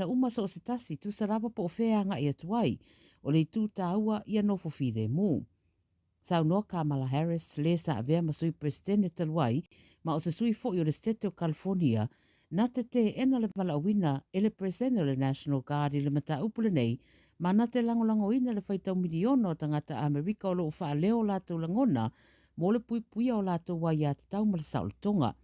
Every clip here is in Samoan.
puipuiina uma so o se tasi, tusa lava po o fea e agai atu ai. O le itu taua, ia nofo filemu. Saunoa Kamala Harris, le sa avea ma Sui Peresetene talu ai, ma o se sui foi o le Setete o California, na te teena le valaauina e le Peresetene o le National Guard i le mataupu lenei, ma na te lagolagoina le faitau miliona o tagata Amerika o lo o faaleo o latou lagona mo le puipuia o latou aiatatau ma le saolotoga.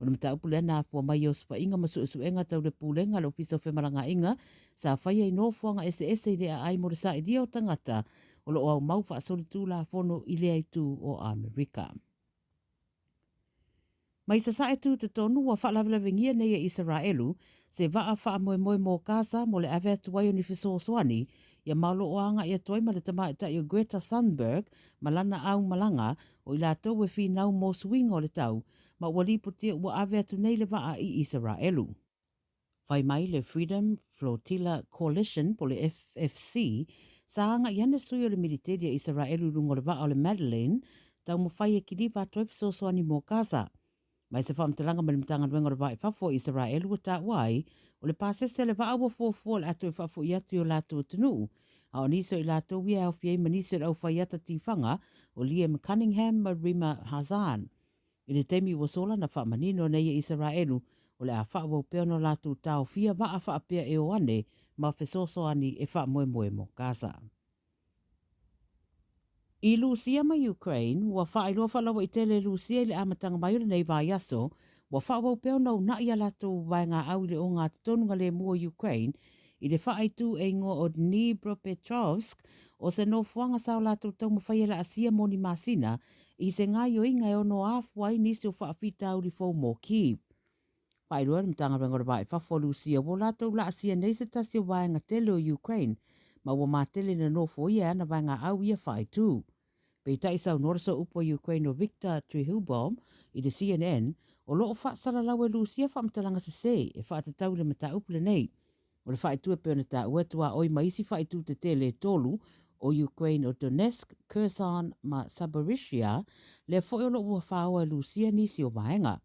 O le mataupu lea na afua mai i osofaiga ma suesuega tau le Pulega a le Ofisa o Femalagaaiga sa faia i nofoaga eseese i le aai mo le sailia o tagata o lo o aumau faasolitulafono i lea itu o Amerika. Mai Sasae Tutotonu ua faalavelaveingia nei e Isaraelu se vaa faamoemoe mo Gaza mo le ave atu ai o ni fesoasoani ia ma o lo o agai atu ai ma le tamaitai o Greta Thunberg ma lana aumalaga o i latou e finau mo suiga o le tau ma ua lipotia ua ave atu nei le vaa i Isaraelu. Fai mai le Freedom Flotilla Coalition po o le FFC, sa agai ane sui o le militeli a Isaraelu i luga o le vaa o le Madeleine, taumafai e kiliva atu ai fesoasoani mo Gaza. Mai se faamatalaga mai le Matagaluega o le Va i Fafo o Isaraelu ua taua ai, o le pasese a le vaa ua fuafua o le a toe faafoi atu i o latou atunuu, a o nisi o i latou ia e aofia ai ma nisi o le aufaiata tifaga o Liam Cunningham ma Rima Hassan. I le taimi ua sola na faamanino nei e Isaraelu o le a faaauau pea ona latou taofia vaa faapea e o ane ma fesoasoani e faamoemoe mo Gaza. I Lusia ma Ukraine, ua faailoa faalauaitele e Lusia i le amataga mai o lenei vaiaso, ua faaauau pea ona unaʻi a latou vaegaau i le ogatotonu galemu o Ukraine i le faaitu e igoa o Dnipropetrovsk, o se nofoaga sa o latou taumafai e laasia mo ni masina i se gaoioiga e ono afua ai nisi o faafitauli fou mo Kyiv. Faailoa e le Matagaluega o le Va i Fafo o Lusia ua latou laasia nei se tasi o vaega tele o Ukraine ma ua matele ina nofoia e ana vaegaau ia faaitu. Peitai saunoa le sooupu a Ukraine o Viktor Trehubov i le CNN, o lo o faasalalau e Lusia faamatalaga sese e faatatau i le mataupu lenei. O le faaitu e pei ona taua e tuaoi ma isi faaitu tetele e tolu o Ukraine o Donetsk, Kherson ma Zaporizhzhia, lea foi o lo o ua faoa e Lusia nisi o vaega.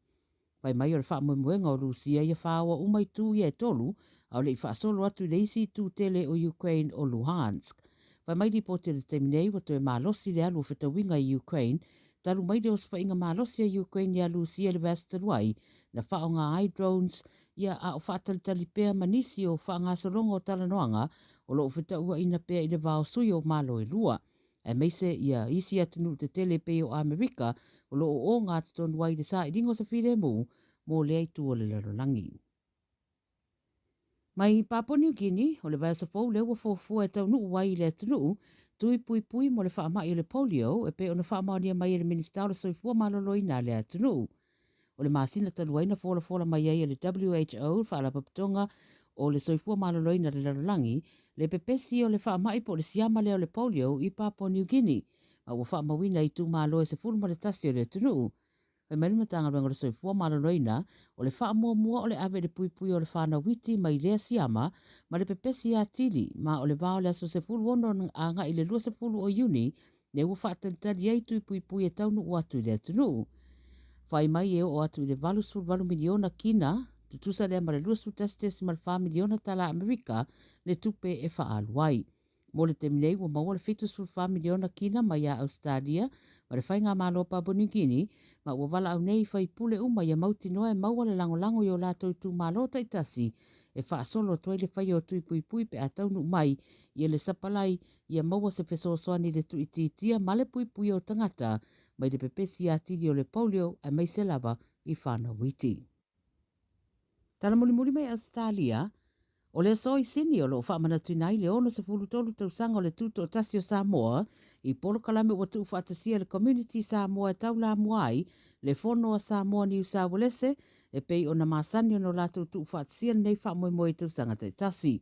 Fai mai o le faamoemoega o Lusia ia faoa uma itu ia e tolu, a o le i faasolo atu i le isi itu tele o Ukraine o Luhansk. Fai mai lipoti i le taimi nei ua toe malosi le alu o fetauiga i Ukraine talu mai le osofaiga malosi a Ukraine iā Lusia i le vaiaso talu ai na faaaoga ai drones ia a o faatalitali pea ma nisi o faagasologa o talanoaga o lo o fetauaina pea i le va o sui o Malo e lua aemaise ia isi atunuu tetele e pei o Amerika o lo o ogatotonu ai i le sailiga o se filemu mo lea itu o le lalolagi. Mai Papua New Guinea, o le vaiaso fou lea ua fuafua e taunuu ai i le atunuu, tui puipui mo le faamai o le polio e pei ona faamaonia mai e le Minisita o le Soifua Maloloina a lea atunuu. O le masina talu ai na folafola mai ai e le WHO, le Faalapotopotoga o le Soifua Maloloina a le Lalolagi, le pepesi o le faamai po o le siama lea o le polio i Papua New Guinea, ma ua faamauina i itumalo e 11 o le atunuu. Fai mai le Matagaluega o le Soifua Maloloina, o le faamuamua o le ave i le puipui o le fanau iti mai lea siama ma le pepesi atili, ma o le va o le aso 16 agai i le 20 o Iuni lea ua faatalitali ai tui puipui e taunuu atu i le atunuu. Fai mai e oo atu i le 88 miliona kina, tutusa lea ma le 21.4 miliona tala Amerika le tupe e faaalu ai. Mo le taimi nei, ua maua le 74 miliona kina mai ia Ausetalia ma le Faigamalo o Papua New Guinea, ma ua valaau nei i faipule uma ia mautinoa e maua le lagolago i o latou itumalo taitasi e faasolo atu ai le faia o tui puipui pe a taunuu mai ia le sapalai ia maua se fesoasoani i le tuuitiitia ma le puipuia o tagata mai le pepesi atili o le polio aemaise lava i whānau iti. Tala mulimuli mai Ausetalia, O le aso i Sini o lo o faamanatuina ai le 63 tausaga o le Tutoatasi o Samoa i polokalame ua tuufaatasia e le Community Samoa e taulamua ai le Fono a Samoa Niu Sauelese e pei ona masani ona o latou tuufaatasia lenei faamoemoe i tausaga taitasi.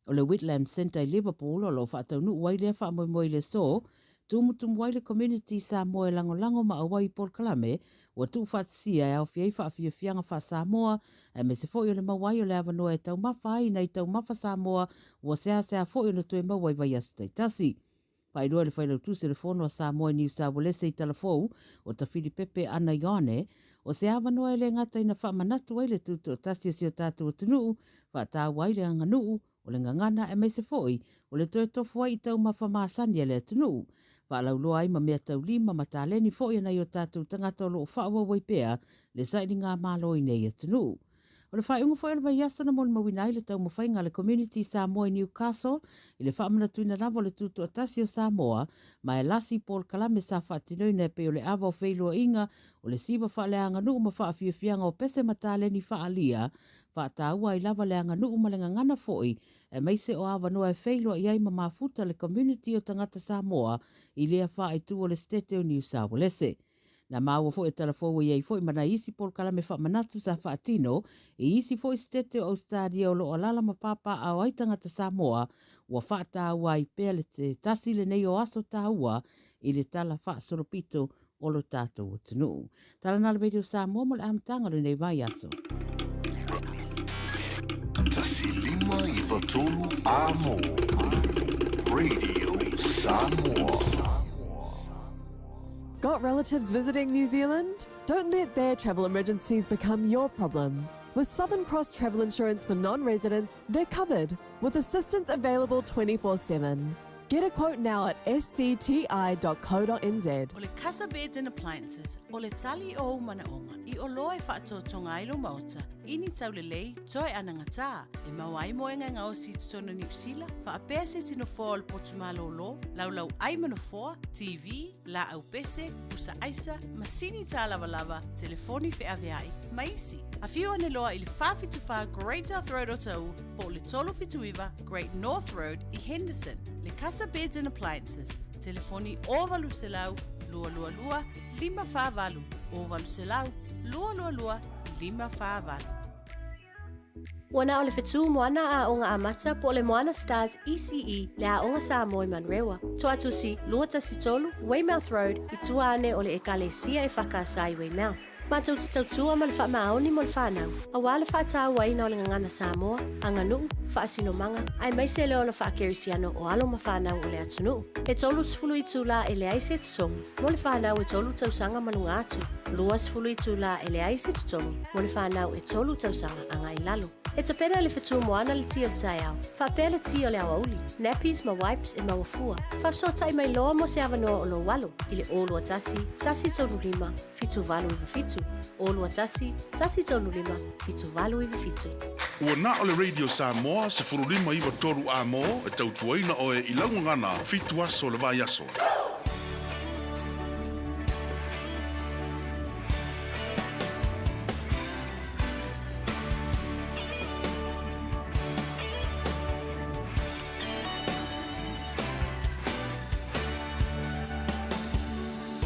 O le Whitlam Centre i Liverpool o lo o faataunuu ai lea faamoemoe i le aso, tumutumu ai le Community Samoa e lagolago ma auai i polokalame ua tuufaatasia e aofia ai faafiafiaga faa-Samoa aemaise foi o le maua ai o le avanoa e taumafa ai nai taumafa Samoa ua seasea foi ona toe maua i vaiaso taitasi. Faailoa e le Failautusi o le Fono a Samoa i Niu Sauelese i Talafou, o Tafilipepe Ana Ioane, O se avanoa e le gata ina faamanatu ai le tutoatasi o si o tatou atunuu, faataua ai le aganuu, o le gagana aemaise foi o le toe tofu ai i taumafa masani a le atunuu, faalauloa ai ma meataulima ma taleni foi a nai o tatou tagata o lo o faaauau ai pea le sailigamalo i nei atunuu. O le faaiuga foi o le vaiaso na molimauina ai le taumafaiga a le Community Samoa i Newcastle i le faamanatuina lava o le tutoatasi o Samoa ma e lasi polokalame sa faatinoina e pei o le ava o feiloaiga o le siva faaleaganuu ma faafiafiaga o pese ma taleni faaalia faataua ai lava le aganuu ma le gagana foi aemaise o avanoa e feiloai ai ma mafuta le community o tagata Samoa i lea faaitu o le Setete o Niu Saualese. Na maua foi e Talafou e i ai foi ma nai isi polokalame faamanatu sa faatino i isi foi Setete o Ausetalia o lo o alaala ma papaaao ai tagata Samoa ua faataua ai pea le tasi lenei o aso taua i le tala faasolopito o lo tatou atunuu. Tala na le Radio Samoa mo le amataga o lenei vaiaso. 1593 Amo Radio Samoa. Got relatives visiting New Zealand? Don't let their travel emergencies become your problem. With Southern Cross Travel Insurance for non residents, they're covered with assistance available 24 7. Get a quote now at scti.co.nz. O le Casa Beds and Appliances, o le tali o ou manaoga i oloa e faatoatoga ai lou maota i ni taulelei toe anagatā, e maua ai moega e gaosi i totonu o Niu Sila, faapea se tino foa o le potu malōlō, laulau ai ma nofoa, TV, laau pese, pusa aisa, masini tālavalava, telefoni feaveai, ma isi. Afio ane loa i le 474 Great South Road o Taʻu po o le 379 Great North Road i Henderson, le Casa Beds and Appliances, telefoni 0800 222 548, 0800 222 548. Ua na o le Whetū Moana Aoga Amata po o le Moana Stars ECE le Aoga Samoa i Manurewa. Toatusi, 213, Weymouth Road, i tua ane o le Ekalesia e Whakaasa i Weymouth. Matou te tautua ma le faamaoni mo le fanau, aua le faatauaina o le gagana Samoa, aganuu, faasinomaga, aemaise le ola faakerisiano o alo ma fanau o le atunuu. E 30 itulā e leai se totogi mo le fanau e tolu tausaga ma luga atu, 20 itulā e leai se totogi mo le fanau e tolu tausaga agai i lalo. E tapena e le whetū moana le tī o le taeao, faapea le tī o le aoauli, nappies ma wipes e maua fua. Faafesootai mai loa mo se avanoa o lou alo i le 021 135 7897, 021 135 7897. Ua na o le Radio Samoa 15 9 3 A-mo e tautuaina oe i lau gagana fitu aso o le vaiaso.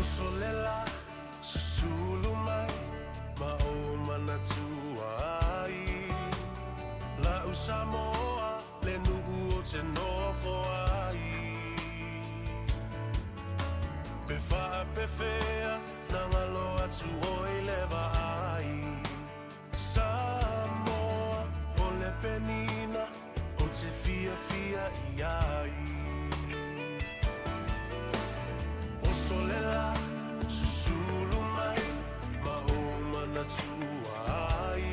Usolela, susulu mai ma ou manatua ai. La'u Samoa le nu'u o te nofo ai. Pe faapefea na ngalo atu oi le vaai. Samoa o le penina o te fiafia i ai. Osolela, susulu mai ma ou manatua ai.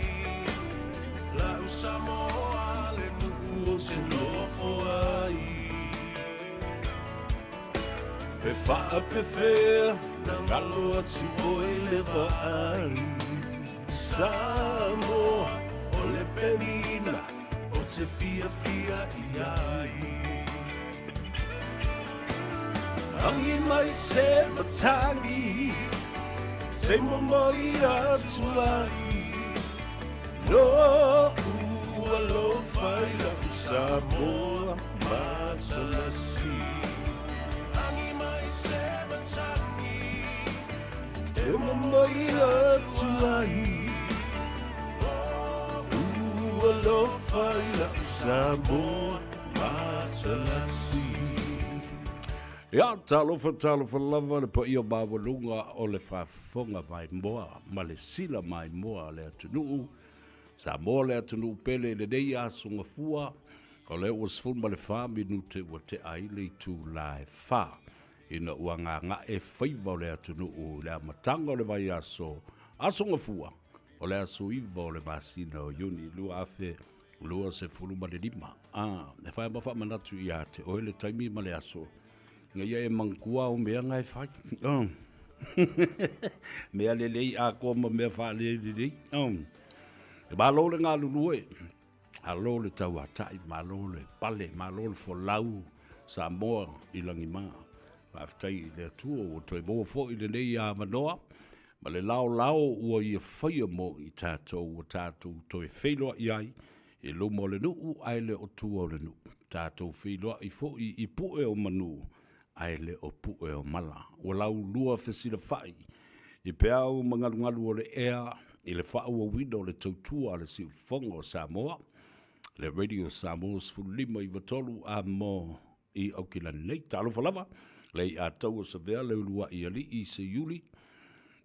La'u Samoa le nu'u o te nofo ai. Pe faapefea na ngalo atu oe le vaai. Samoa o le penina o te fiafia i ai. Angi mai se matangi, se momoli atu ai. Lo'u alofa i la'u Samoa matalasi. Angi mai se matangi, e momoli atu ai. Lo'u alofa i la'u Samoa matalasi. Ia, talofa, talofa lava le paia maualuga o le faafofoga maimoa ma le sila maimoa a le atunuu. Samoa le atunuu pele i lenei aso gafua, o lea ua 14 minute ua tea ai le itula e fa ina ua gaga'e faiva o le atunuu i le amataga o le vaiaso Aso Gafua, o le aso 9 o le masina o Iuni 2025. A, e whai ma whaamanatu ia te oe le taimi ma le aso. Nga ia e manatua o mea nga e whai. Oh. mea lelei a koa ma mea whaalei lelei. Oh. E malo le galulue. Malo le tauatai, malo le pale, malo le folau Samoa i lagimā. Faafetai i le Atua ua toe maua foi lenei avanoa ma le laolao ua ia faia mo i tatou ua tatou toe feiloai ai i luma o le nuu ae le o tua o le nuu. Tatou feiloai foi i pue o manu ae le o pue o mala. Ua laulua fesilafai i peau ma galugalu o le ea i le faaauauina o le tautua a le Siufofoga o Samoa, le Radio Samoa 15 93 a mo i Aukilani nei. Talofa lava, le i'a taua savea le ulua'i alii Seiuli,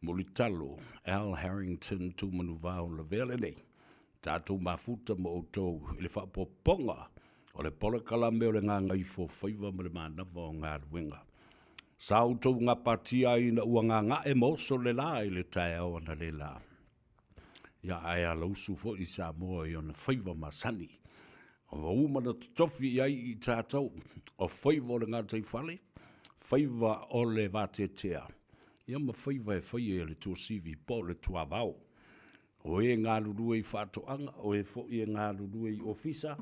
Mulitalo, Al Harrington, Tumanuvao Lavea lenei. Tatou mafuta ma outou i le faaopoopoga o le polokalame o le gagaifo faiva ma le manava o galuega. Sa outou gapatia ai ina ua gaga'e ma oso le la i le taeao analeila. Ia, ae alausu foi Samoa i ona faiva masani. Ua uma ona totofi i ai i tatou o faiva o le gataifale, faiva o le vateatea, ia ma faiva e faia e le tuasivi po o le tuavao. O e galulue i faatoaga, o e foi e galulue i ofisa,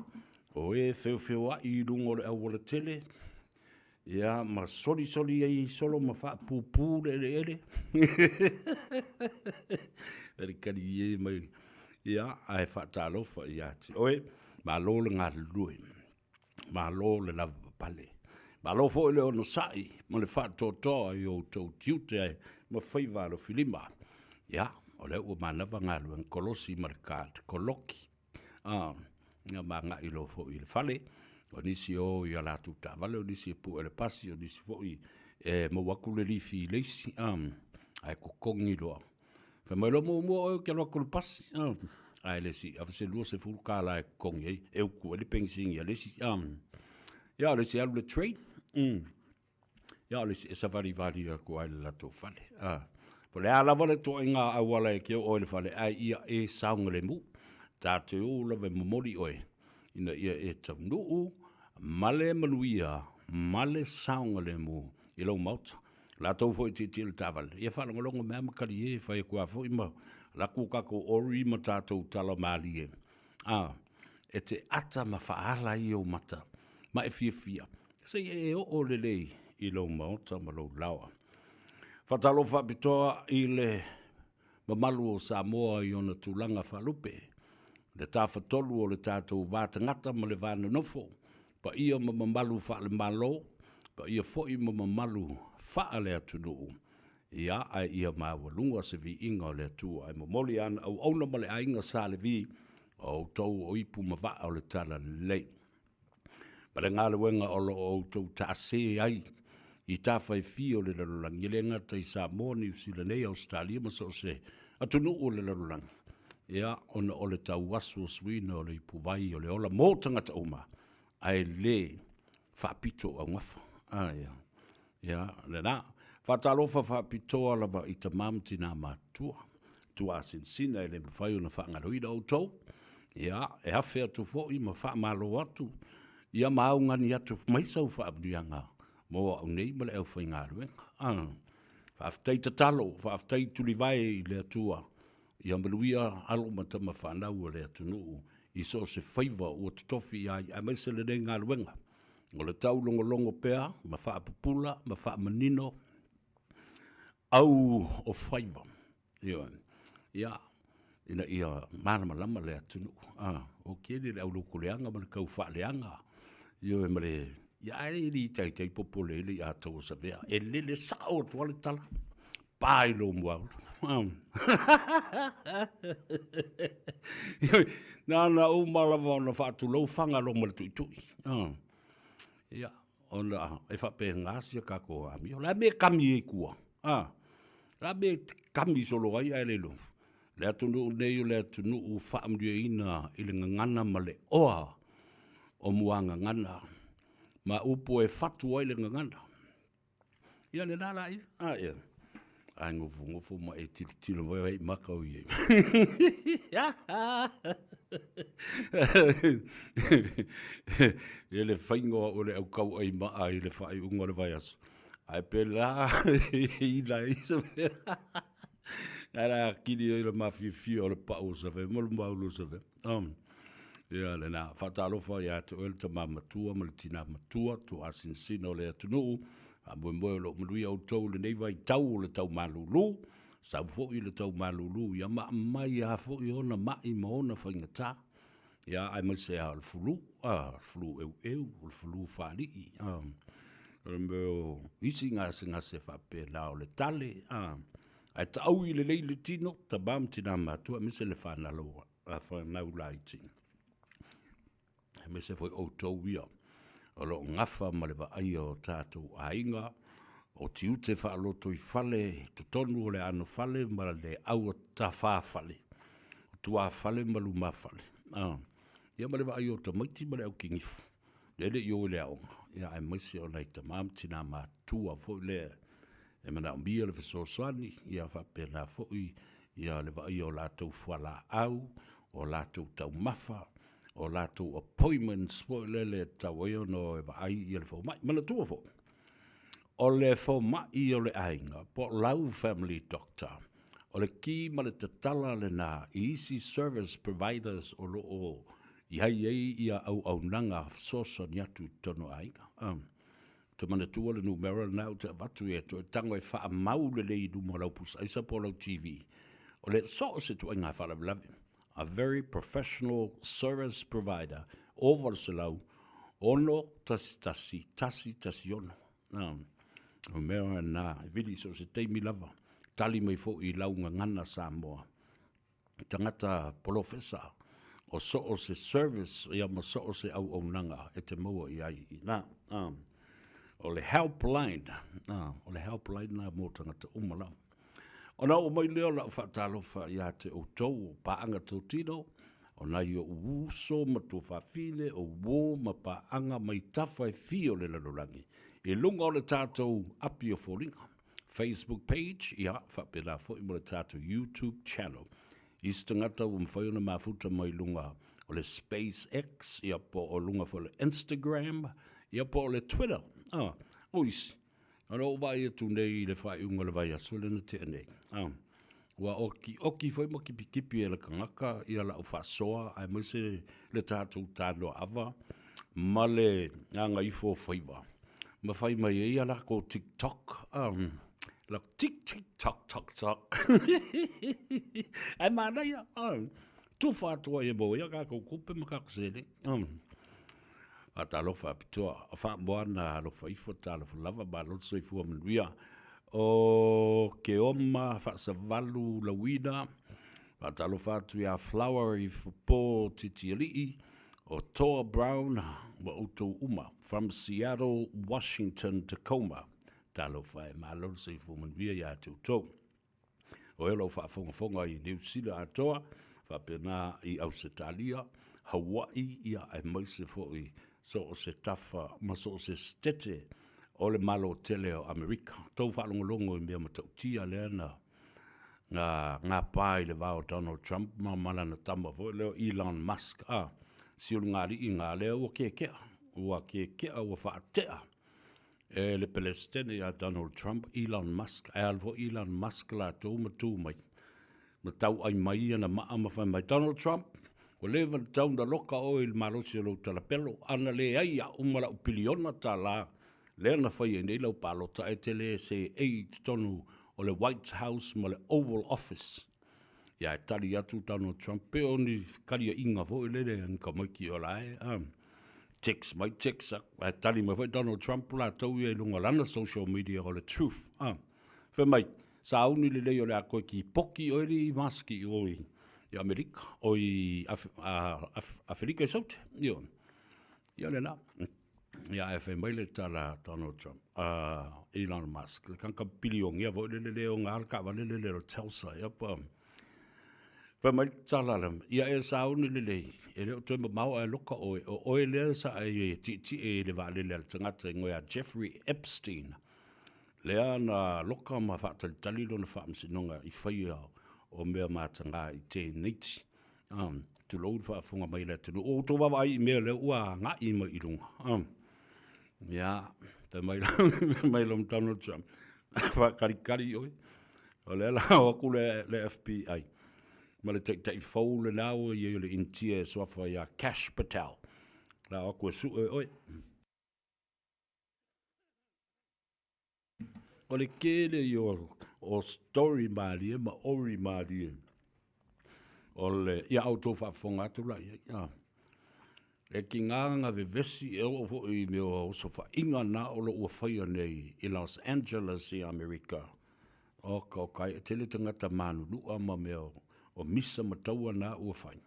o e feofeoai i luga o le aualatele, ia ma solisoli ai solo ma faapupu le eleele. Kalikali e mai, ia, ae faatalofa ia te oe, malo le galulue. Malo le lavapapale. Malo foi le onosai ma le faatoatoa i o outou tiute ma faiva alofilima. Ia, o lea ua manava galuega kolosi ma le card koloki. Ah, ia ma agai loa foi i le fale. O nisi e o i a latou taavale, o nisi e pue le pasi, o nisi foi e maua atu le lifi i le isi. Ah, ae totogi loa. Fai mai loa muamua oe ou te alu atu i le pasi, ae le isi ave se $20 e totogi ai, e utu ai le penisini a le isi. Ia o le isi e alu i le train, ia o le isi e savalivali atu lava i le latou fale. Po o le a lava le ituaiga auala e te oo ai i le fale, ae ia e saogalemu. Ta te o lava e momoli oe ina ia e taunuu ma le manuia ma le saogalemu i lou maota. Latou foi e tietie i le taavale, ia faalogologo mai lava ma talie, e fai atu lava foi ma latou tatou ori ma tatou tala malie, a, e te ata ma faaala ai ou mata ma e fiafia, seia e oo lelei i lou maota ma lou laoa. Faatalofa faapitoa i le mamalu o Samoa i ona tulaga faalupe, le tafatolu o le tatou va tagata ma le va nonofo, paia ma mamalu faale-Malo, paia foi ma mamalu faale-atunuu, ia, ae ia maualuga se viiga o le Atua e momoli ana auauna ma le aiga Sa Levi, o outou o ipu ma vaa o le Talalelei. Ma le galuega o lo o outou taase ai i tafa e fia o le lalolagi, e le gata i Samoa, Niu Sila nei, Ausetalia ma so o se atunuu o le lalolagi, ia, ona o le tauasuasuina o le ipuvai o le ola mo tagata uma, ae le faapito augafa. A, ia. Ia, lena. Faatalofa faapitoa lava i tama ma tina matutua. Tuasinasina e le mafai ona faagaloina outou. Ia, e afe atu foi ma faamalo atu, ia ma augani atu mai sau faamanuiaga mo au nei ma le aufaigaluega. Ah, faafetai tatalo, faafetai tulivae i le Atua, ia manuia alo ma tama fanau a le atunuu i so o se faiva ua totofi i ai, aemaise lenei galuega. O le taulogologo pea ma faapupula ma faamanino au o faiva. Ioe. Ia, ina ia malamalama le atunuu. Ah, o kele le aulotoleaga ma le tau faaleaga. Ioe ma le ia ae le taitai popole ai le ia tau savea. E lele sao atu le tala. Pa i lou muaulu. Na na uma lava ona faatulou fanga loa ma le tuitui. Ia, ona e faapena sia tatou amio. O le a mea e kami ai tua? A, o le a mea e kami solo ai ae le iloa. Le atunuu nei o le atunuu faamanuiaina i le gagana ma le oa o muagagana ma upu e fatu ai le gagana. Ia lena la ia. A ia. Ae nofonofo ma e tilotilo mai ai maka o iai. E le faiga o au o le au kauai maa i le faaiuga o le vaiaso. Ae pēlā ina ai se mea. Ae la kili ai le mafiafia o le pau o Save ma le maulu o Save. Um, ia lena, faatalofa ia te oe le tama matua ma le tina matua, tuasinsina o le atunuu, faamoemoe o lo o manuia outou i lenei vaitau o le tau malulu, sau foi le tau malulu ia ma aumai lava foi ona mai ma ona faigata. Ia aemaise lava o le flu, a, o le flu eueu, o le flu faalii, a, o le mea o isi gasegase faapena o le tale, a, ae taui lelei le tino, tama ma tina matutua aemaise le fanau, fanau laiti. Aemaise foi outou ia o lo o gafa ma le vaaia o tatou aiga, o tiute faalotoifale i totonu o le anofale ma le auatafafale, o tuafale ma lumafale, a, ia ma le vaaia o tamaiti ma le aukinifu, lea e le i o i le aoga, ia aemaise o nai tama ma tina matutua foi lea e manaomia le fesoasoani, ia faapena foi ia le vaaia o latou fualaau, o latou taumafa, o latou appointments foi lele e tatau ai ona o e vaai ia le fomai. Manatua foi, o le fomai o le aiga po o lau family doctor, o le ki ma le tatala lena i isi service providers o lo o i ai ai ia auaunaga fesoasoani atu i totonu o aiga. Um, te manatua le numera lena ou te avatu e toe tago e faamau lelei i luma o lau pusaaisa po o lau TV. O le so o se tuaiga faalavelave. A very professional service provider, 800 611 116. O mea lena, e vili so o se taimi lava, tali mai foi i lau gagana Samoa, tagata polofesa, o so o se service ia ma so o se auaunaga e te maua i ai i ina. O le helpline, o le helpline lena mo tagata uma lava. Ona oo mai lea o lau faatalofa ia te outou o paaga totino, o nai o'u uso ma tuafafine, o uō ma paaga mai tafa e fia o le lalolagi, i luga o le tatou api o foliga, Facebook page, ia, faapena foi ma le tatou YouTube channel. Isi tagata ua mafai ona mafuta mai luga o le SpaceX, ia, po o luga foi o le Instagram, ia, po o le Twitter, a, o isi, Ona ou vaai atu nei i le faaiuga o le vaiaso lea na tea nei, a, ua okioki foi ma kipikipi e le kanaka ia lau faasoa aemaise le tatou tanoaava ma le gagaifo o faiva ma fai mai ai a lakou TikTok, a, la tik tik tok tok tok ae manaia, a, tufa atu ai e maua ai a kakou tupe ma kakou seleni. Faatalofa faapitoa, faamoana alofa ifo, talofa lava, malo le soifua manuia. O Keoma Faasavalu Lauina, faatalofa atu ia Flower i Fopo Titialii, o Toa Brown ma outou uma, from Seattle, Washington, Tacoma. Talofa e, malo le soifua manuia ia te outou. O e o lo o faafogafoga i Niu Sila atoa, faapena i Ausetalia, Hawaii, ia aemaise foi so o se tafa ma so o se setete o le Malo tele o Amerika. Tou faalogologo i mea matautia lea na na gapa i le va o Donald Trump ma ma lana tama foi lea o Elon Musk, a, si ulugalii na lea ua kekea, ua kekea, ua faatea e le Peresetene ia Donald Trump, Elon Musk, ae alu foi Elon Musk latou ma tu mai, ma tauai mai ana maa ma fai mai, Donald Trump, ua leva ona tatau ona loka oe i le malosi o lou talapelo, ana leai au ma lau piliona tālā lea na fai ai nei lau palota, e te le seei i totonu o le White House ma le Oval Office. Ia, e tali atu Donald Trump, pei o ni kaliaʻiga foi lele a ni tamaiti o la e, a, text mai, text aku. Ae tali mai foi Donald Trump latou ia i luga o lana social media o le Truth, a. Fai mai, sauni lelei o le a toe kipoki oe alii Musk i o i Amerika, o i Afelika i Saute. Ioe. Ia lena. Ia, ae fai mai le tala a Donald Trump, a Elon Musk, le kanaka pilionia foi lele le ona le taavale lele o le Telsa, ia pa. Fai mai le tala le, ia e sauni lelei, e le o toe mamao ae loka oe, o oe lea sa e tietie i le vaalele a le tagata igoa ia Jeffrey Epstein. Lea na loka ma faatalitali lona faamasinoga i faia o mea mataga i teneiti. Tulou le faafofoga mai a le atunuu. Ua outou vaavaai i mea lea ua agai mai i luga. Ia, fai mai mai lo Donald Trump, faakalikali oe. O lea la o atu le, le FBI ma le taitai fou lena ua i ai o le Initia e suafa ia Kash Patel. La o atu e sue oe. O le tele ia o story malie ma ori malie o le, ia outou faafofoga atu la i ai. A. E tiga na vevesi e oo foi i mea o osofaiga na o lo o ua faia nei i Los Angeles i Amerika. Oka oka ai, e tele tagata manunua ma mea o misa ma taua na ua fai.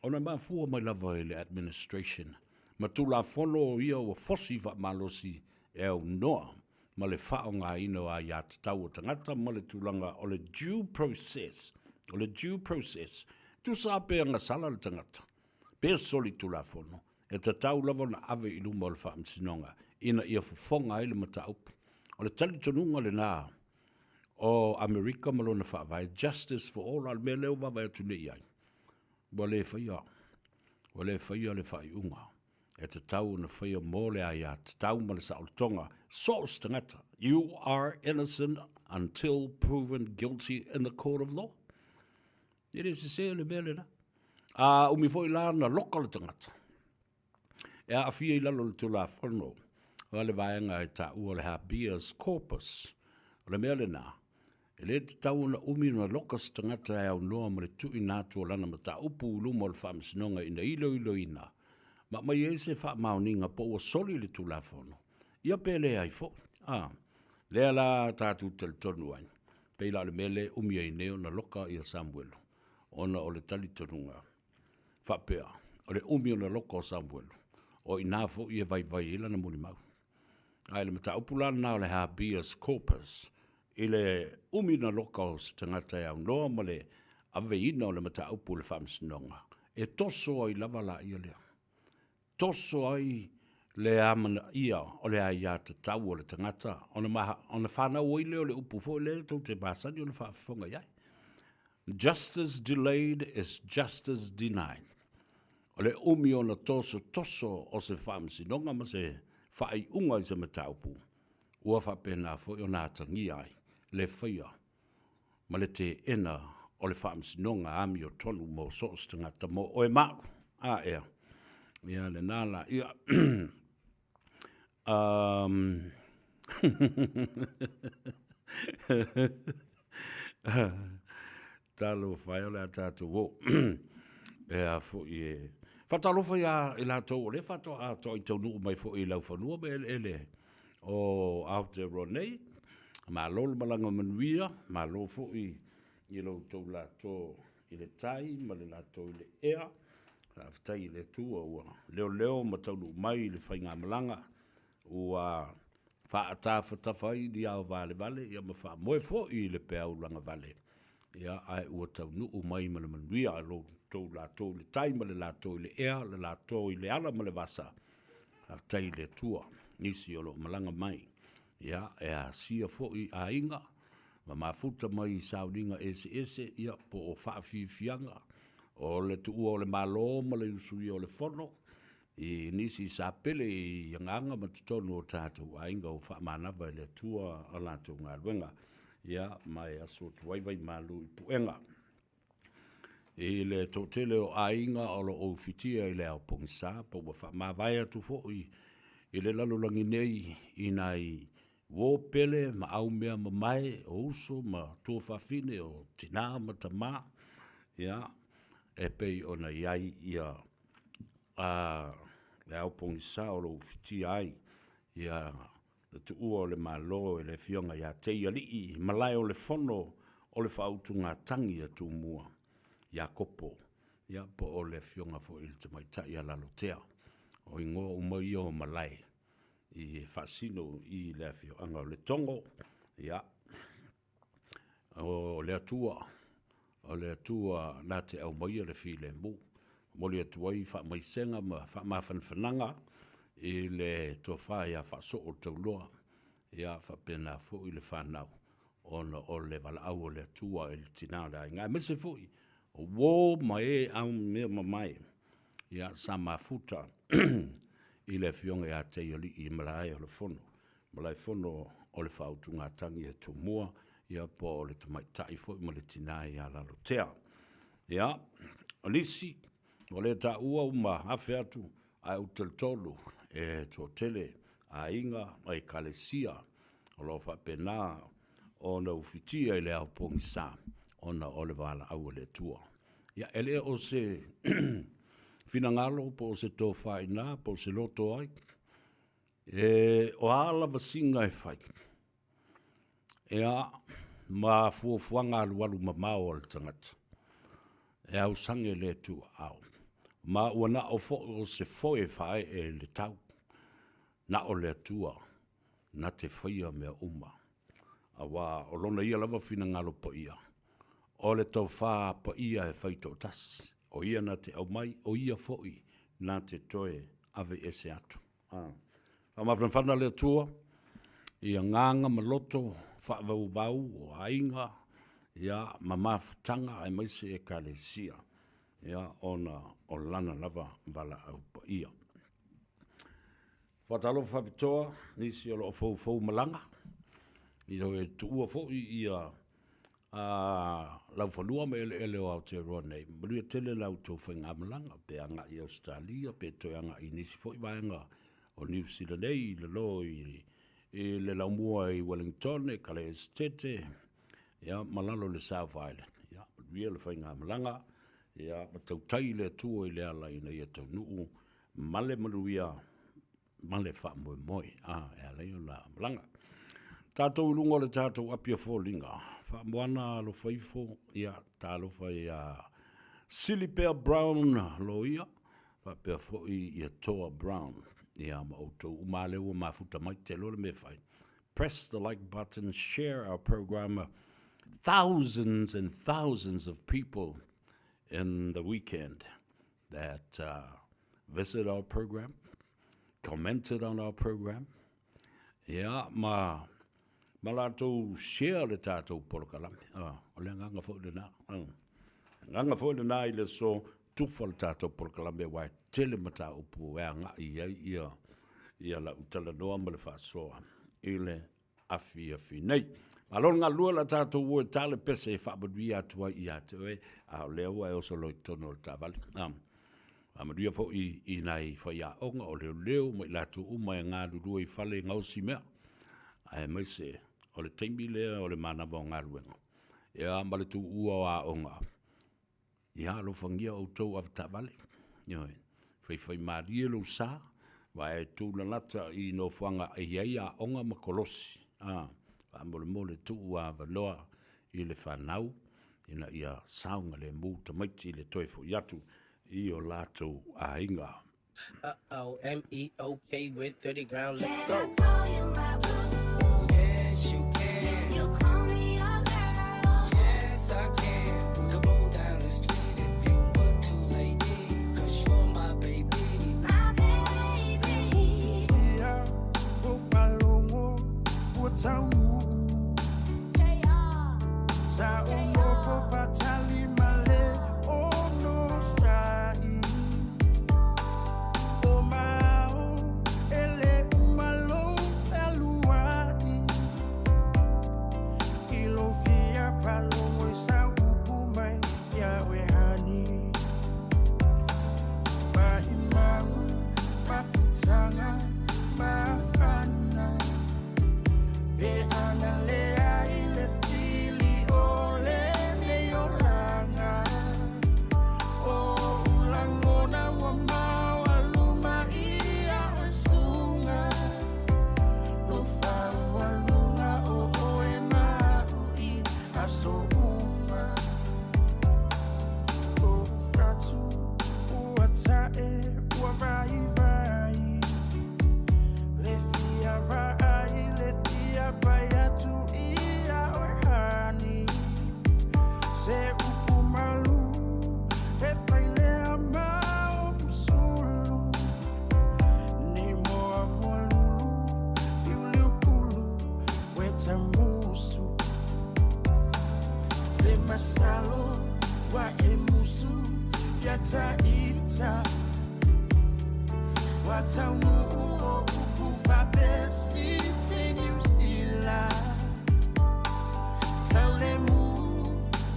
Ona e mafua mai lava i le administration ma Tulafono ia ua fosi faamalosi e aunoa ma le faaaogaina o aiatatau a tagata ma le tulaga o le due process. O le due process, tusa pe agasala le tagata, pe solitulafono, e tatau lava ona ave i luma o le Faamasinoga ina ia fofoga ai le mataupu. O le talitonuga lena o Amerika ma lona faavae, justice for all, a o le mea lea ua vaavaai atu nei i ai, ua le faia, ua le faia le faaiuga e tatau ona faia mo le aiatatau ma le saolotoga so o se tagata. You are innocent until proven guilty in the court of law. E le sese le mea lena. A umi foi la na loka le tagata. E aafia i lalo o le Tulafono o le vaega e taua o le habeas corpus. O le mea lena, e le tatau ona umi ona loka se tagata e aunoa ma le tuuina atu o lana mataupu i luma o le Faamasinoga ina iloiloina ma aumai ai se faamaoniga po ua soli le Tulafono, ia pe leai foi. A, lea la tatou talitonu ai, pei la o le mea lea e umi ai nei ona loka ia Samuelu, ona o le talitonuga faapea, o le umi ona loka o Samuelu, o i ina foi e vaivai ai lana molimau. A i le mataupu la lena o le habeas corpus, i le umi ona loka o se tagata e aunoa ma le aveina o le mataupu i le faamasinoga, e toso ai lava laia lea. Toso ai le amanaia o le aiatatau o le tagata, ona, ma, ona fanau ai lea o le upu foi lea tou te masani ona faafofoga i ai. Justice delayed is justice denied. O le umi ona tosotoso o se faamasinoga ma se faaiuga i se mataupu, ua faapena foi ona atagia ai le faia ma le teena o le faamasinoga amiotonu mo so o se tagata mo oe ma au. A ea, ia lena la, ia. Um, Talofa e o le a tatou o. E a foi e... Faatalofa ia i latou o lea faatoa atoa i taunuu mai foi i laufanua ma eleele o Aotearoa nei. Malo le malaga manuia, malo foi i lo outou lato i le tai ma le lato i le ea. Faafetai i le Atua ua leoleo ma taunuu mai i le faigamalaga ua faaatafatafa ai ni ao valevale ia ma faamoe foi i le peau lagavale, ia, ae ua taunuu mai ma le manuia lo outou latou i le tai ma le latou i le ea, le latou i le ala ma le vasa. Faafetai i le Atua, nisi o lo o malaga mai, ia, e asia foi aiga ma mafuta mai i sauniga eseese, ia, po o faafiafiaga o le tuua o le Malo ma le usuia o le Fono, I nisi sa pele i agaga ma totonu o tatou aiga ua faamanava e le Atua a latou galuega, ia, ma e aso atu ai vaimalu i puega. I le toatele o aiga o lo o ufitia i le ao pogisa, po ua faamavae atu foi i le lalolagi nei i nai uo pele ma aumea mamae o uso ma tuafafine o tina ma tama, ia, e pei ona i ai ia a le ao pogisa o lo o ufitia ai ia le tuua o le Malo e le Afioga ia Teialii, malae o le Fono o le Faautugatagi a Tumua, Iakopo, ia po o le Afioga foi i le Tamaitai ia Lalotea. O igoa uma ia o malae i faasino i le afioaga o Letogo, ia, O le Atua, o le Atua na te aumaia le filemu. Momoli atu ai faamaisega ma faamafanafanaga i le tofa ia Faasoo Tauloa. Ia faapena foi le fanau ona o le valaau a le Atua i le tina o le aiga, aemaise foi o uo ma e au mea mamae, ia sa mafuta i le afioga ia Teialii i malae o le fono, malae fono o le faautugatagi a Tumua, ia po o le tamaitai foi ma le tina ia Lalotea. Ia, o nisi, o lea taua ua afe atu, ae ou te talitonu e toatele aiga ma ekalesia o lo o faapena ona ufitia i le ao pogisa ona o le valaau a le Atua. Ia, e le o se finagalo po o se tofa i ina po o se loto ai, e, o a lava siga e fai, ia, ma fuafuaga alualu mamao a le tagata, e ausage le Atua ao. Ma ua na o foi o se foe faaee i le tau, na o le Atua na te faia mea uma. Aua o lona ia lava finagalo paia, o le tofa paia e fai toatasi, o ia na te aumai, o ia foi na te toe ave ese atu. Faamafanafana le Atua i agaga ma loto faavauvau o aiga ia, ma mafutaga aemaise Ekalesia ia, ona o Lana lava valaau paia. Faatalofa faapitoa nisi o lo o foufou malaga, ioe, tuua foi ia laufanua ma eleele o Aotearoa nei. Manuia tele la outou faigamalaga, pe agai i Ausetalia, pe toe agai i nisi foi vaega o Niu Sila nei, i lalo i le laumua i Wellington, Kalae Esetete, ia, ma lalo i le South Island. Ia, manuia le faigamalaga, ia, ma tautai le Atua i le ala ina ia taunuu ma le manuia ma le faamoemoe a e ala ai ona malaga. Tatou i luga o le tatou api a foliga, faamoana alofa ifo, ia, talofa ia Silipea Brown Loia, faapea foi ia Toa Brown, ia ma outou uma lea ua mafuta mai, te iloa le mea e fai. Press the like button, share our program, thousands and thousands of people in the weekend that visit our program, commented on our program, ia, ma, ma latou share le tatou polokalame. O le agaga foi lena. Agaga foi lena i le aso tufa le tatou polokalame aua e tele mataupu e agai i ai ia, ia lau talanoa ma le faasoa i le afiafi nei. Malo le galulue o le a tatou o e ta le pese e faamanuia atu ai ia te oe, a o lea ua e oso loa i totonu o le taavale. Faamanuia foi i nai faiaoga o leoleo ma i latou uma e galulue i fale e gaosi mea, aemaise o le taimi lea o le manava o galuega, ia ma le tuua o aoga. Ia alofagia outou avetaavale, ioe, faifaimalie lou sa, aua e tulalata i nofoaga e i ai aoga ma kolosi, a, faamolemole tuu avanoa i le fanau ina ia saogalemu tamaiti i le toe foi atu i o latou aiga. Uh-oh, M-E-O-K with 30 ground, let's go. Yes, you can. You call me a girl. Yes, I can. We can roll down the street if you want to, lady. Cause you're my baby. My baby. Yeah, Wa e musu ia ta ita Wa taunuu o upu faapea si Niu Sila Taulemu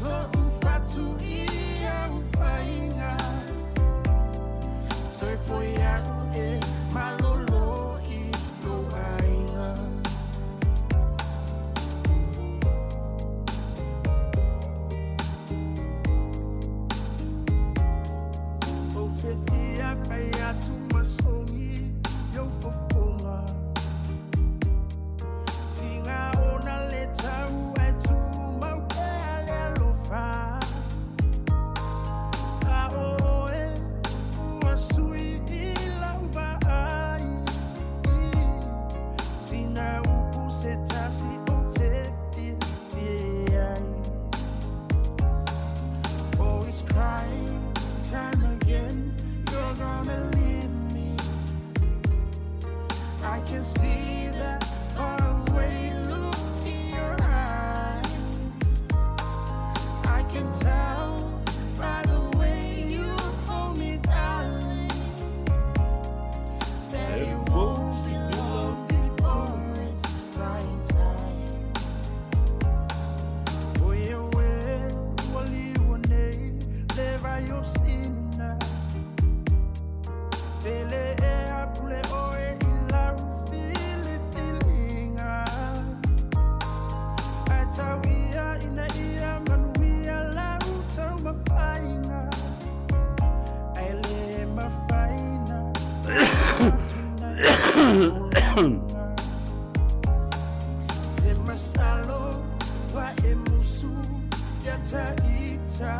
lo'u fatu i au faiga Soifua iaʻu e malolo i lou aiga. Ou te fia fai atu ma sogi i ou fofoga Tiga ona le tau ae tumau pea le alofa A o oe ua sui i lau vaai Sina upu se tasi ou te fiafia ai Always crying time again You're gonna leave me I can see that faraway look in your eyes I can tell by the way you hold me darling That it won't be long before it's prime time O ia oe ua liua nei le vai o Sina Pele e apule oe i lau filifiliga Ae tau ia ina ia manuia lau taumafaiga Ae le mafai na oo atu nai foliga Te masalo ua e musu ia ta ita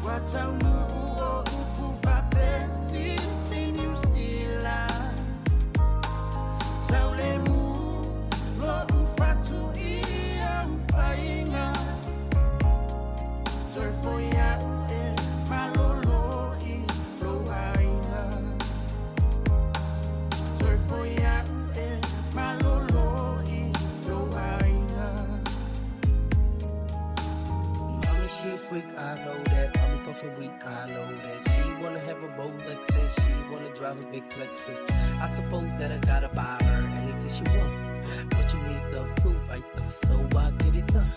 Ua taunuu o upu faapea Siti Niu Sila Taulemu lo'u fatu i au faiga Soifua iaʻu e malolo i lou aiga Soifua iaʻu e malolo i lou aiga Mommy, she a freak, I know that. Mommy puffin' weak, I know that. She wanna have a Rolex and she wanna drive a big Lexus. I suppose that I gotta buy her anything she want. But you need love too, right? So I get it done.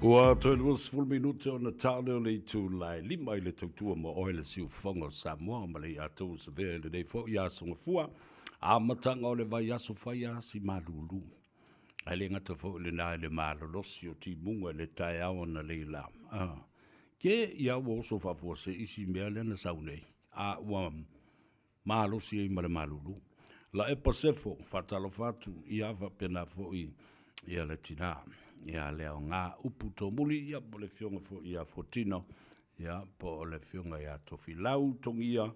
Ua toe 20 minute ona tale o le itula e lima i le tautua ma oe le siufofoga o Samoa ma le iatou o Savea i lenei foi aso Gafua, amataga o le vaiaso faiasi malulu. Ae le gata foi i lena i le malolosi o timuga i le taeao analeila. Ah, ke ia ua oso faafuasei isi mea lea na sau nei, a ua malosi ai ma le malulu. Laepa Sefo, faatalofa atu ia faapena foi ia le tina ia le aoga upu tomuli ia po le afioga foi ia Fotino ia po o le afioga ia Tofilau Togia.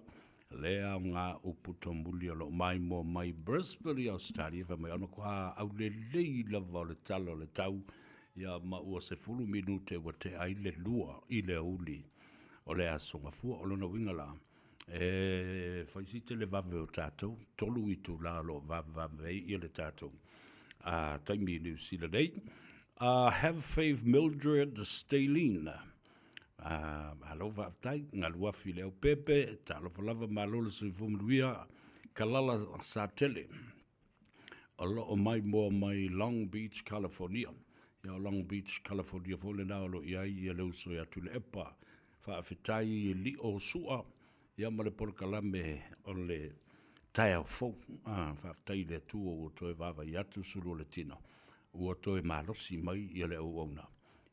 Le aoga upu tomuli o loo maimoa mai Brisbane i Australia fai mai ona koa aulelei lava o le tala o le tau ia ma ua 10 minute ua tea ai le 2 i le aoauli o le Aso Gafua. O lona uiga la, e fai si televave o tatou, 3 itula o lo o vavevave ai ia le tatou taimi i Niu Sila nei. Have Faith Mildred Stalin. Malo faafetai, galuafi i le aupepe, talofa lava, malo le soifua manuia, Kalala Satele. O lo o maimoa mai Long Beach, California. Ia o Long Beach, California foi lena o lo o i ai ia le uso ia Tuilaepa. Faafetai i Lio Sua ia ma le polokalame o le taeao fou. Ah, faafetai i le Atua ua toe vaavaai atu sulu o le tino, ua toe malosi mai ia le auauna.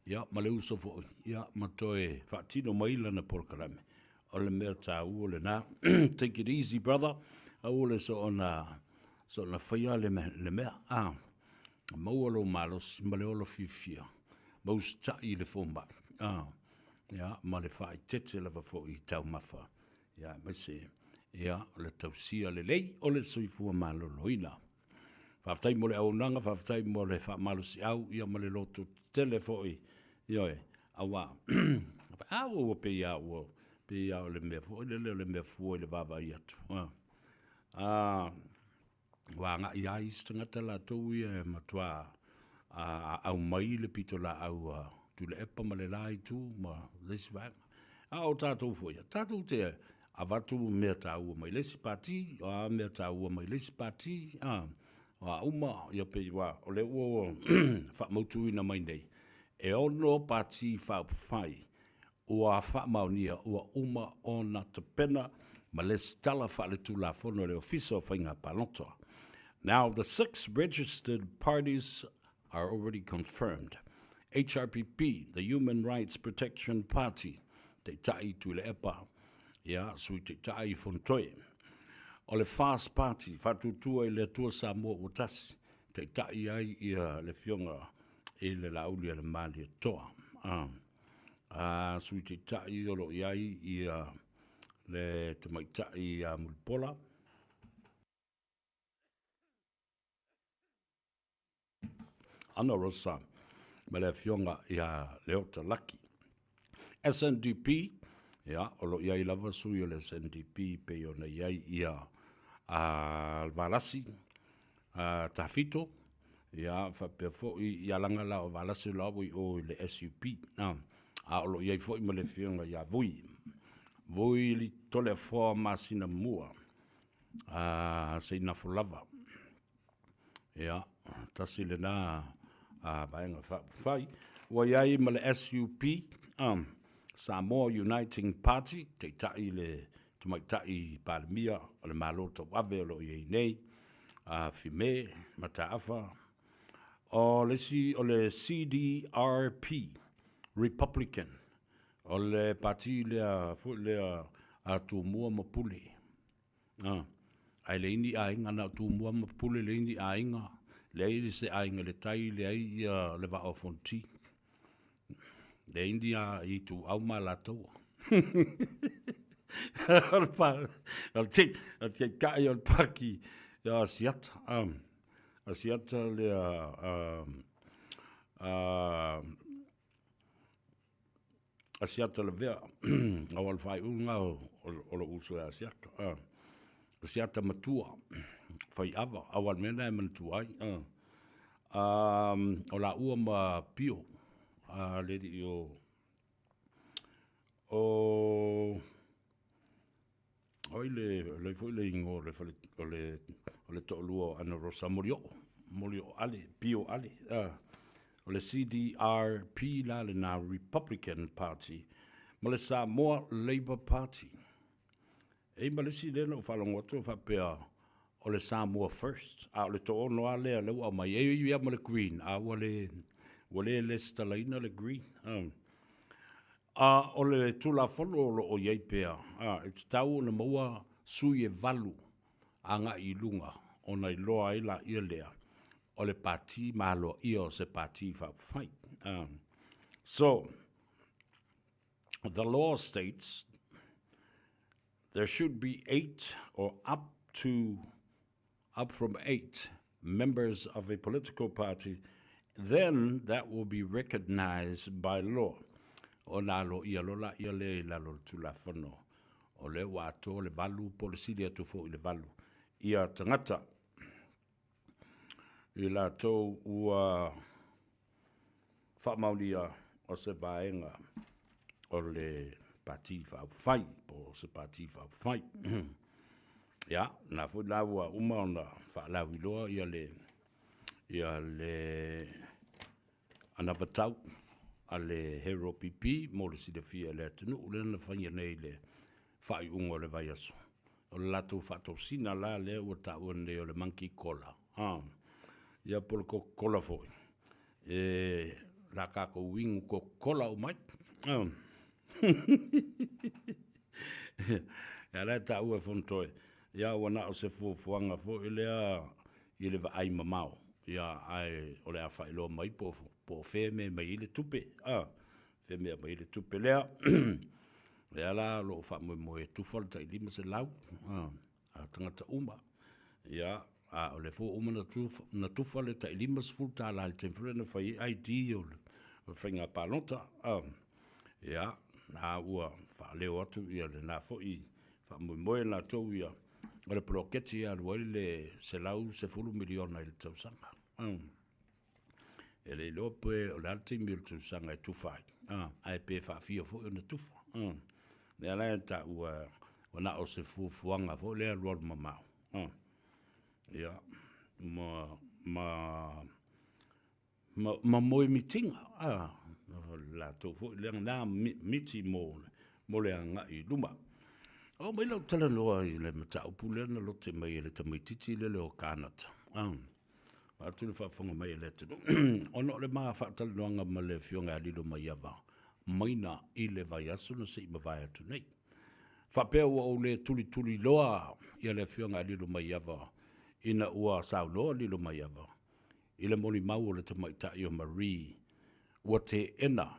Ia ma le uso foi, ia ma toe faatino mai lana polokalame. O le mea taua lena. Take it easy, brother. Aua le soona, soona faia le, le mea. Ah, maua lou malosi ma le ola fiafia. Ma usitai i le fomai. Ah, ia, ma le faaeteete lava foi i taumafa. Ia, aemaise, ia, o le tausia lelei o le soifua maloloina. Faafetai mo le auaunaga, faafetai mo le faamalosiau, ia ma le loto tetele foi, ioe, aua, a ua ua pei lava ua, pei lava o le mea foi lele o le mea fua i le vaavaai atu, a, a, ua agai lava isi tagata latou ia e matua a aumai le pitolaau a Tuilaepa ma le la itu ma le isi vaega. A o tatou foi, tatou te avatu mea taua mai le isi pati, o a mea taua mai le isi pati, a, o a uma, ia pei ua, o lea ua faamautuina mai nei, e 6 pati faaupufai ua faamaonia ua uma ona tapena ma lesitala faaletulafono e le Ofisa o Faiga Palota. Now, the six registered parties are already confirmed. HRPP, the Human Rights Protection Party, Taitai Tuilaepa, ia, Sui Taitai Fonotoe. O le FAST Party, Faatuatua i le Atua Samoa Ua Tasi, Taitai ai ia le Afioga i le Laauli a le Malietoa. Ah. A Sui Taitai o lo o i ai ia le Tamaitai ia Mulipola. Ana Rosa ma le Afioga ia Leota Laki. SNDP, ia, o lo o i ai lava sui o le SNDP pei ona i ai ia a Valasi a Tafito, ia, faapea foi ia laga la o Valasi o la ua i o i le SUP, a, a o lo o i ai foi ma le Afioga ia Vui, Vui Toleafoa Masinamua, a Seinafo lava. Ia, tasi lena a vaega faaupufai. Ua i ai ma le SUP, um, Samoa Uniting Party, taitai le tamaitai Palemia o le Malo Tauave o lo o i ai nei, a Fime Mataafa. O le isi o le CDRP, Republican, o le pati lea foi lea a Tumua ma Pule. A, ae leai ni aiga, na o Tumua ma Pule, leai ni aiga, leai se aiga i le tai, leai ia le Vaa o Fonoti, leai ni ituau ma latou. O le pa, o le te, o le taitai o le paki o Asiata, Asiata lea, a, Asiata Lavea, aua o le faaiuga o lou uso ia Asiata. Asiata matua, faiava, aua o le mea lena e manatua ai. O laua ma Pio, le alii o, o, O ai le, le foi le igoa o le fale, o le, o le toalua o Ana Rosa Molioo, Molioo Ale, Pio Ale, o le CDRP la lena Republican Party ma le Samoa Labour Party. E i ma le isi lea na ou faalogo atu e faapea o le Samoa First, a o le toono lava lea lea ua aumai, e i ai ma le Green, a ua le, ua le lesitalaina le Green. A o le Tulafono o lo o i ai pea, a, e tatau ona maua sui e valu agai i luga ona iloa ai laia lea o le Pati ma aloaia o se Pati Faaupufai. A, so, the law states. There should be 8 or up to up from 8 members of a political party, then that will be recognized by law. Ona aloaia loa laia lea i lalo o le Tulafono, o lea ua atoa le valu po o le sili atu foi i le valu ia tagata i latou ua faamaonia o se vaega o le Pati Faaupufai po o se Pati Faaupufai. Ia, na foi la ua uma ona faalauiloa ia le ia le anavatau a le Hero PP mo le silafia e le atunuu lea na faia nei le faaiuga o le vaiaso. O le latou faatosina la lea ua taua nei o le monkey collar, ha. Ia po o le Coca-Cola foi. E la tatou inu Coca-Cola uma ai. Ia la e taua e Fonotoe, ia ua na o se fuafuaga foi lea i le vaai mamao, ia ae o le a faailoa mai po o fea e mea mai ai le tupe, a, fea e mea mai ai le tupe lea. Lea la o lo o faamoemoe e tufa le tai $500 a tagata uma. Ia, a o lea foi ua uma ona tufa le tai $50 i le taimi foi lea na fai ai ID o le faiga palota. Ia, na ua faaleo atu ia lena foi faamoemoe latou ia o le poloketi e alu ai le $110 miliona i le tausaga. E le iloa pe o le a le taimi o le tausaga e tufa ai, ae pe faafia foi ona tufa. Lea la e taua ua na o se fuafuaga foi lea alualu mamao. Ia, ma, ma, ma, ma moemitiga, o le latou foi lea na miti mo, mo le agai i luma. Oo mai lau talanoa i le mataupu lea na lote mai e le tamaitiiti lele o Kanata. Vaeatu le faafofoga mai a le atunuu, ona o le ma faatalanoaga ma le Afioga ia Lilomaiava Maina i le vaiaso na se i mavae atu nei. Faapea ua ou le tulituliloa ia le Afioga ia Lilomaiava ina ua saunoa Lilomaiava i le molimau o le tamaitai o Marie ua teena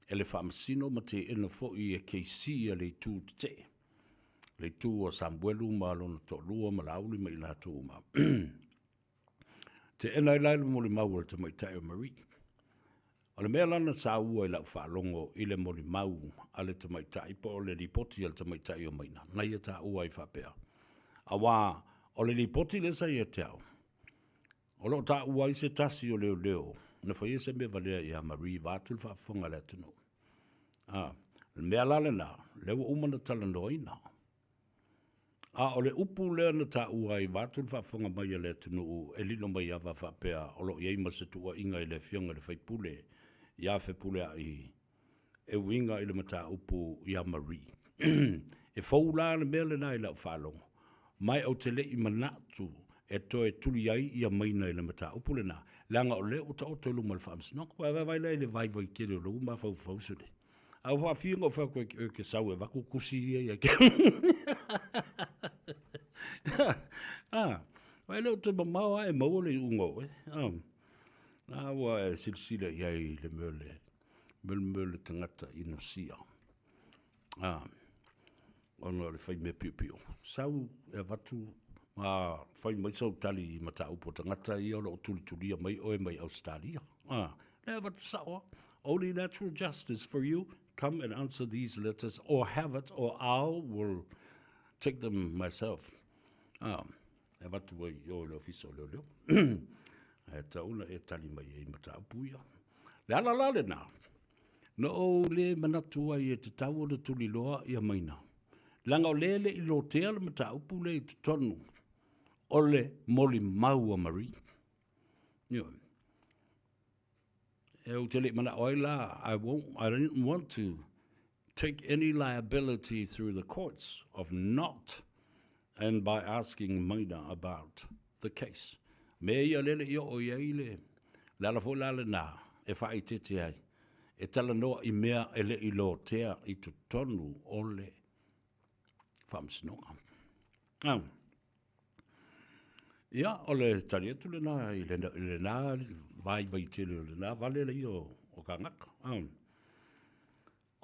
e le Faamasino ma teena foi e KC a le Itu Tetee, le itu o Samuelu ma lona toalua ma Laauli ma i latou uma. Teena ai la le molimau a le tamaitai o Marie. O le mea la na saua i lau faalogo i le molimau a le tamaitai po o le lipoti a le tamaitai o Maina, na ia taua ai faapea, aua o le lipoti lea sa ia te au, o lo o taua ai se tasi o leoleo na faia se mea valea ia Marie vaeatu le faafofoga a le atunuu. A, o le mea la lena, lea ua uma ona talanoaina. A o le upu lea na taua ai vaeatu le faafofoga mai a le atunuu e Lilomaiava faapea o lo o i ai ma se tuuaiga i le Afioga i le sui usufono ia Fepuleai e uiga i le mataupu ia Marie. E fou la le mea lena i lau faalogo, ma ou te le i manatu e toe tuli ai ia Maina i le mataupu lena, leaga o lea ua taoto i luma o le Faamasinoga. Ua vaavaai la i le vaivai tele o lou mafaufau sole. A ua faafia ona ou fai atu e te sau e avatu tusi ia ia te au. Ah, e le o toe mamao lava e maua le iuga o oe. Ah, na ua e silasila i ai i le mea o le, mea o le tagata inosia. Ah, ona o le fai mea piopio. Sau e avatu ma fai mai sau tali i mataupu a tagata ia o lo o tulitulia mai oe mai Ausetalia. Ah, lea avatu sao lava. Only natural justice for you. Come and answer these letters or have it or I will take them myself. Ah, e avatu ai i o i le ofisa o leoleo. Ae tatau ona e tali mai ai i mataupu ia. Le ala la lena, Na ou le manatu ai e tatau ona tuliloa ia Maina, leaga o lea e le i lotea le mataupu lea i totonu o le molimau a Marie. Ioe. E ou te le i manao ai la, I won't, I didn't want to take any liability through the courts of not and by asking Maina about the case. Mea ia lele i oo i ai le, le ala foi la lena e faaeteete ai, e talanoa i mea e le i lotea i totonu o le faamasinoga. Ah. Ia, o le tali atu lena i lena vaivai tele o lena vale ia o kānaka. Ah.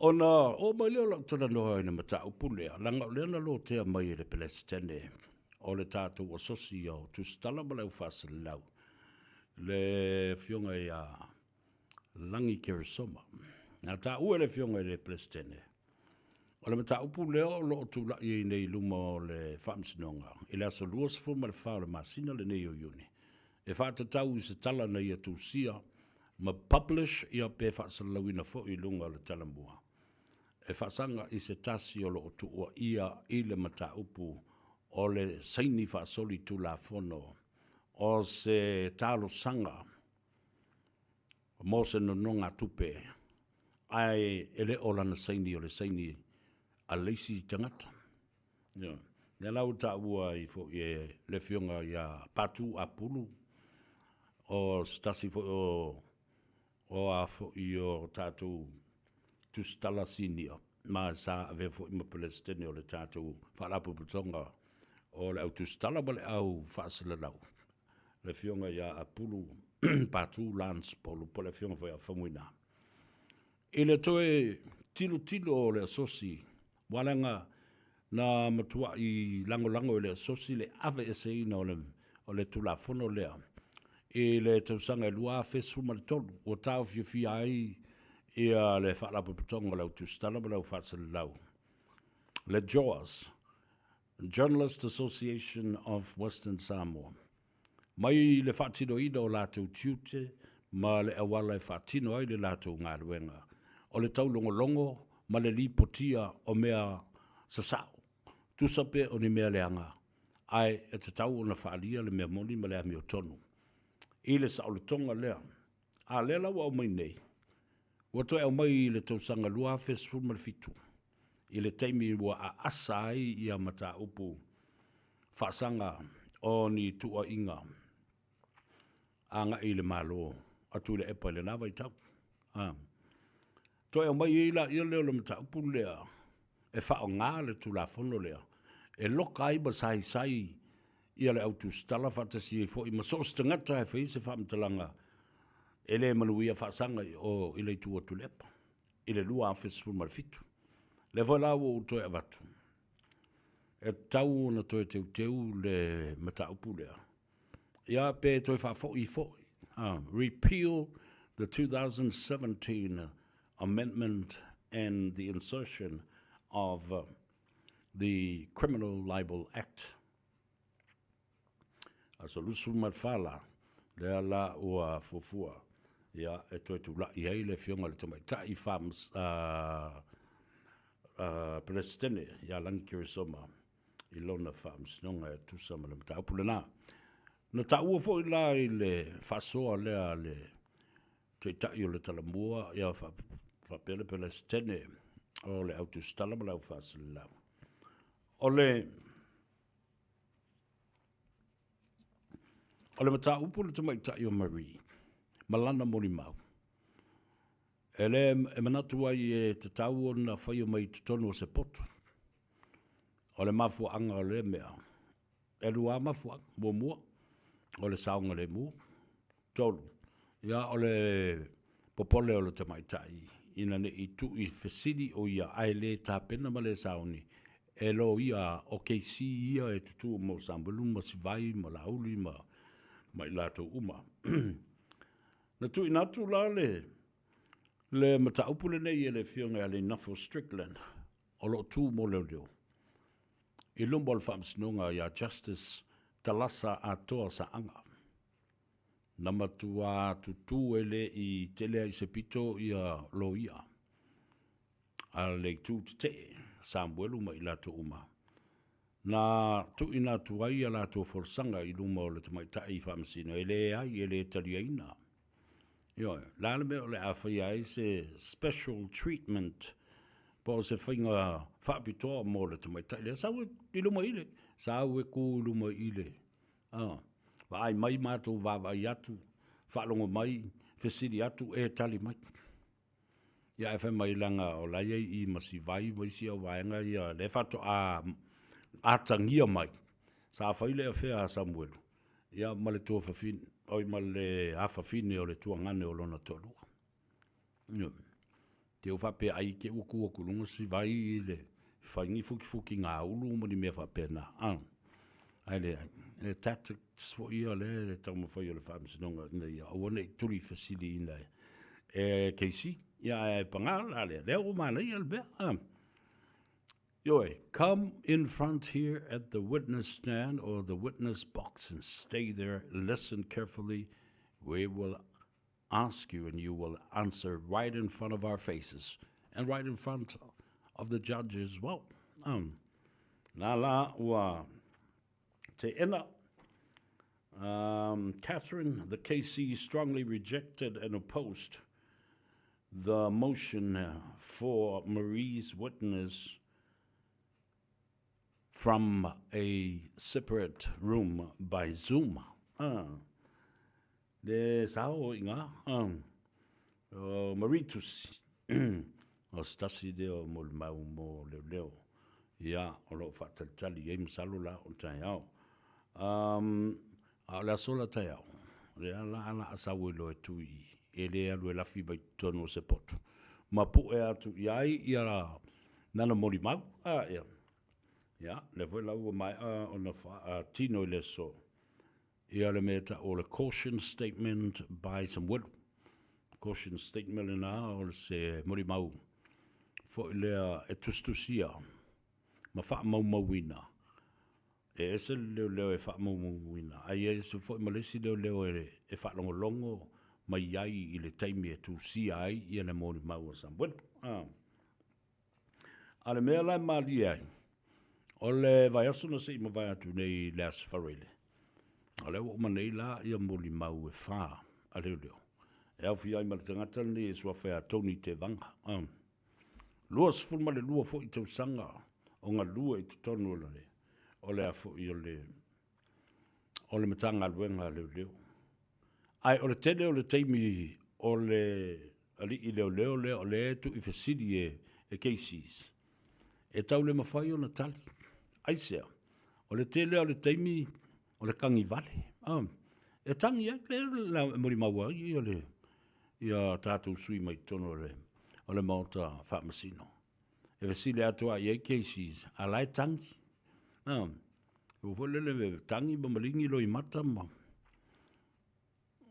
Ona oo mai lea o lau talanoa i le mataupu lea, leaga o lea na lotea mai e le Peresetene o le tatou Asosi o Tusitala ma le Au Faasalalau, le Afioga ia Lagi Keresoma. Na taua e le Afioga i le Peresetene, o le mataupu lea o lo o tulai ai nei i luma o le Faamasinoga i le aso 24 o le masina lenei o Iuni, e faatatau i se tala na ia tusia ma publish ia pe faasalalauina foi i luga o le Talamua, e faasaga i se tasi o lo o tuuaia i le mataupu o le saini faasolitulafono o se talosaga mo se nonogatupe ae e le o lana saini o le saini a le isi tagata. Ioe. Lea la ua taua ai foi e le Afioga ia Patu Apulu, o se tasi foi o o a foi o tatou tusitala sinia, ma sa avea foi ma Peresetene o le tatou Faalapotopotoga o le Au Tusitala ma le Au Faasalalau, le Afioga ia Apulu Patu Lance Polu, po o le Afioga foi ia Faumuina. I le toe tilotilo o le Asosi, aua leaga na matuai lagolago e le Asosi le aveeseina o le, o le Tulafono lea i le tausaga e 2013, ua taofiofia ai ia le Faalapotopotoga o le Au Tusitala ma le Au Faasalalau, le JOAS, Journalist Association of Western Samoa, mai le faatinoina o latou tiute ma le auala e faatino ai le latou galuega, o le taulogologo ma le lipotia o mea sasao, tusa pe o ni mea leaga, ae e tatau ona faaalia le mea moni ma le amiotonu i le saolotoga lea. A lea la ua aumai nei, ua toe aumai i le tausaga 2017, i le taimi ua aasa ai ia mataupu faasaga o ni tuuaiga agai i le Malo a Tuilaepa i lena vaitau. A. Toe aumai ai laia lea o le mataupu lea e faaaoga le Tulafono lea e loka ai ma saisai ia le au tusitala faatasi ai foi ma so o se tagata e fai se faamatalaga e le manuia faasaga i o i le itu o Tuilaepa i le 2017. Lea foi la ua ou toe avatu, e tatau ona toe teuteu le mataupu lea, ia pe toe faafoi foi, repeal the 2017 amendment and the insertion of the Criminal Libel Act. Aso 24 la, lea la ua fuafua ia e toe tula'i ai le Afioga i le Tamaitai Peresetene ia Lagi Keresoma i lona faamasinoga e tusa ma le mataupu lena. Na taua foi la i le faasoa lea a le Taitai o le Talamua ia faapea le Peresetene o le Au Tusitala ma le Au Faasalalau. O le O le mataupu i le tamaitai o Marie ma lana molimau, e le e manatu ai e tatau ona faia mai i totonu o se potu. O le mafuaaga o lea mea, e lua lava mafuaaga. Muamua, o le saogalemu. 3, ia o le popole o le tamaitai ina ne i tuu i fesili o ia ae le tapena ma le sauni e loia o keisi ia e tutu mo Samuelu ma Sivai ma Laauli ma ma i latou uma. Na tuuina atu la le le mataupu lenei e le Afioga ia Leinafo Strickland o lo o tu mo leoleo i luma o le Faamasinoga ia Justice Talasa Atoa Saaga. Na matua tutū e le i tele ai se pito ia loia a le itu tetee, Samuelu ma i latou uma. Na tuuina atu ai a latou folasaga i luma o le tamaitai faamasino e leai e le taliaina. Ioe, o le a le mea o le a faia ai se special treatment po o se faiga faapitoa mo le tamaitai lea. Sau i luma i le, sau e ku i luma i le A, vaai mai matou vaavaai atu, faalogo mai, fesili atu, e tali mai. Ia ae fai mai leaga o la e i ai i ma Sivai ma isi au vaega ia lea faatoa atagia mai, sa fai le afea a Samuelu, ia ma le tuafafine, oi ma le afafine o le tuagane o lona toalua. Ioe. Te ua faapea ai te ua tu atu i luga si vai i le fai ni fukifukiga ulu ma ni mea faapena, a. Ae leai, e tactics foi ia lea e taumafai o le Faamasinoga ina ia aua ne i tulifesiliina e KC. Ia ae paga la lea, lea ua manaia le mea, a. Ioe, come in front here at the witness stand or the witness box and stay there, listen carefully, we will ask you and you will answer right in front of our faces and right in front of the judge as well. Um, nā la ua te ena. Um, Catherine, the KC strongly rejected and opposed the motion for Marie's witness from a separate room by Zoom. Ah. Le sao i ngā, o Marie Tusi, o se tasi lea o molimau mo leoleo, ia, o lo o faatalitali i ai masalo la o le taeao. Um, a o le aso la taeao, lea la a la a sau ai loa e tui e le alu e lafi mai totonu o se potu. Ma pu'e atu i ai ia lana molimau, a, ia, ia, lea foi la ua maea ona faatino i le aso. Ia le mea e ta'u o le caution statement by Samuelu. Caution statement lenā o se molimau foi lea e tusitusia ma faamaumauina. E ese le leoleo e faamaumauina, ae ese foi ma le isi leoleo e faalogologo mai ai i le taimi e tusia ai ia le molimau a Samuelu. A o le mea la e malie ai, o le vaiaso na se i mavae atu nei i le Aso Faraile, o lea ua uma nei la ia molimau e fa a leoleo, e aofia ai ma le tagata lenei e suafa ia Tony Tevaga. 22 foi tausaga o galue i totonu o le, o le a foi o le, o le Matagaluega a Leoleo. Ae o le tele o le taimi o le alii leoleo lea o lea e tuuifesili e, e KCs, e tau le mafai ona tali. Aisea? O le tele o le taimi o le tagi vale. Ah, e tagi ai, lea e molimau ai ia le, ia tatou sui mai totonu o le, o le Maota Faamasino. E fesili atu a i ai KCs, a la e tagi. Ah, ua foi lele tagi ma maligi loimata ma...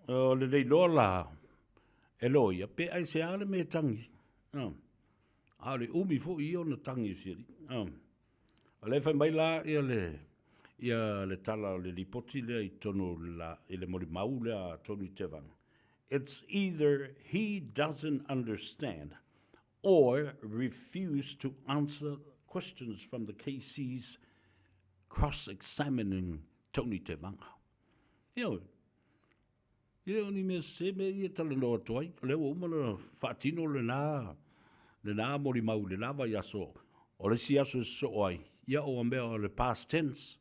O le le iloa la e loia, pe aisea le mea e tagi. Ah. A o le umi foi ia ona tagi o si alii. Ah. O lea e fai mai la ia le, ia le tala o le lipoti lea i totonu o la, i le molimau lea a Tony Tevaga. It's either he doesn't understand or refuse to answer questions from the KC's cross-examining Tony Tevaga. Ioe. E le o ni mea sese mea ia e talanoa atu ai. O lea ua uma ona faatino lenā, lenā molimau i lenā vaiaso. O le isi aso e sosoo ai, ia o mea o le past tense,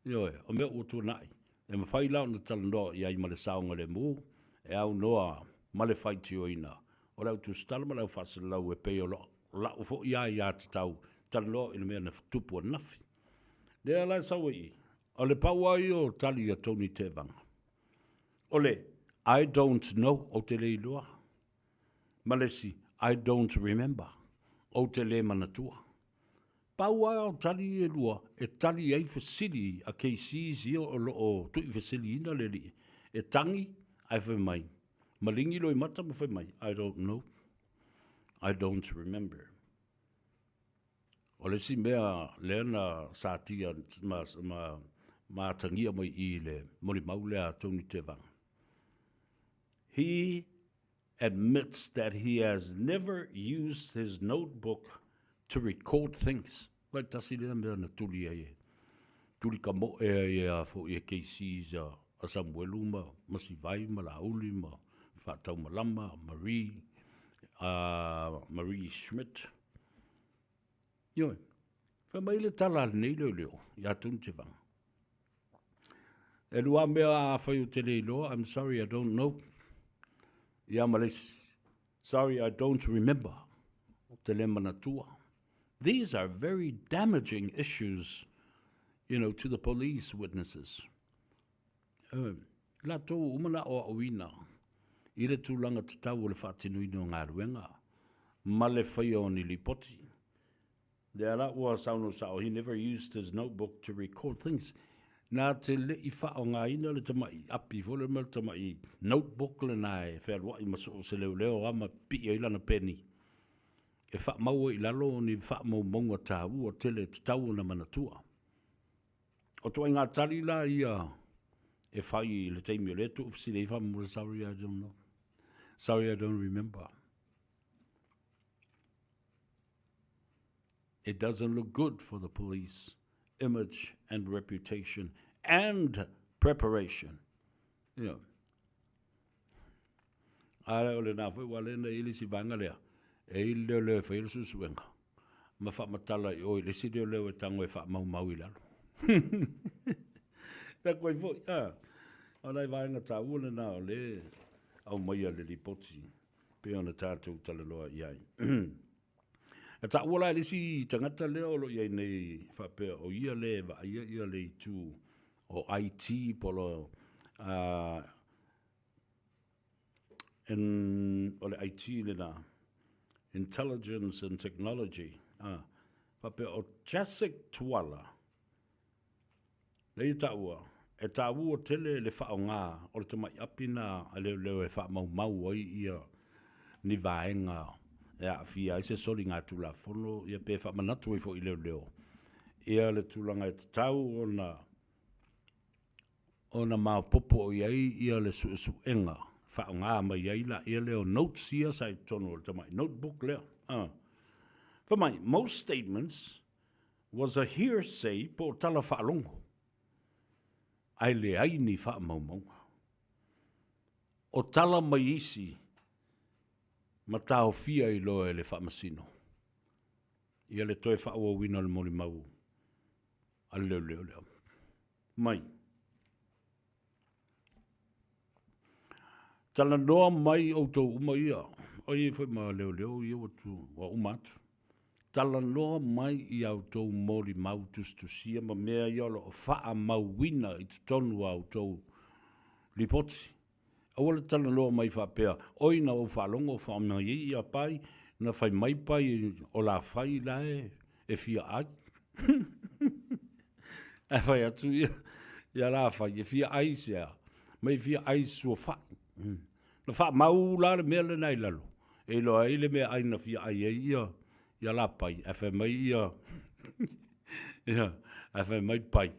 ioe, o mea ua tuanai. E mafai la ona talanoa i ai ma le saogalemu, e aunoa ma le faitioina o le au tusitala ma le au faasalalau e pei o la'u foi aiatatau talanoa i le mea na tupu ananafi. Lea la e sau ai i i, o le pau lava ia o tali a Tony Tevaga, o le I don't know, ou te le iloa, ma le isi I don't remember, ou te le manatua. Pau lava o tali ia e lua e tali ai fesili a KCs ia o lo o tuuifesiliina le alii, e tagi ae fai mai, maligi loimata ma fai mai, I don't know, I don't remember. O le isi mea lea na satia ma, ma, ma atagia mai i le molimau lea a Tony Tevaga. He admits that he has never used his notebook to record things. Wai tasi lea mea na tuli ai e, tuli ka moe ai e a foi e KCs a, a Samuelu ma, ma Sivai ma Laauli ma Faataumalama, Marie, a Marie Schmidt. Ioe, fai mai le tala a lenei leoleo ia Tony Tevaga. E lua mea afai ou te le iloa, I'm sorry I don't know. Ia ma le isi, sorry I don't remember. Ou te le manatua. These are very damaging issues, you know, to the police witnesses. Uh, latou uma na aoaoina i le tulaga tatau o le faatinoina o galuega. ma le faia o ni lipoti. Lea la ua saunoa sao, he never used his notebook to record things. Na te le i faaaogaina le tama'i api foi lea ma le tama'i notebook lena e fealua'i ma soo se leoleo lava ma pipii ai lana peni e faamau ai i lalo ni faamaumauga taua tele e tatau ona manatua. O ituaiga tali la ia e fai i le taimi o lea e tuufesili ai faamolemole, sorry I don't know, sorry I don't remember. It doesn't look good for the police image and reputation and preparation. Yeah. A o lena foi ua lena i le isi vaega lea, e i le leoleo e faia le suesuega ma faamatala i o i le isi leoleo e tago e faamaumau i lalo. Pea koe foi, a, o nai vaega taua lena o le aumaia le lipoti pei ona tatou talanoa i ai. E taua la e le isi tagata lea o lo o i ai nei faapea o ia le e vaaia ia le itu o IT po o le o le IT lena, Intelligence and Technology, faapea o Jacek Tuala, Lea e taua, e taua tele le faaaoga o le tamai api na a leoleo e faamaumau ai ia ni vaega e aafia ai se soligatulafono ia pe faamanatu ai foi i leoleo ia le tulaga e tatau ona ona maopoopo i ai ia le suesuega faaaoga mai ai laia lea o notes ia sa i totonu o le tamai notebook lea. Fai mai, most statements was a hearsay po o tala faalogo, ae leai ni faamaumauga. O tala mai isi ma taofia ai loa e le Faamasino ia le toe faaauauina o le molimau a le leoleo lea. Mai. Talanoa mai outou uma ia, o ia foi ma leoleo ia ua, tu, ua uma atu. Talanoa mai i a outou molimau tusitusia ma mea ia o lo o faamauina i totonu o a outou lipoti. Aua le talanoa mai faapea, oi na ou faalogo faamai ai ia Pai, na fai mai Pai o la fai la e e fia ai. Ae fai atu ia, ia la fai, e fia ai se a, mai fia ai sua fai. Na faamau la le mea lena i lalo, e iloa ai le mea ai na fia ai ai ia, ia la pai, ae fai mai ia, ia, ae fai mai pai,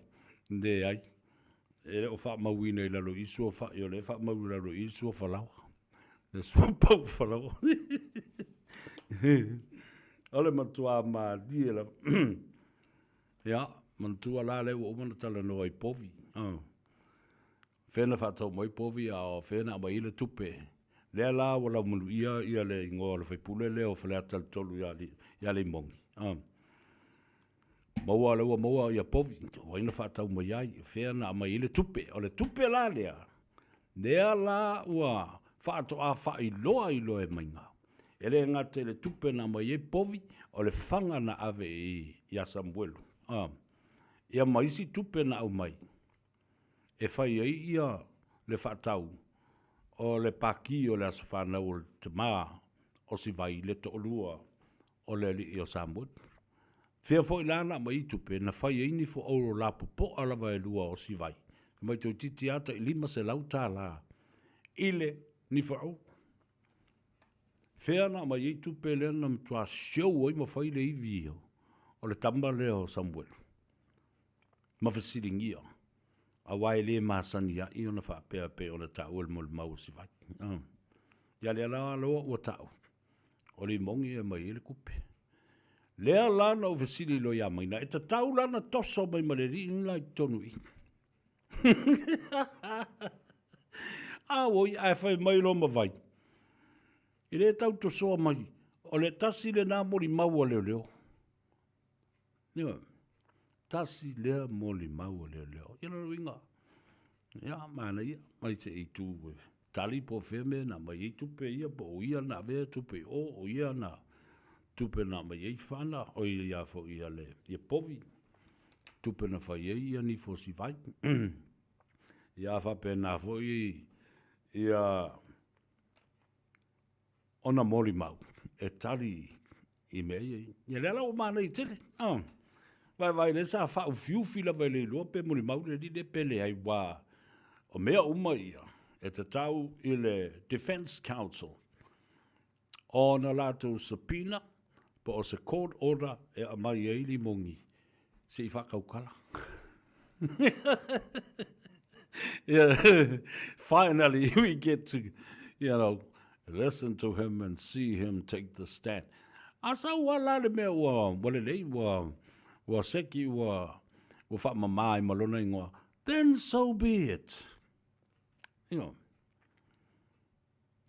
leai. E le o faamauina i lalo i sua fai, o lea e faamau i lalo i sua falaoa. Le sua pau falaoa. O le matua malie lava. Ia, manatua la lea ua uma ona talanoa i povi. Uh. Fea na faatau mai povi a o fea na aumai ai le tupe. Lea la ua laumanuia ia le igoa o le faipule lea o Faleata le 3 ia, ia Leimogi. Uh. Maua lea ua maua ia povi, o ai na faatau mai ai, o fea na aumai ai le tupe. O le tupe la lea, lea la ua faatoa faailoa i loa e maiga. E le gata i le tupe na aumai ai povi, o le fanga na ave i ia Samuelu. A, ia ma isi tupe na aumai e fai ai ia le faatau o le paki o le aso fanau o le tama o Sivai le toalua o le alii o Samuelu. Fea foi la na aumai ai tupe na fai ai nifo auro lapopoa lava e lua o Sivai, mai toeitiiti lava tai $500 tala i le nifo auro. Fea na aumai ai tupe lea na matua show ai ma fai le ivi o le tama lea o Samuelu ma fesiligia, aua e le masani ai ona faapea pei ona taua i le molimau o Sivai. Ia lea la loa ua tau, o Limogi e aumai ai le tupe. Lea la na ou fesili loa ia Maina, e tatau la na toso mai ma le alii le la i totonu i i. Auoi, ae fai mai loa ma Vai, e le tau tosoa mai, o le tasi lena molimau a leoleo. Ioe, tasi lea molimau a leoleo. Ia lona uiga, ia, manaia, mai se i tu e tali po o fea mea na aumai ai tupe ia, po o ia na avea tupe i o, o ia na tupe na aumai ai fana, o ia foi ia le ia povi, tupe na fai ai ia nifo o Sivai. Ia faapena foi ia ona molimau. e tali i mea ia. Ia lea la ua manaia tele. Ah. Vaivai lea sa faaufiufi lava e le iloa pe molimau le alii lea pe leai aua o mea uma ia e tatau i le Defence Council ona latou subpoena po o se court order e aumai ai limogi se i faataukala. Yeah, finally we get to, you know, listen to him and see him take the stand. A sau a la le mea ua, ua lelei, ua, ua seki, ua, ua faamama ai ma lona ingoa, then so be it. You know.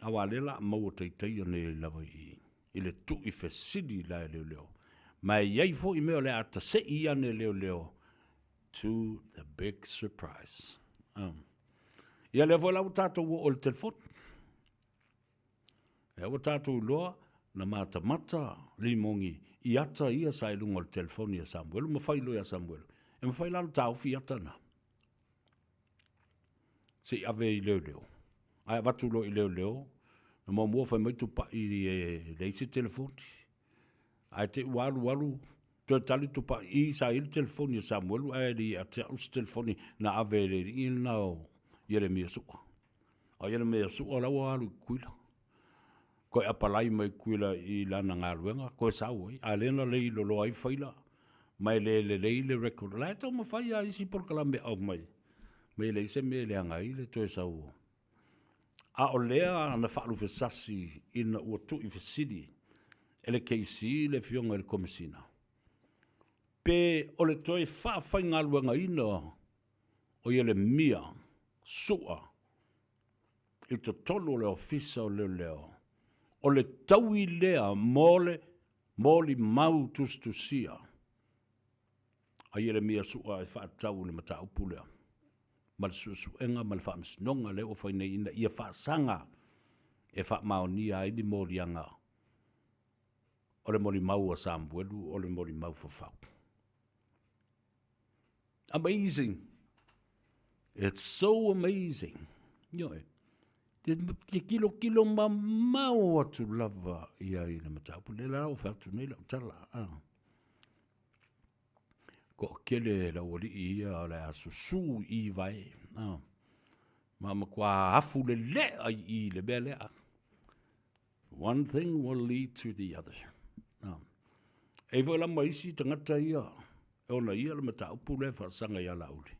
Aua lea la maua taitaia nei lava i, i le tui fesili la e leoleo. Ma e iai foi mea o le a tasei ane leoleo to the big surprise. Um. Ia lea foi la ua tatou oo i le telefoni. Lea ua tatou iloa na matamata Limogi i ata ia sa i luga o le telefoni a Samuelu ma fai loa ia Samuelu. E mafai la ona taofi ata na. Se i ave i leoleo. Ae avatu loa i leoleo, na muamua fai mai Tupai e leai se telefoni. Ae te i ua alu alu, toe tali Tupai, i sa i ai le telefoni a Samuelu ae le i ia te au se telefoni na ave e le alii lena o Ieremia Sua. A o Ieremia Sua la ua alu i Tutuila. Toe apalai mai Tutuila i lana galuega, toe sau ai, a lea na leiloloa ai faila, ma e le lelei le record. O la e taumafai lava isi polokalame e aumai, ma e leai se mea e leaga ai le toe sau o. A o lea na faalufesasi ina ua tuuifesili e le KC le Afioga i le Komesina, pe o le toe faafaigaluegaina o Ieremia Sua i totonu o le Ofisa o Leoleo, o le taui lea mo le molimau tusitusia a Ieremia Sua e faatatau i le mataupu lea, ma le suesuega ma le faamasinoga lea ua fai nei ina ia faasaga e faamaonia ai ni moliaga o le molimau a Samuelu o le molimau fafau. Amazing. It's so amazing. Ioe. Te, te kilo kilo mamao atu lava ia i le mataupu. Le la o whatu nei lau tala. Ah. Ko kele lau alii ia o le a susu i vai. Ah. Ma matua afu le le ai i le mea lea. One thing will lead to the other. Ah. E foi la ma isi tagata ia, e ona ia le mataupu lea e faasaga ia Laauli.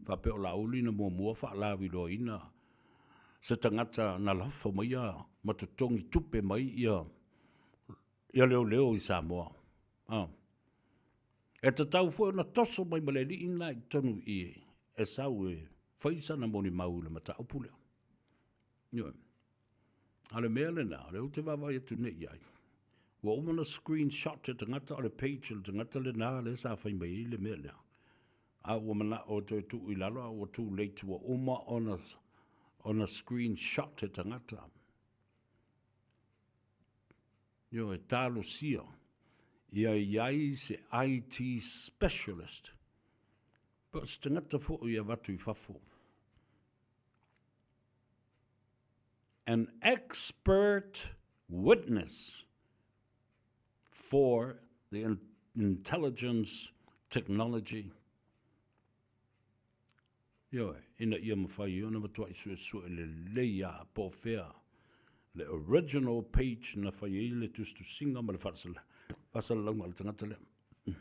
Faapea o Laauli na muamua faalauiloaina se tagata na lafo maia ma totogi tupe mai ia ia leoleo i Samoa. Ah. E tatau foi ona toso mai ma le alii lena i totonu i i e sau e fai sana molimau i le mataupu lea. Ioe. A o le mea lena, o lea ou te vaavaai atu nei i ai, ua uma ona screenshot e tagata o le page o le tagata lena lea sa fai mai ai le mea lea. A ua mana'o e toe tuu i lalo, a ua too late, ua uma ona, ona screenshot e tagata. Ioe, talosia ia i ai se IT specialist, po o se tagata foi e avatu i fafo. An expert witness for the intelligence technology. Ioe, ina ia mafai ai ona matuai suesue lelei lava po o fea le original page na fai ai le tusitusiga ma le faasalalauga a le tagata lea.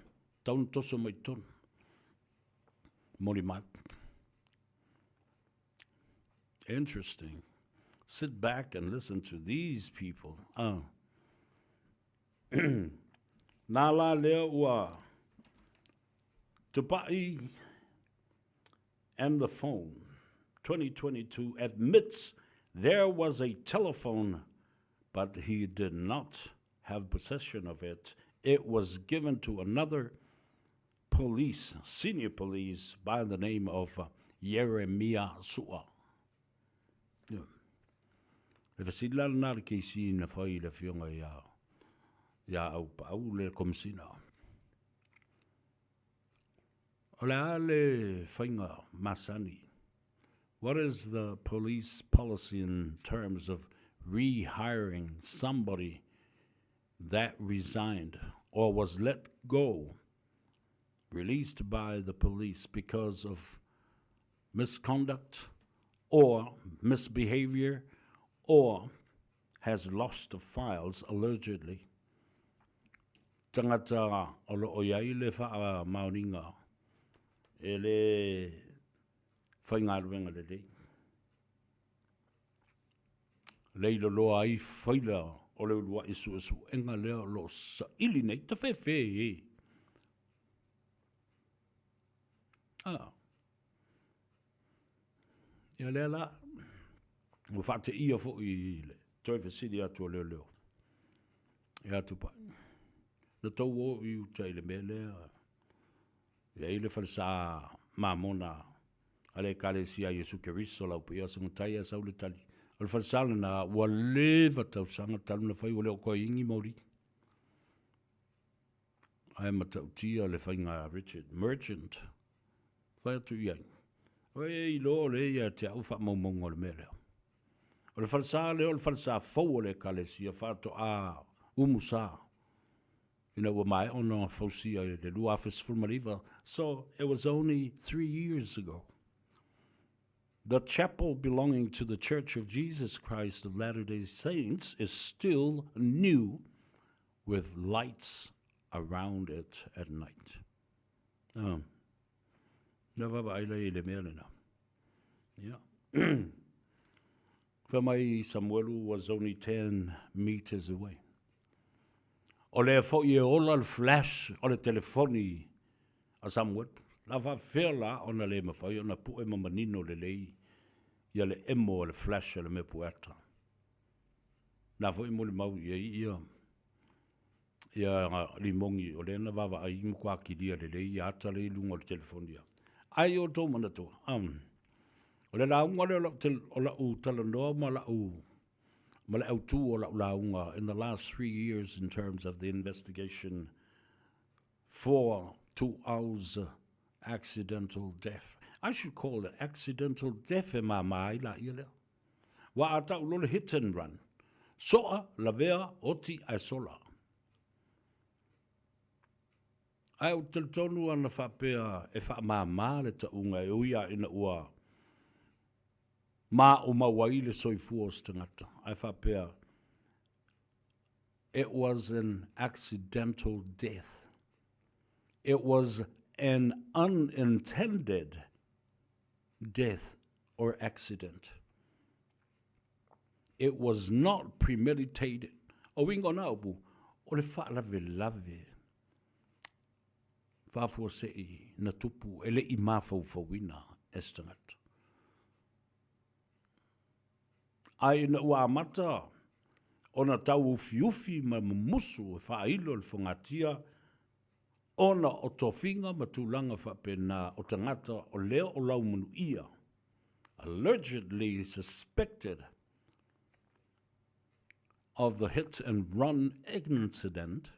Tau na toso mai totonu. Molimau. Interesting. Sit back and listen to these people. Ah. Nā la lea ua Tupai and the phone 2022 admits there was a telephone but he did not have possession of it. It was given to another police, senior police, by the name of Ieremia Sua. Ia. Le fesili la lena a le KC na fai i le afioga ia ia Aupaau le Komesina. O le a le faiga masani? What is the police policy in terms of rehiring somebody? that resigned or was let go, released by the police because of misconduct or misbehavior or has lost the files allegedly. Tangata o lo o iai le faamaoniga e le faigaluega lelei. Lea i loloa ai faila o le uluai suesuega lea o lo o saili nei, tafefe e. Ah. Ia lea la, ua faateia foi i le toe fesili atu o leoleo. Ia Tupai, na tou o i uta i le mea lea, e i ai le falesa mamona a le Ekalesia a Iesu Keriso lau paia o Sagatai ae sau le tali. O le falesa lena ua leva tausaga talu na fai ua le o toe igi moli. Ae matautia le faiga a Richard Merchant. Fai atu i ai, Oe e iloa o lea ia te au faamaumauga o le mea lea. O le falesa lea o le falesa fou o le Ekalesia faatoa umusa ina ua maea ona fausia i le 2019, so it was only 3 years ago. The chapel belonging to the Church of Jesus Christ of Latter-day Saints is still new with lights around it at night. Ah. Na vaavaai la i le mea lena. Ia. Fai mai Samuelu was only 10 meters away. O lea foi e ola le flash o le telefoni a Samuelu. La faafefea la ona le mafai ona pue ma manino lelei ia le emo o le flash o le mea pueata. Na foi e molimau i ai ia ia limogi o lea na vaavaai matua kilia lelei ia ata lea i luga o le telefoni ia. Ai o outou manatua, o le lauga lea o lau, o lau talanoa ma lau ma le autu o lau lauga in the last 3 years in terms of the investigation for Tuau's accidental death. I should call it accidental death e mama ai la ia lea. Ua a tau loa le hit and run. Soa, lavea, oti ae sola. Ae ou te talitonu ana faapea e faamama le tauga e ui a ina ua maumau ai le soifua o se tagata. Ae faapea, it was an accidental death. It was an unintended death or accident. It was not premeditated. O uiga o na upu, o le faalavelave faafuasei na tupu e le i mafaufauina e se tagata. Ae ina ua amata ona tauufiufi ma mumusu e faailo le fogatia ona o tofiga ma tulaga faapena o tagata o lea o laumanuia, allegedly suspected of the hit and run incident,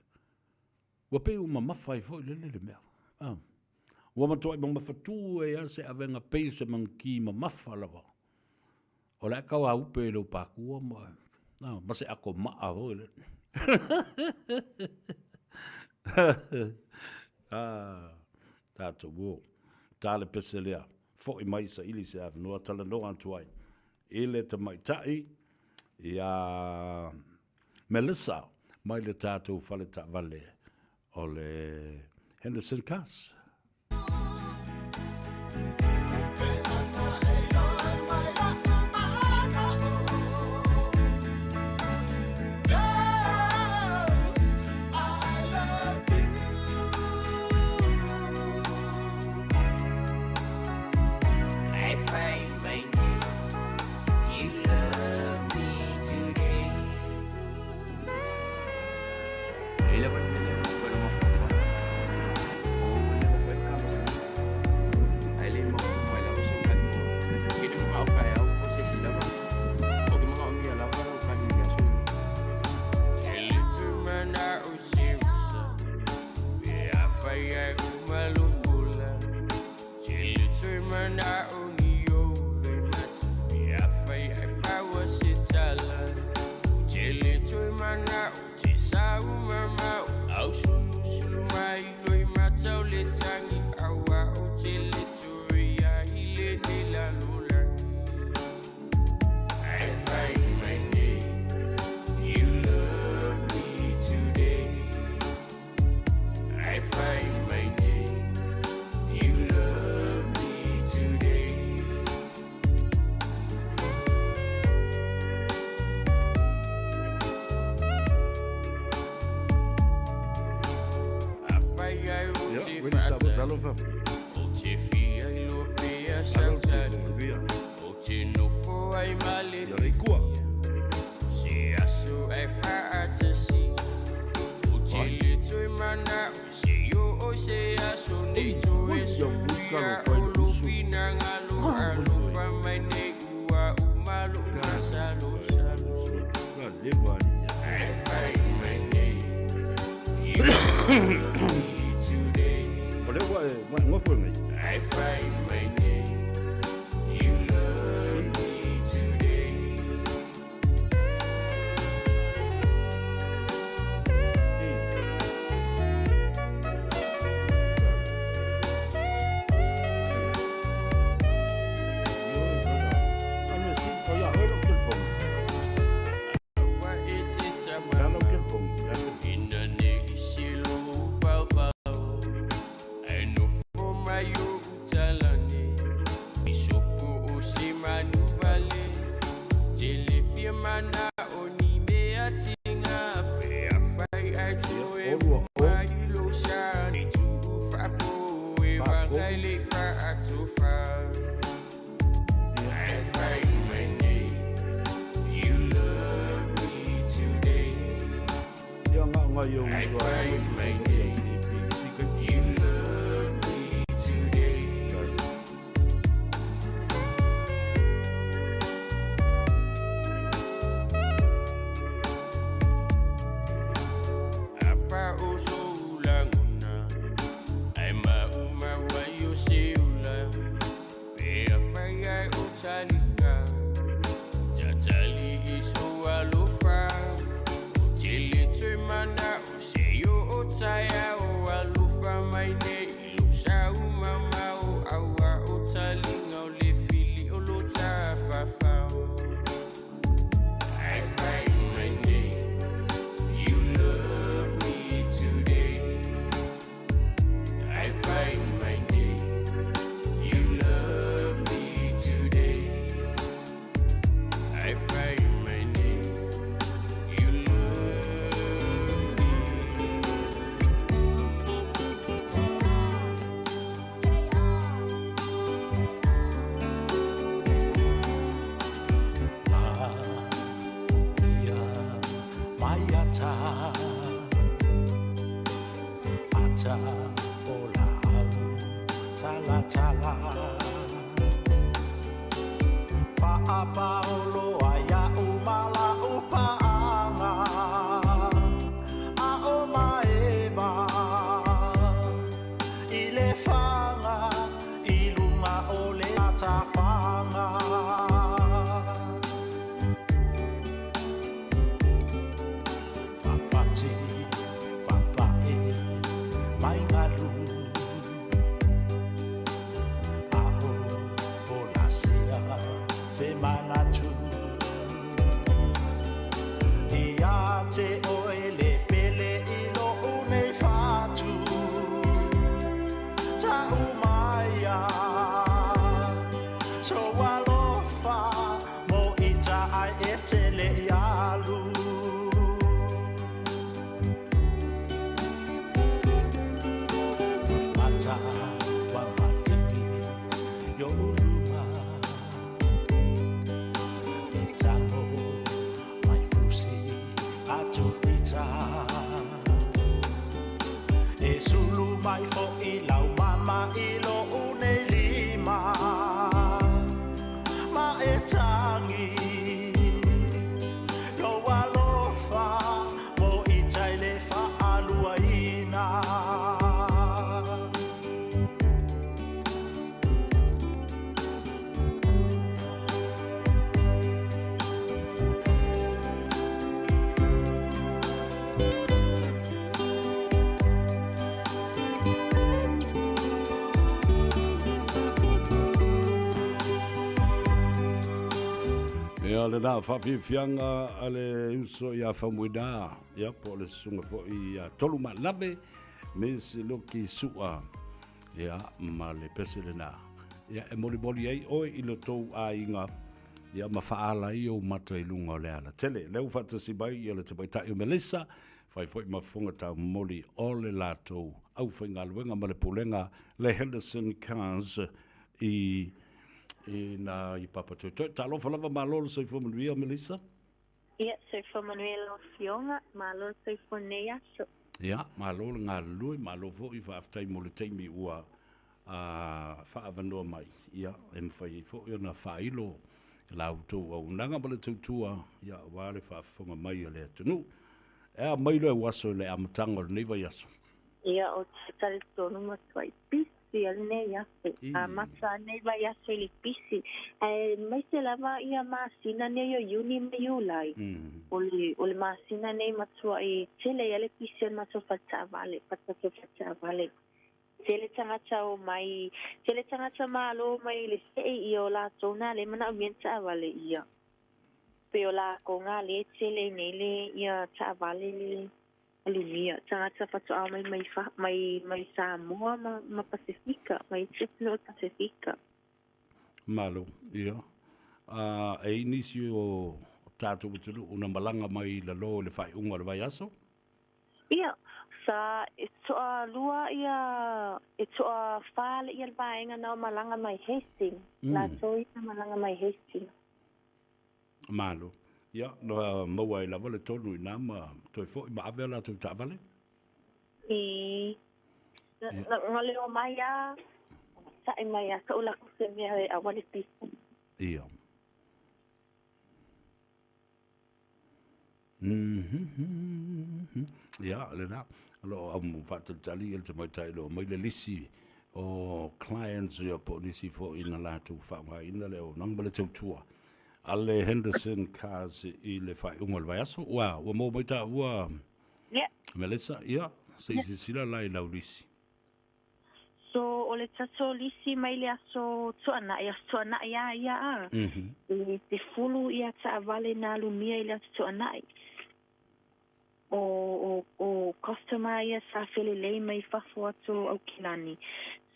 ua pei ua mamafa ai foi lele le mea. Ah. Ua matuai mamafatū ai lava se avega pei se magiki mamafa lava. O le a kau a upe i lou pakua ma, ah, ma se ako maa foi le. Ah, tātou o. Tā le pese lea. Foi mai saili se avanoa talanoa atu ai i le tamaitai ia Melissa mai le tātou fale taavale o le Henderson Cars. Talofa. Alo se manuia. Ia le ikua. O lea ua e ngofo nei. Ia lena faafiafiaga a le uso ia Faumuina, ia po o le susuga foi ia Tolumalave me se loki sua, ia ma le pese lena. Ia e molimoli ai oe i lo tou aiga, ia ma faaala ai ou mata i luga o le alatele. Lea ua faatasi mai ia le tamaitai o Melissa, fai foi ma fofoga taumoli o le latou aufaigaluega ma le Pulega le Henderson Cars i i na i Papatoetoe. Talofa lava, malo le soifua manuia Melissa. Ia, soifua manuia lau Afioga, malo le soifua i lenei aso. Ia, malo le galulue, malo foi faafetai mo le taimi ua faaavanoa mai, ia, e mafai ai foi ona faailo la outou auaunaga ma le tautua, ia, aua le faafofoga mai a le atunuu. E a mai lou aso i le amataga o lenei vaiaso? Ia, ou te talitonu matuai pisi a lenei aso. Amata lenei vaiaso i le pisi. Aemaise lava ia masina nei o Iuni ma Iulai. O le, o le masina nei matuai tele ai le pisi o le matou fale taavale, tatou fale taavale. Tele tagata o mai, tele tagata malo mai le see ia o latou na le manaomia ni taavale ia. Pei o lakou na le tele nei le ia taavale le alumia. Tagata faatoa mai mai mai mai Samoa ma ma Pasefika, mai isi atunuu o le Pasefika. Malo, ia. A e i nisi o tatou atunuu na malaga mai i lalo i le faaiuga o le vaiaso? Ia, sa e toalua ia, e toafa le ia le vaega na o malaga mai Hastings, latou ia na malaga mai Hastings. Malo. Ia, na maua ai lava le tonu i na ma toe foi ma ave a latou taavale? I, na leo mai a, sa'i mai a sa'u lako se mea e aua le pisa. Ia. Ia, lena, o lo o au faatalitali ia le tamaitai o lo o aumai le lisi o clients ia po o nisi foi na latou faaaogaina le auaunaga ma le tautua a le Henderson Cars i le faaiuga o le vaiaso. Ua, ua maua mai taua, Melissa, ia, se i silasila la i lau lisi. So, o le tatou lisi mai le aso Tuanai, aso Tuanai a ia a, e 10 ia taavale na alumia i le aso Tuanai. O, o, o customer ia sa felelei mai fafo atu o Aukilani.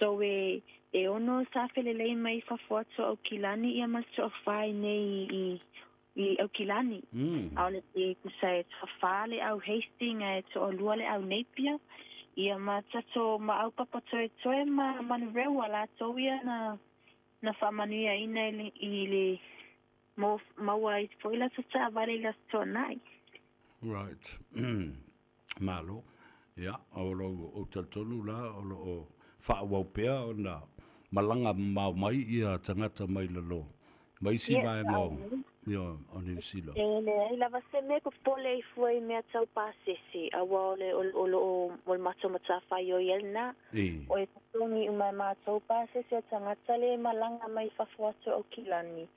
So, e, e ono sa felelei mai fafo atu o Aukilani ia ma le toafa i nei i, i Aukilani. Aole e tusa e toafa le au Hastings ae toalua le au Napier. Ia ma tatou ma au Papatoetoe ma Manurewa latou ia na na faamanuiaina i le i le mo maua ai foi latou taavale i le Aso Toonai. Right. Malo. Ia, o lo o talitonu la o lo o faaauau pea ona malaga mamao mai ia tagata mai lalo ma isi vaega o, ia, o Niu Sila. E leai lava se mea popole ai fua i mea tau pasese, aua o le, o lo o, o le matou matafaioi ai lena. O e totogi uma e matou pasese a tagata le malaga mai fafo atu o Aukilani.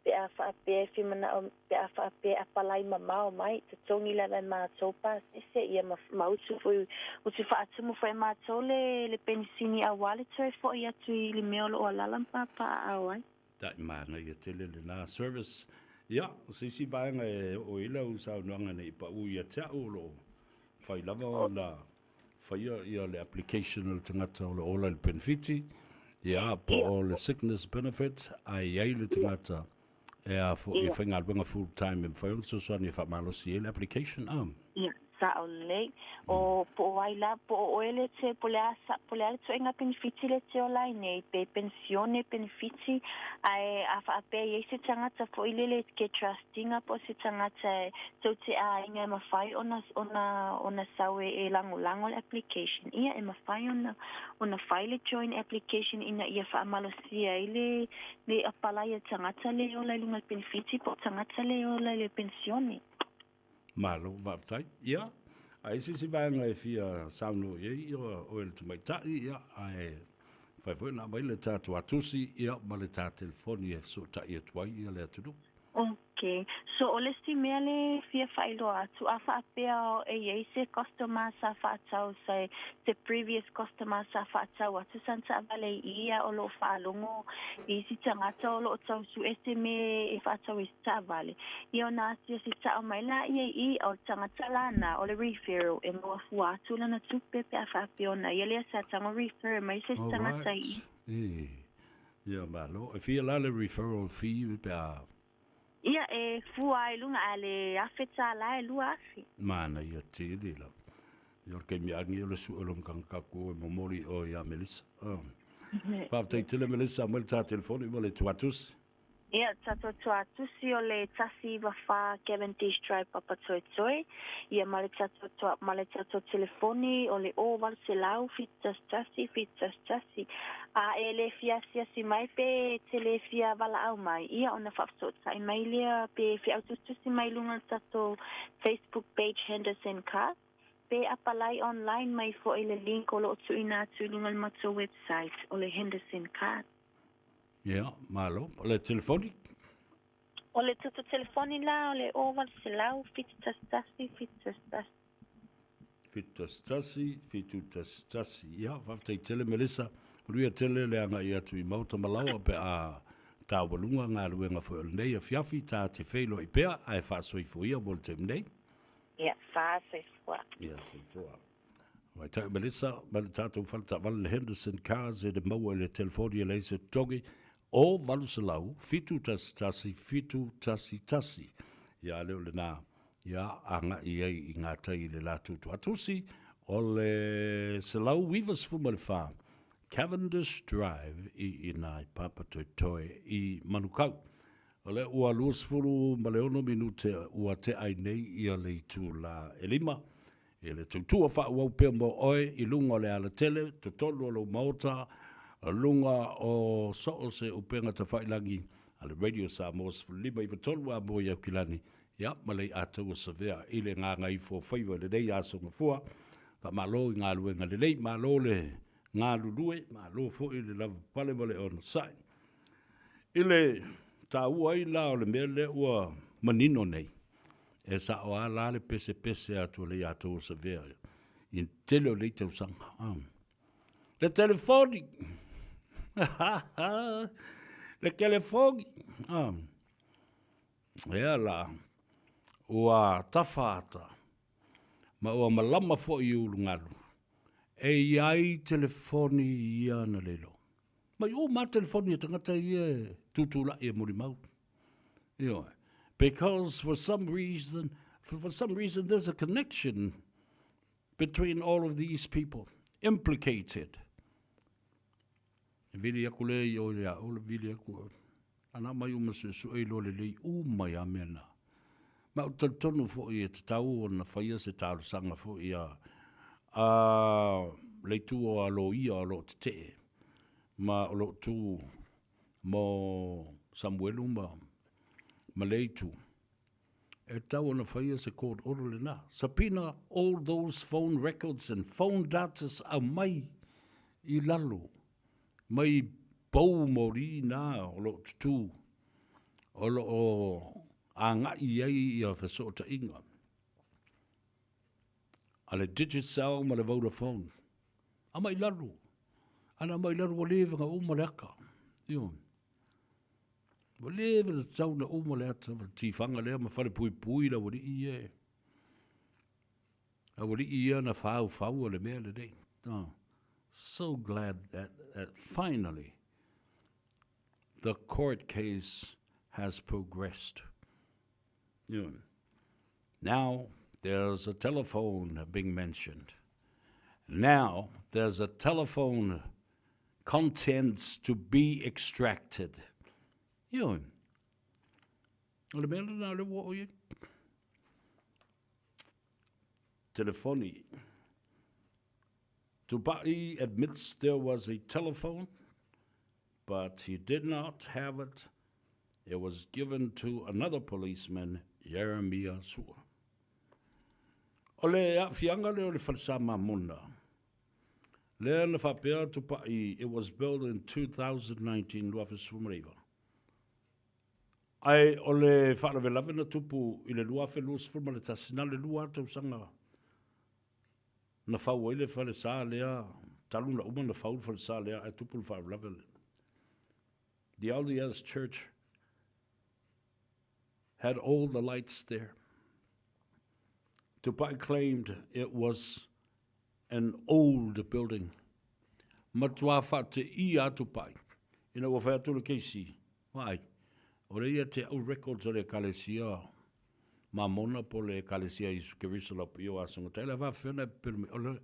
Pe a faapea e fia manao, pe a faapea e apalai mamao mai, totogi lava e matou pasese, ia ma, ma utu foi, utu faatumu foi e matou le, le penisini aua le toe foi atu i le mea o lo o alala ma papaaao ai. Tai manaia tele lena service. Ia, o se isi vaega e oo i ai lau saunoaga nei pau ia te au o lo o fai lava ona faia ia le application a le tagata o lo o ola i le penefiti, ia, po o le sickness benefit, a i ai le tagata e a foi e faigaluega full time e mafai ona fesoasoani e faamalosi ai le application, a. Ia, sao lelei. O, po o ai la, po o oe le te, po o le a sa, po o le a le ituaiga penefiti le te ola ai nei, pe penisione, penefiti, ae a faapea e i ai se tagata foi lele ke trust ina po o se tagata e tou te aiga e mafai ona, ona, ona sau e, e lagolago le application, ia e mafai ona, ona fai le join application ina ia faamalosia ai le, le apalai a le tagata le ola i luga i le penefiti po o tagata le ola i le penisione. Malo, faafetai. Ia, a i se isi vaega e fia saunoa i ai, ia, oe le tamaitai, ia, ae mafai foi ona aumai le ta tuatusi, ia, ma le ta telefoni e fesootai atu ai ia le atunuu. Ok. So, o le isi mea le fia faailoa atu, a faapea e i ai se customer sa faatau se, se previous customer sa faatau atu sana taavale i i, a o lo o faalogo i isi tagata o lo o tau sue se mea e faatau ai se taavale, Ia ona asiasi sao mai la ia i i, o le tagata lana, o le referral, e maua fua atu lana tupe pe a faapea ona ia lea sa tago refer mai se isi tagata i i. Alright. Ia malo. E fia la le referral fee pe a. Ia, e fua ai luga a le $1,000 e $2,000. Manaia tele lava. Ia, o le taimi agi o le sue o lona tagata atu e momoli i oe ia Melissa. Faafetai tele Melissa, aumai le ta telefoni ma le tuatusi. Ia, tatou tuatusi o le 194 Cavendish Drive Papatoetoe, ia ma le tatou tua, ma le tatou telefoni o le 0800 711 711. A e le fia asiasi mai pe e te le fia valaau mai, ia ona faafesootai mai lea pe feautusitusi mai i luga o le tatou Facebook page Henderson Cars, pe apalai online mai foi i le link o lo o tuuina atu i luga o le matou website o le Henderson Cars. Ia, malo. O le telefoni? O le tatou telefoni la o le 0800 711 711. 711 711. Ia, faafetai tele Melissa. Manuia tele le agai atu i Maota Malaoa pe a taualuga galuega foi o lenei afiafi ta te feiloai pea ae faasoifua ia mo le taimi nei. Ia, faasoifua. Ia, soifua. Waitai Melissa, mai le tatou fale taavale le Henderson Cars e le maua i le telefoni e leai se totogi o 800 711 711. Ia, a le o lena, ia, agai ai i gatai i le latou tuatusi o le 194 Cavendish Drive i ina i Papatoetoe i Manukau. O lea ua 26 minute ua tea ai nei ia le itula e 5. I le tautua faaauau pea mo oe i luga o le alatele, totonu o lou maota, luga o so o se upega tafailagi a le Radio Samoa 15 93 a mo i Aukilani, ia, ma le iataua savea i le gagaifo faiva i lenei aso gafua. Faamalo i galuega lelei, malo le galulue, malo foi le lavapapale ma le onosai. I le taua ai la o le mea lea ua manino nei, e sao lava la le pesepese atu a le iatou o Savea i le tele o nei tausaga. Ah. Le telefoni! le telefoni! Ah. Ea la, ua tafa ata, ma ua malama foi i ulugalu, e i ai telefoni ia na le iloa. Mai uma lava telefoni a tagata ia e tutulai e molimau. Ioe. Because for some reason, for some reason there's a connection between all of these people implicated. E vili aku le i o ia o le vili aku. Ana mai uma suesue i loa lelei uma ia mea na. Ma ou te talitonu foi e tatau ona faia se talosaga foi a a le itu o a loia o lo o tetee ma o lo o tu mo Samuelu ma ma le itu. E tatau ona faia se court order lena. Subpoena all those phone records and phone datas aumai i lalo mai pou moli na o lo o tutū o lo o agai i ai ia fesootaiga a le Digicel ma le Vodafone. Aumai i lalo. Ana aumai i lalo ua leva ona uma le ata. Ioe. Ua leva ona tatau ona uma le ata ma le tifaga lea ma falepuipui le aualii ia e. Aualii ia na faufau le mea lenei. Oh, so glad that, that finally the court case has progressed. You know, now there's a telephone being mentioned. Now there's a telephone contents to be extracted. You know, o le mea lena o le ua o i ai. Telefoni. Tupai admits there was a telephone, but he did not have it. It was given to another policeman, Jeremia Sua. O le aafiaga lea o le falesa mamona, lea na faapea Tupai, it was built in 2019, 2019. Ae o le faalavelave na tupu i le 2021, na o le lua lava tausaga na fau ai le falesa lea, talu ona uma ona fau le falesa lea ae tupu le faalavelave lea. The LDS Church had all the lights there. Tupai claimed it was an old building. Matua faateia a Tupai ina ua fai atu le keisi, vaai, o lea ia te au records o le Ekalesia. Mamona po o le Ekalesia a Iesu Keriso lau paia o Aso Gatae, o le a faapefea ona e pepelo mai? O le, o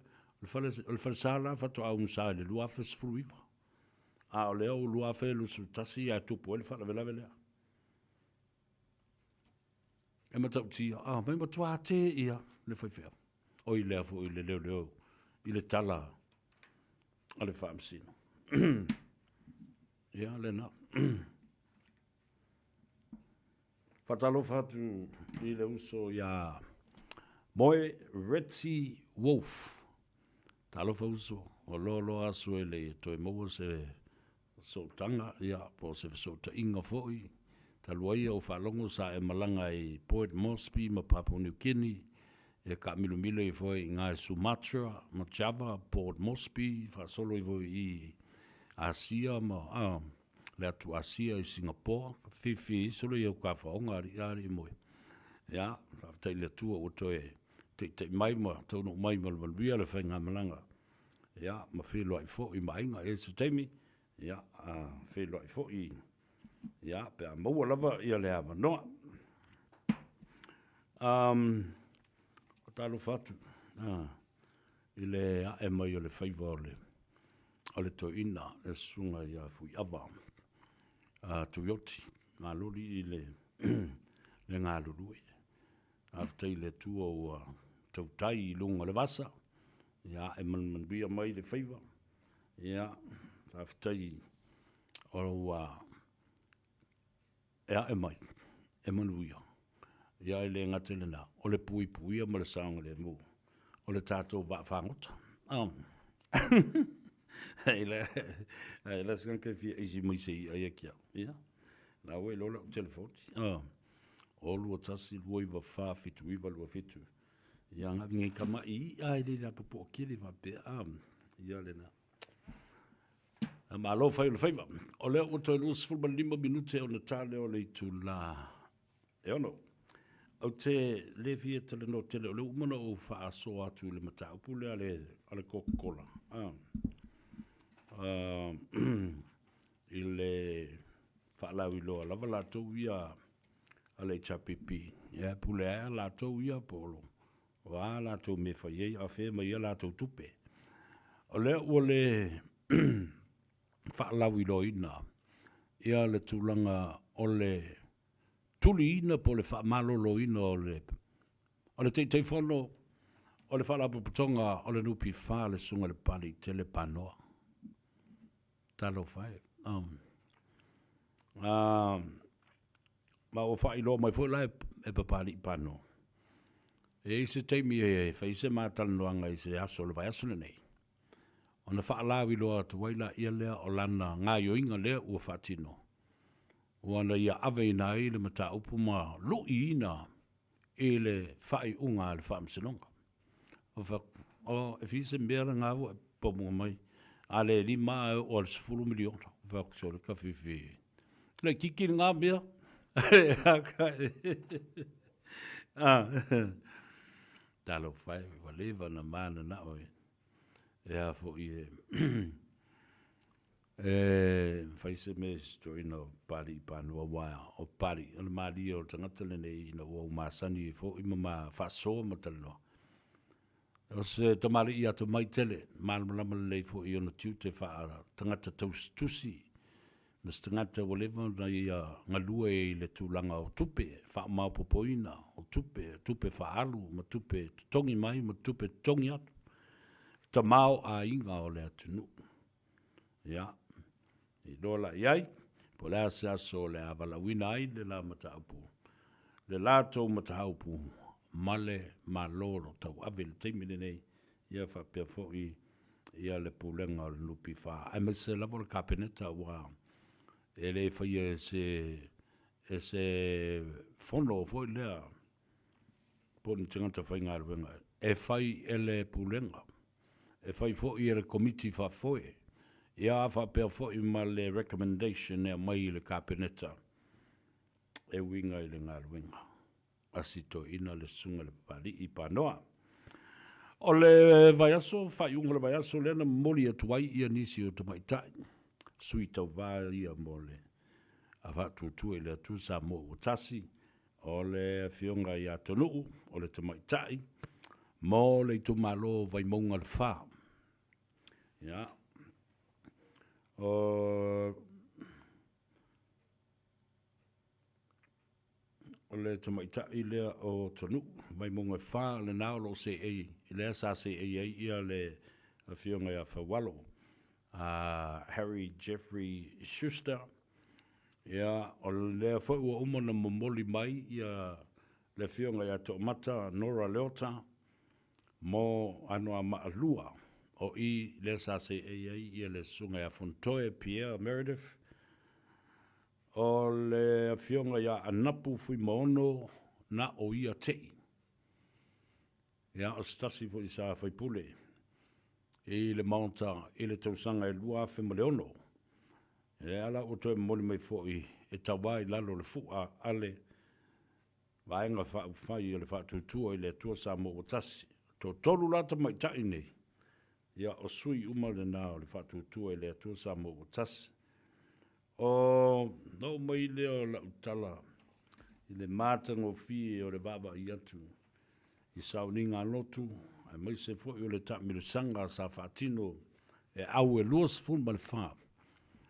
le fale, o le falesa la faatoa ugusa i le 2019, a o lea ua 2021 ae tupu ai le faalavelave lea. E matautia, a mai matua te ia le faifeau. Oi lea foi le leoleo i le tala a le faamasino. Ia, lena. Faatalofa atu i le uso iā Moe Retty Wolf. Talofa uso, ua loaloa aso e le i toe maua se fesootanga, ia, po o se fesootaiga foi. Talu ai ou faalogo sa e malaga i Port Moresby ma Papua New Guinea, e taamilomilo ifo ai i ina i Sumatra ma Java, Port Moresby, faasolo ifo i Asia ma, a, le atu Asia i Singapore, fifi solo i au kafaoga alii a alii moe. Ia, faafetai i le Atua ua toe taitai mai ma taunuu mai ma le manuia le faigamalaga. Ia, ma feiloai foi ma aiga e se taimi, ia, a feiloai foi, ia, pe a maua lava ia le avanoa. Um, talofa atu i le ae mai o le faiva o le o le toeaina le susuga ia Fuiava Tuioti, maloli i le le galulue. Faafetai i le Atua ua tautai i luga o le vasa, ia ae manumanuia mai le faiva. Ia, faafetai o ua e ae mai, e manuia. Ia e le gata i lena, o le puipuia ma le saogalemu o le tatou vaafagota. Oh. Ai la, ai la se ke fia isi mai se ia ia kia. Ia. La ue lola o telefoni. Oh. O 21 29 79 27. Ia nga ngai kama i ai le la popo kele va pe am. Ia le na. Malo fai o le faiva. O lea ua toe 25 minute ona ta lea o le itula e ono. Ou te le fia talanoa tele, o lea ua uma ona ou faasoa atu i le mataupu lea a le, a le Coca-Cola. Ah. I le faalauiloa lava latou ia a le HRPP. Ia, e pule ae latou ia po o O a latou mea e fai ai, a o fea e aumai ai a latou tupe. O lea ua le faalauiloaina ia le tulaga o le tuliina po o le faamaloloina o le o le Taitaifono o le Faalapotopotoga o le NPF le Susuga i le Papaliitele Panoa. Talofa e. Ma ua faailoa mai foi la e Papalii Pano, e i ai se taimi e fai se ma talanoaga i se aso o le vaiaso lenei, ona faalauiloa atu ai laia lea o lana gaoioiga lea ua faatino, ua na ia aveina ai le mataupu ma luiina i le faaiuga a le Faamasinoga. Ou fai atu, oh, e fia se mea lena ua e pamuga mai, a le lima ae oo i le 10 miliona. Ou fai atu, sole kafifi. Laitiiti lena mea. Talofa e, ua leva ona mananao e, e a foi e, E fai se mea i se toeaina o Papalii Panoa aua o Papalii o le malie o le tagata lenei ina ua ou masani ai foi ma ma faasoa ma talanoa. O se tamalii atamai tele, malamalama lelei foi i ona tiute faa-tagata tausitusi ma se tagata ua leva ona ia galue i le tulaga o tupe, faamaopoopoina o tupe, tupe faaalu ma tupe totogi mai ma tupe totogi atu, tamaoaiga o le atunuu. Ia, iloa la i ai, po o le a se aso o le a valaauina ai le la mataupu, le latou mataupu ma le Malo o lo o tauave i le taimi lenei, ia faapea foi ia le Pulega o le NPF, aemaise lava o le Kapeneta, aua e le faia e se, e se fono foi lea po o ni tagata faigaluega, e fai e le Pulega. E fai foi e le Komiti Faafoe, ia faapea foi ma le recommendation e aumai i le Kapeneta e uiga i le galuega a si toeaina le Susuga i le Papalii Panoa. O le vaiaso, faaiuga o le vaiaso lea na momoli atu ai ia nisi o tamaitai sui tauva ia mo le a Faatuatua i le Atua Samoa ua tasi. O le Afioga ia Tonu'u, o le tamaitai mo le itumalo o Vaimauga le Fa. Ia, o o le tamaitai lea o Tonu'u, Vaimauga e Fa, lena o lo o seei, lea sa seei ai ia le Afioga ia Faualo, Harry Jeffrey Schuster. Ia, o lea foi ua uma ona momoli mai ia le Afioga ia Toomata Nora Leota mo Anoamaa 2, o i lea sa seei ai ia le Susuga ia Fonotoe Pierre Meredith. O le Afioga ia Anapu Fuimaono na o ia Tei. Ia, o se tasi foi sa faipule i le Maota i le tausaga e 2006. Lea la ua toe momoli mai foi e tauva i lalo o le fu'a a le Vaega Faaupufai o le Faatuatua i le Atua Samoa ua Tasi. Toatolu la tamaitai nei, ia o sui uma lena o le Faatuatua i le Atua Samoa ua Tasi. Ona oo mai lea o lau tala i le matagofie o le vaavaai atu i sauniga a lotu, aemaise foi o le taamilosaga sa faatino e au e 24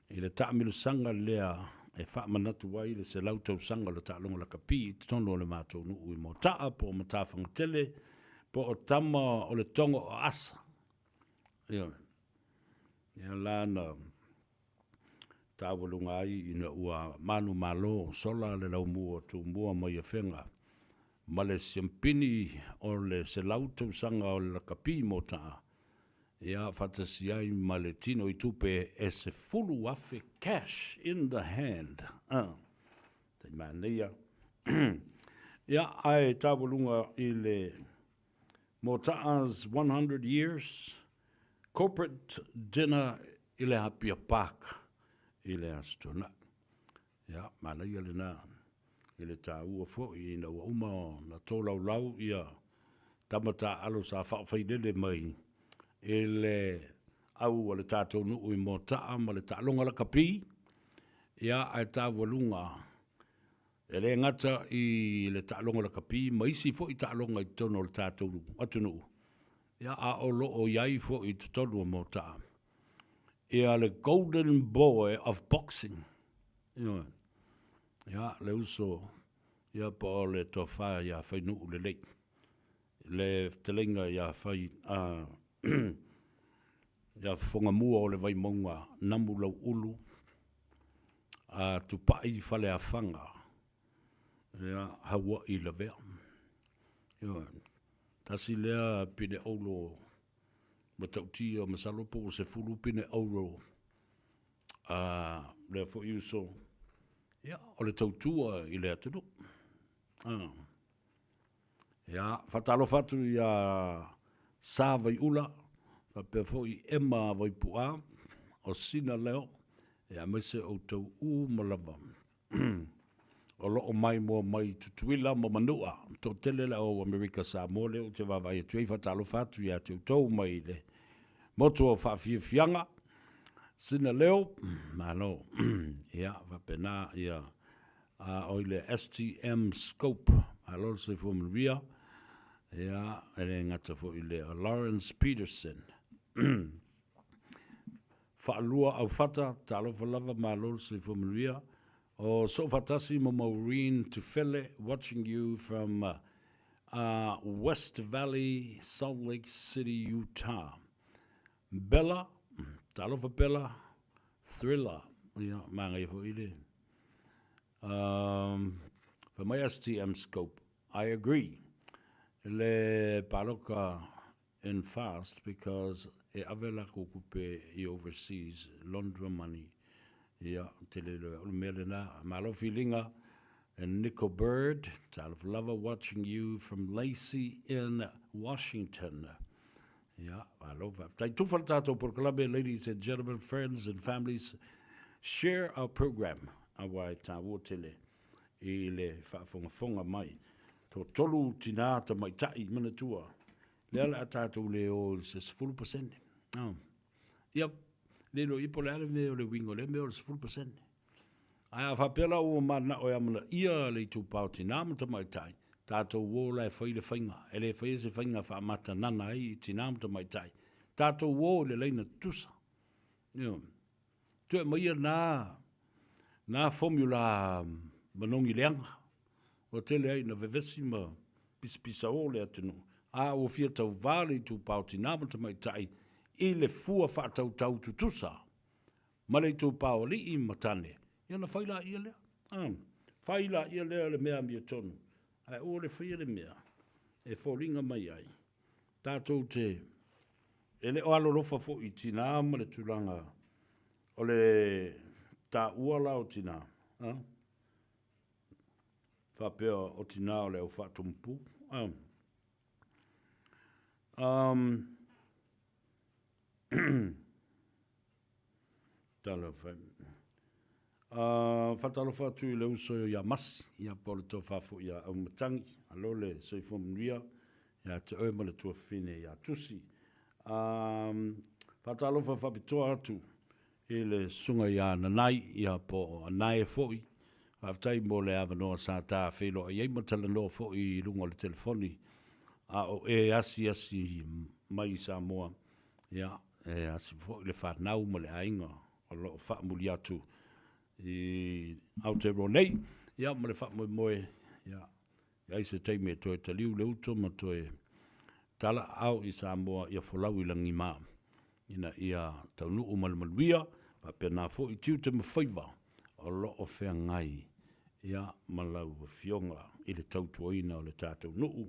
i le taamilosaga lea e faamanatu ai le 100 tausaga o le taaloga lakapi i totonu o le matou nuu i Mota'a po o Matafagatele po o Tama o le Togo o Asa. Ioe. Ia la na taualuga ai ina ua manumalo sola le laumua o Tumua mai Afega ma le siampini o le 100 tausaga o le lakapi Mota'a, ia faatasi ai ma le tino i tupe e 10,000 cash in the hand. Ah, tai manaia. Ia, ae taualuga i le Mota'a's 100 Years Corporate Dinner i le Apia Park i le Aso Toonai. Ia, manaia lena i le taua foi ina ua uma ona tolaulau ia tama taaalo sa faafailele mai i le au a le tatou nuu i Mota'a ma le taaloga lakapi, ia ae taualuga E le gata i le taaloga lakapi ma isi foi taaloga i totonu o le tatou atunuu, ia, a o lo o i ai foi i totonu o Mota'a ia le Golden Boy of Boxing. Ioe. Ia, le uso, ia, po o le tofa ia Fainuu Lelei, le fetalaiga ia Fai, ia Fofogamua o le Vaimauga Namu Lauulu, a Tupai Faleafaga, ia, Haua'i Lavea. Ioe. Tasi lea pine auro matautia, masalo po ua 10 pine auro a lea foi uso, ia, o le tautua i le atunuu. Ah. Ia, faatalofa atu ia Sa Vaiula, faapea foi Emma Vaipu'a, o Sina Leo, ia aemaise outou uma lava o lo o maimoa mai i Tutuila ma Manua. Toatele le au Amerika Samoa lea ou te vaavaai atu ai, faatalofa atu ia te outou mai le motu o faafiafiaga. Sina Leo, malo. Ia, faapena ia A o i le STM Scope, malo le soifua manuia. Ia, e le gata foi i lea, Lawrence Peterson. Faalua Aufata, talofa lava, malo le soifua manuia. O Soofaatasi ma Maureen Tufele, watching you from uh, West Valley, Salt Lake City, Utah. Bella, talofa Bella, Thriller, ia, manaia foi le Um, fai mai STM Scope, I agree. Le paloka in fast because e ave lakou tupe i overseas, laundry money. Ia, tele le, o le mea lena. Malo filiga, and Nico Bird, talofa lava, watching you from Lacey in Washington. Ia, malo faafetai. Tufa le tatou polokalame, ladies and gentlemen, friends and families, share our program, aua e tāua tele i le faafogafoga mai. Toatolu tinā tamaitai, manatua, lea o le a tatou le o i se 10%. Oh. Ia, le iloa ia po o le a le mea o le uiga o lea mea o le 10%. Ae a faapea la ua mananao e amanaia le itupa o tinā ma tamaitai, tatou o la e fai le faiga, e le faia se faiga e faamatanana ai i tinā ma tamaitai. Tatou o i le laina tutusa. Ioe. Toe aumaia na, na formula manogi leaga. Ua tele ai ina vevesi ma pisapisao le atunuu, a ua fia tauva le itupa o tinā ma tamaitai i le fua faatautau tutusa ma le itupa o alii ma tane, ia ona fai laia lea. A, fai laia lea o le mea amiotonu, ae aua le faia le mea e foliga mai ai tatou te e le o alolofa foi i tinā ma le tulaga o le taua la o tinā, a, faapea o tinā o le au faatumupu. A, um, Talofa e. Faatalofa atu i le uso ia Masi, ia po o le tofa foi ia Aumatangi. Alo le soifua manuia ia te oe ma le tuafafine ia Tusi. Faatalofa faapitoa atu i le susuga ia Nanai, ia po o Anae foi. Faafetai mo le avanoa sa ta feiloai ai ma talanoa foi i luga o le telefoni a o e asiasi mai i Samoa. Ia, e asi foi le fanau ma le aiga o lo o faamuli atu i Aotearoa nei, ia ma le faamoemoe, ia, i ai se taimi e toe taliu le uto ma toe talaaao i Samoa ia folau i lagima ina ia taunuu ma le manuia, faapena foi tiute ma faiva o lo o feagai, ia, ma lau Afioga i le tautuaina o le tatou nuu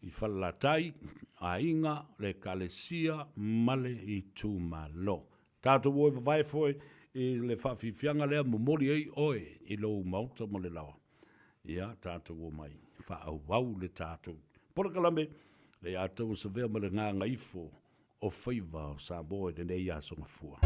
i Falelatai, aiga, le Ekalesia ma le itumalo. Tatou o e vavae foe i le faafiafiaga lea, momoli ai oe i lou maota ma le laoa. Ia, tatou omai, faaauau le tatou polokalame le ia tou savea ma le gagaifo o faiva o Samoa i lenei aso Gafua.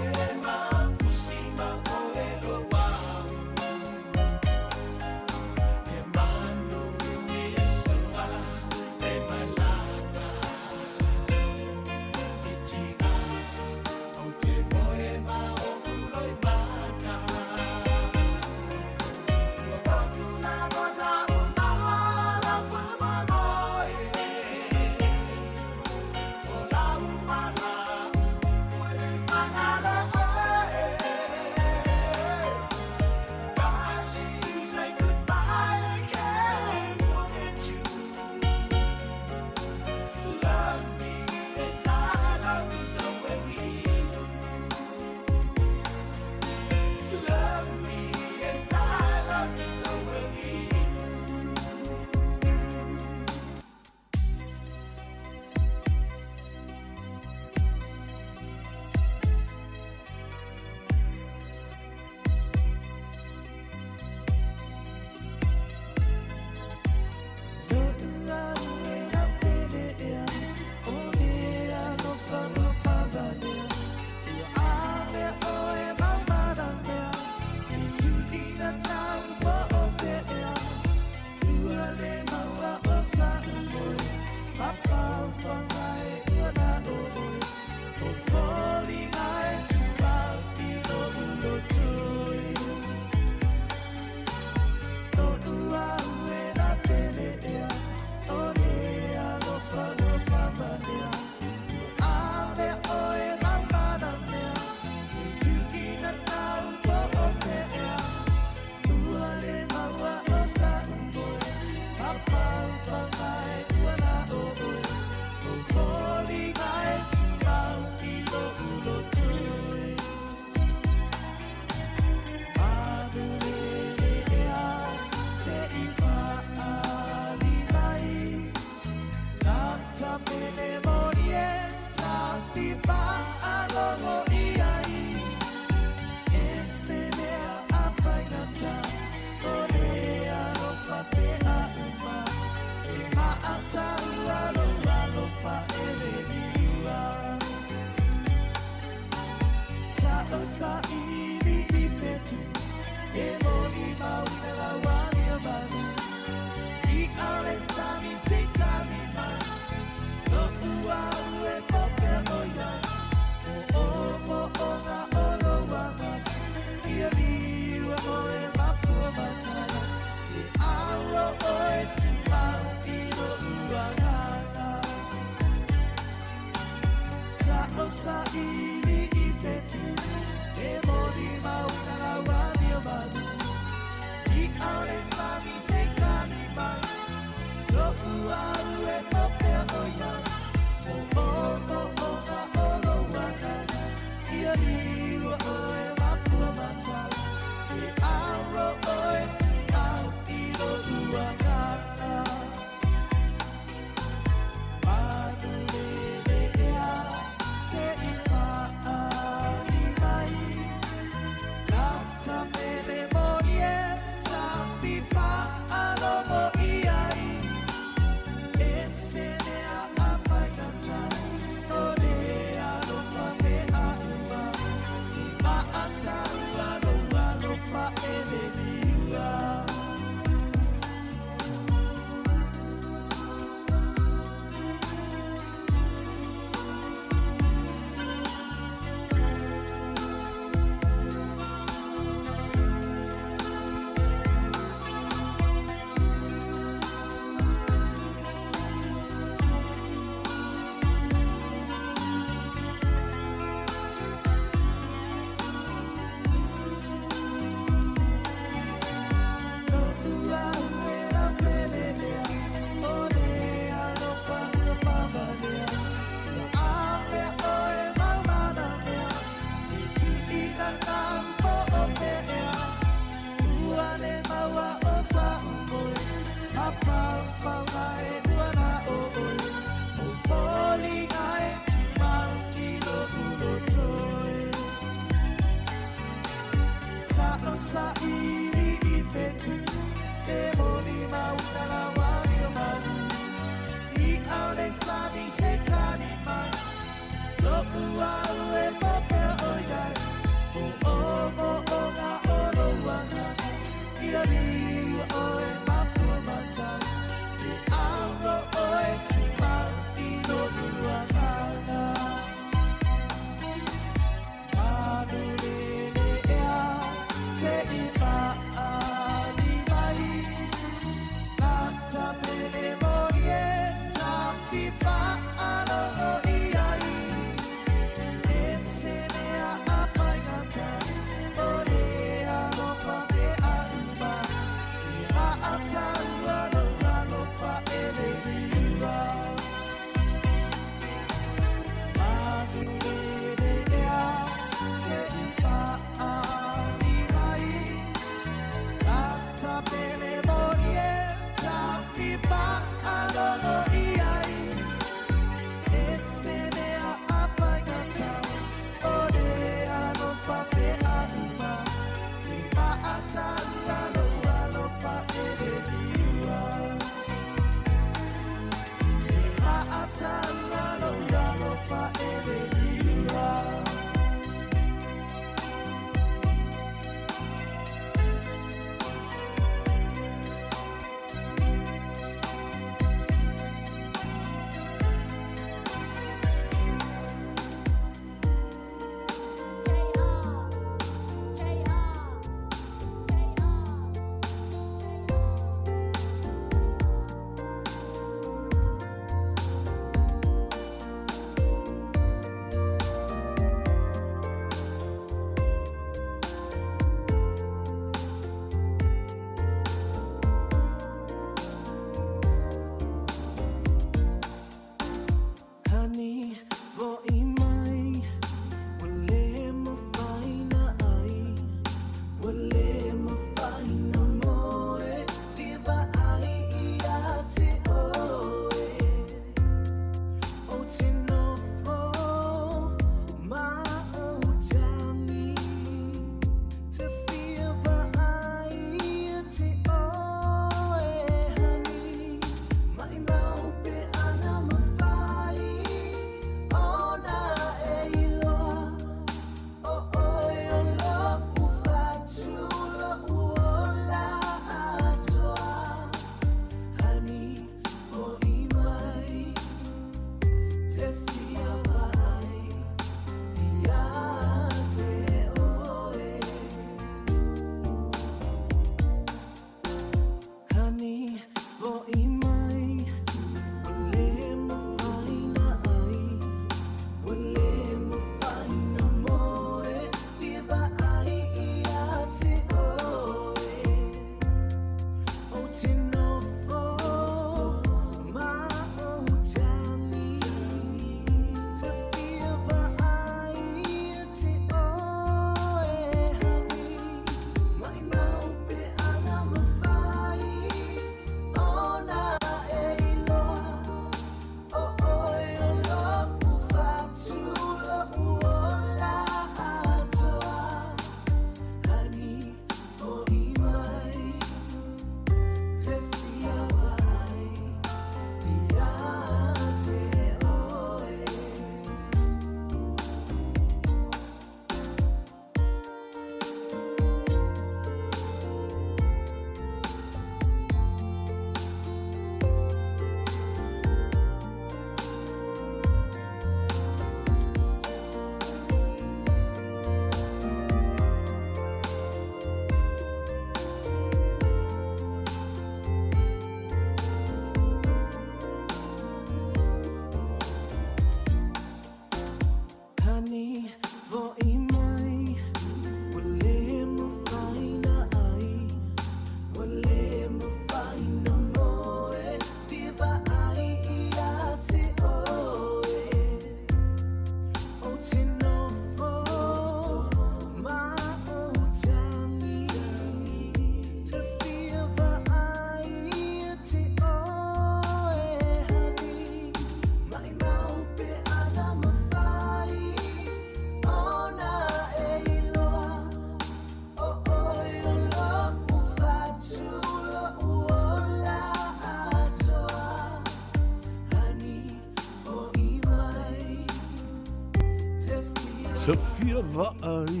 te fia vaai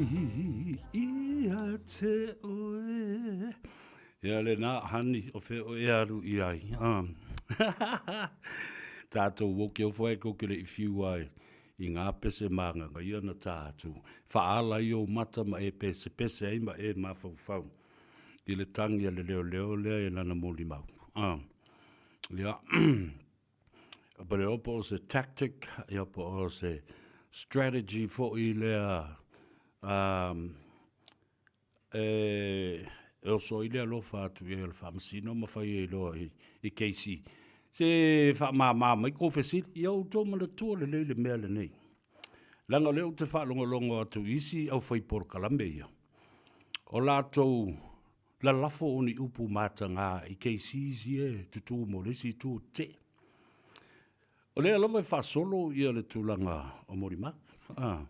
ia te oe. Ia lena, honey, o fea oe e alu i ai. Tātou o ke ofo e kou ke le i whiu ai i ngā pese mānganga ia na tā atu. Whaala i ou mata ma e pese pese ai ma e mafaufau. I le tangi a le leo leo lea e lana moli mau. Ia. But e opo o se tactic, e opo o se strategy foʻi lea um, e, e oso ai le alofa atu i ai o le faamasino ma fai ai loa i, i KC. Se faamāmā mai kou fesili, ia outou manatua lelei le mea lenei. Leaga o lea ou te faalogologo atu i isi au fai polokalame ia, o latou lalafo o ni upu matagā i KCs ia e tutū mo le isi itu o te. O lea lava e faasolo ia le tulaga o Molimau. Ah.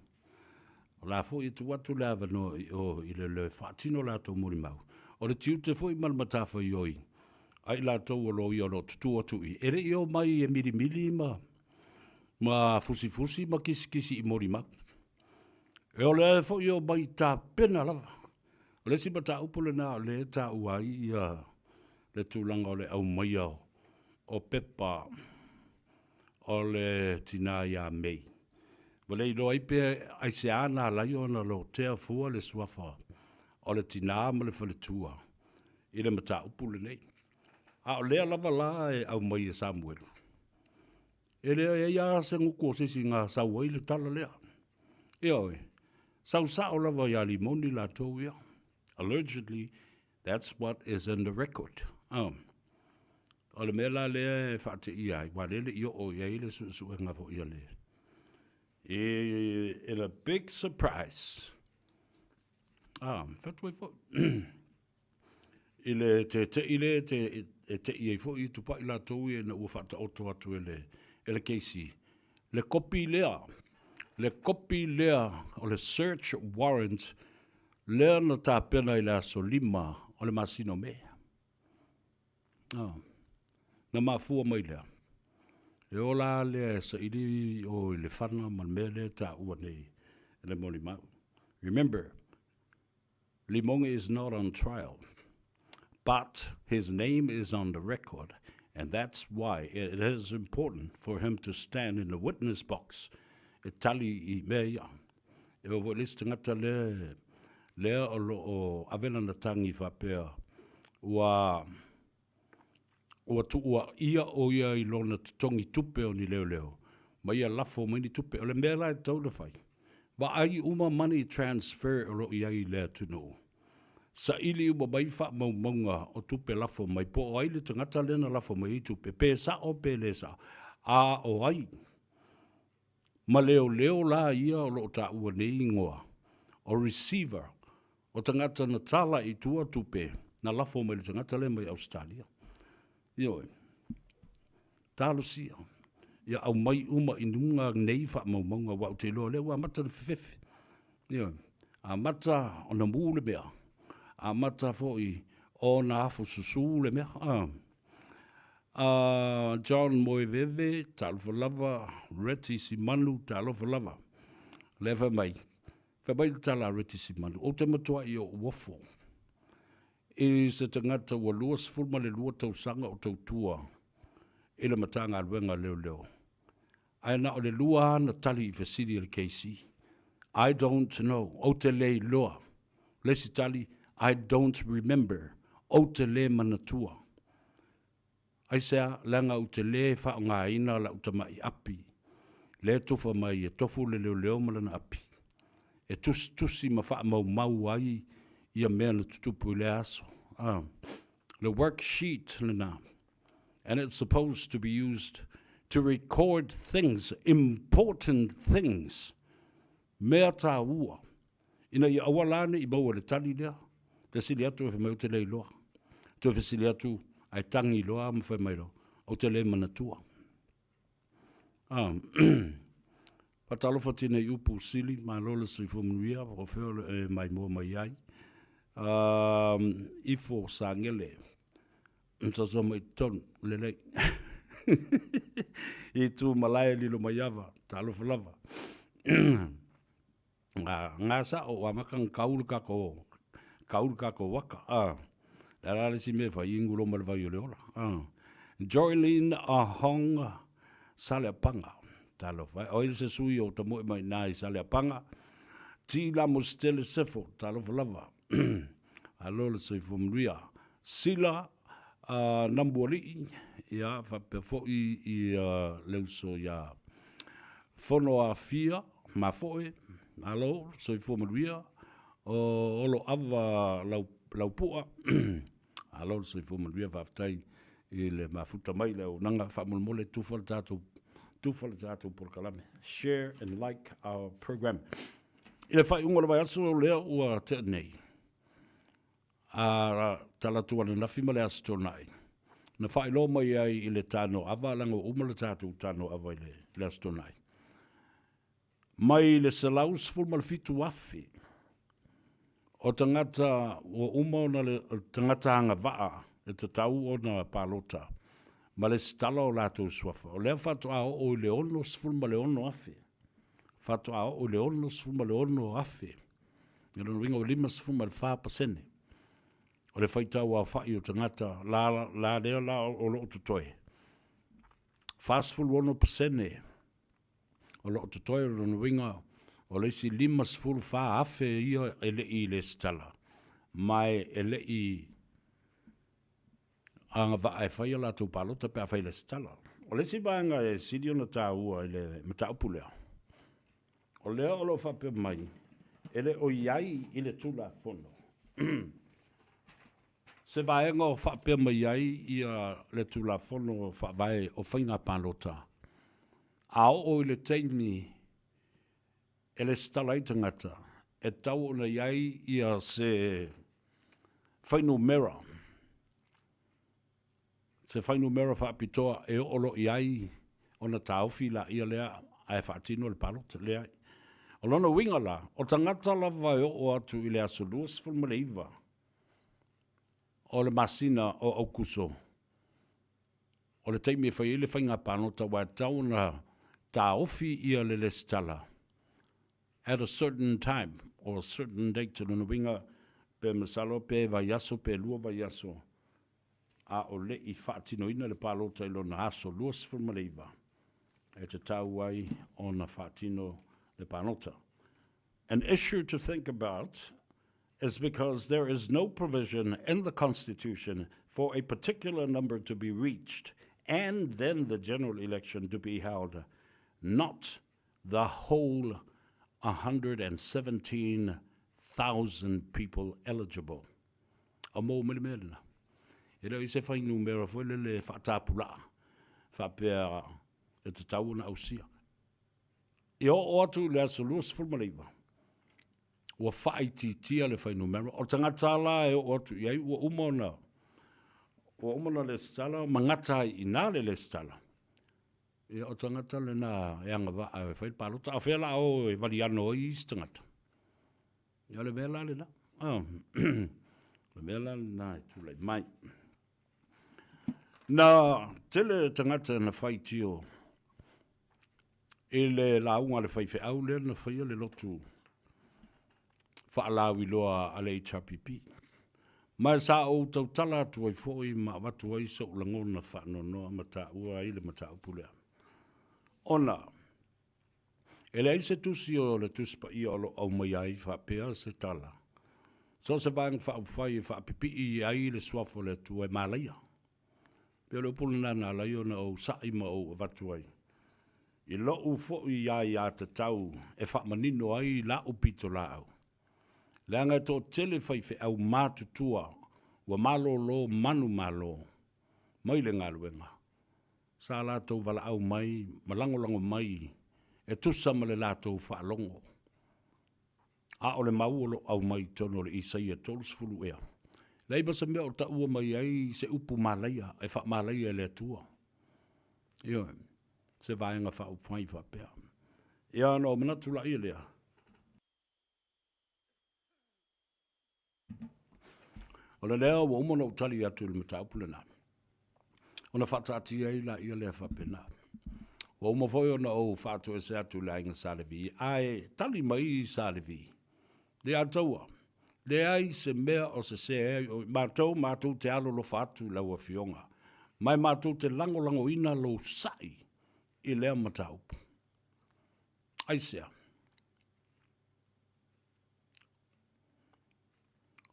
O la foi e tuu atu le avanoa i o i le le faatino latou molimau. O le tiute foi ma le matafaioi a i latou o loia o lo o tutū atu i. E le i omai e milimili ma, ma fusifusi ma kisikisi i molimau. E o lea foi e omai tapena lava. O le isi mataupu lena o lea e taua ai ia le tulaga o le aumaia o pepa o le tinā iā Mei. Ua le iloa ai pe aisea na ala ai ona lotea fua le suafa o le tinā ma le faletua i le mataupu lenei. A o lea lava la e aumai e Samuelu, E leai ai lava se gutu o se isi na sau ai le tala lea. Ioe, sau sao lava iā Limoni latou ia. Allegedly, that's what is in the record. Oh. O le mea la lea e faateia ai, ua lea le i oo i ai le suesuega foi a le. E, in a big surprise. Ah, whatu ai foi. I le teteʻi lea e te, e teʻi ai foi i tupaʻi latou ia ina ua faataoto atu e le, e le KC. Le kopi lea, le kopi lea o le search warrant lea na tapena i le aso 5 o le masina o Me. Oh. Na mafua mai lea. E ola lea e saili o i le fana ma le mea lea e taua nei e le molimau. Remember, Limong is not on trial, but his name is on the record, and that's why it is important for him to stand in the witness box e tali i mea ia. E oo foi le isi tagata lea, lea o lo o ave lana tagi faapea ua Ua tuuaia ʻo ia i lona totogi tupe o ni leoleo, ma ia lafo mai ni tupe. O le mea la e tatau ona fai, vaai uma money transfer o lo o i ai i le atunuu. Saili uma mai faamaumauga o tupe lafo mai, po o ai le tagata lea na lafo mai ai tupe, pe sao pe le sao, a o ai. Ma leoleo la ia o lo o taua nei ingoa, o receiver, o tagata na tala i tua tupe na lafo mai le tagata lea mai Ausetalia. Ioe. Talosia. Ia aumai uma i luga nei faamaumauga aua ou te iloa o lea ua amata ona fefefe. Ioe. Amata ona mu le mea. Amata foi ona afususu le mea. Ah. Uh, John Moeveve, talofa lava, Reti Simanu, talofa lava. Lea fai mai, Fai mai le tala a Reti Simanu, Ou te matuai ou ofo i se tagata ua 22 tausaga o tautua i le Matagaluega a Leoleo, ae na o le lua ana tali i fesili a le KC. I don't know, ou te le iloa. Le isi tali, I don't remember, ou te le manatua. Aisea, leaga ou te lē faaaogaina la'u tama'i api, lea tufa mai e tofu le leoleo ma lana api, e tusitusi ma faamaumau ai ia mea na tutupu i lea aso. Ah, le worksheet lena. And it's supposed to be used to record things, important things, mea tāua. Ina ia aua la ne i maua le tali lea, fesili atu e fai mai ou te le iloa. Toe fesili atu ae tangi loa ma fai mai loa, ou te le manatua. Ah, Faatalofa tenei upu sili, malo le soifua manuia, o fea o le e maimoa mai ai. Um, ifo sagele, sosoa mai totonu, lelei. I tū malae lilo mai ava, talofa lava. Ga sa'o ua amata ona kau le tatou kau le tatou ata a. Le a la le isi mea e fai, inu loa ma le vai o le ola a. Joylene Ahong Saleapaga, talofa e. O ai se sui o tamoe mai i ina i Saleapaga? T Lamositele Sefo, talofa lava. Malo le soifua manuia. Sila Namualii, ia faapea foi i le uso ia Fonoafia Mafoe, malo le soifua manuia. O Oloava Laupua, malo le soifua manuia, faafetai i le mafuta mai i le auaunaga. Faamolemole tufa le tatou tufa le tatou polokalame. Share and like our program. I le faaiuga o le vaiaso lea ua tea nei, a talaatu ananafi ma le Aso Toonai, na faailoa mai ai i le tanoava, leaga ua uma le tatou tanoava i le Aso Toonai, mai le 117,000 o tagata ua uma ona le tagata agavaa e tatau ona palota ma lesitala o latou suafa, o lea faatoa oo i le 66,000, faatoa oo i le 66,000. O lona uiga ua 54% o le faitau aofai o tagata la, la lea la o lo o totoe. 46% o lo o totoe, o lona uiga o le isi 54,000 ia e le i lesitala, ma e le i agavaa e fai a latou palota pe afai e lesitala. O le isi vaega e sili ona taua i le mataupu lea, o lea o lo o faapea mai e le o i ai i le Tulafono se vaega o faapea mai ai ia le Tulafono Faavae o Faiga Palota, a oo i le taimi e lesitala ai tagata, e tatau ona i ai ia se fuainumera, se fuainumera faapitoa e oo loa i ai ona taofi laia lea ae faatino le palota. Leai. O lona uiga la, o tagata lava e oo atu i le aso 29 o le masina o Aukuso, o le taimi e fai ai le faiga palota, aua e tatau ona taofi ia le lesitala at a certain time or a certain date. O lona uiga, pe masalo pe vaiaso pe lua vaiaso a o le i faatinoina le palota i lona aso 29 e tatau ai ona faatino le palota. An issue to think about is because there is no provision in the Constitution for a particular number to be reached and then the general election to be held, not the whole 117,000 people eligible. A maua mai le mea lena. E le o i se fuainumera foi lele faatapulaa faapea e tatau ona ausia. E oo atu i le aso 29, ua faaitiitia le fuainumera. O tagata la e oo atu i ai ua uma ona ua uma ona lesitala ma gata ai i ina le lesitala. Ia, o tagata lena e agavaa e fai le palota. A o fea la o e valiano ai isi tagata? Ia, o le mea la lena. O le mea la lena e tulai mai. Na tele tagata na faitio i le lauga a le faifeau lea na faia le lotu faalauiloa a le HRPP. Ma sa ou tautala atu ai foi ma avatu ai so'u lagona faanoanoa ma taua ai le mataupu lea. Ona, e leai se tusi o le Tusi Paia o lo o aumaia ai faapea se tala, so o se vaega faaupufai e faapipii ai le suafa o le Atua e malaia. Pei o le upu lena na ala ai ona ou sa'i ma ou avatu ai i lo'u foi aiatatau e faamanino ai la'u pitolaau, leaga e toatele faifeau matutua ua malolo manumalo mai le galuega sa latou valaau mai ma lagolago mai e tusa ma le latou faalogo. A o le mau o lo o aumai i totonu o le Isaia 30 ea, leai ma se mea o taua mai ai se upu malaia e faamalaia e le Atua. Ioe, se vaega faaupufai faapea. Ia, ona ou manatu laia lea, O le lea ua uma ona ou tali atu i le mataupu lena, ona faataatia ai laia lea faapena. Ua uma foi ona ou faatoese atu i le aiga Sa Levi, ae tali mai Sa Levi, Leiataua, leai se mea o sesē ai o matou, matou te alolofa atu i lau Afioga, ma e matou te lagolagoina lou sa'i i lea mataupu. Aisea?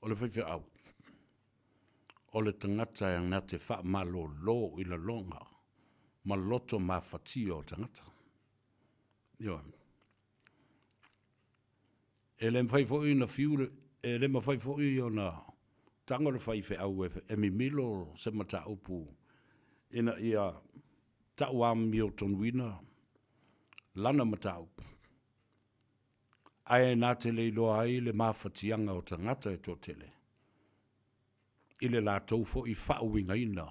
O le faifeau, o le tagata e na te faamalolo i laloga ma loto mafatia o tagata. Ioe. E le mafai foi ona fiu le, e le mafai foi ona tago le faifeau e, e mimilo se mataupu ina ia tauamiotonuina lana mataupu. Ae na te le iloa ai le mafatiaga o tagata e toatele i le latou foi faauigaina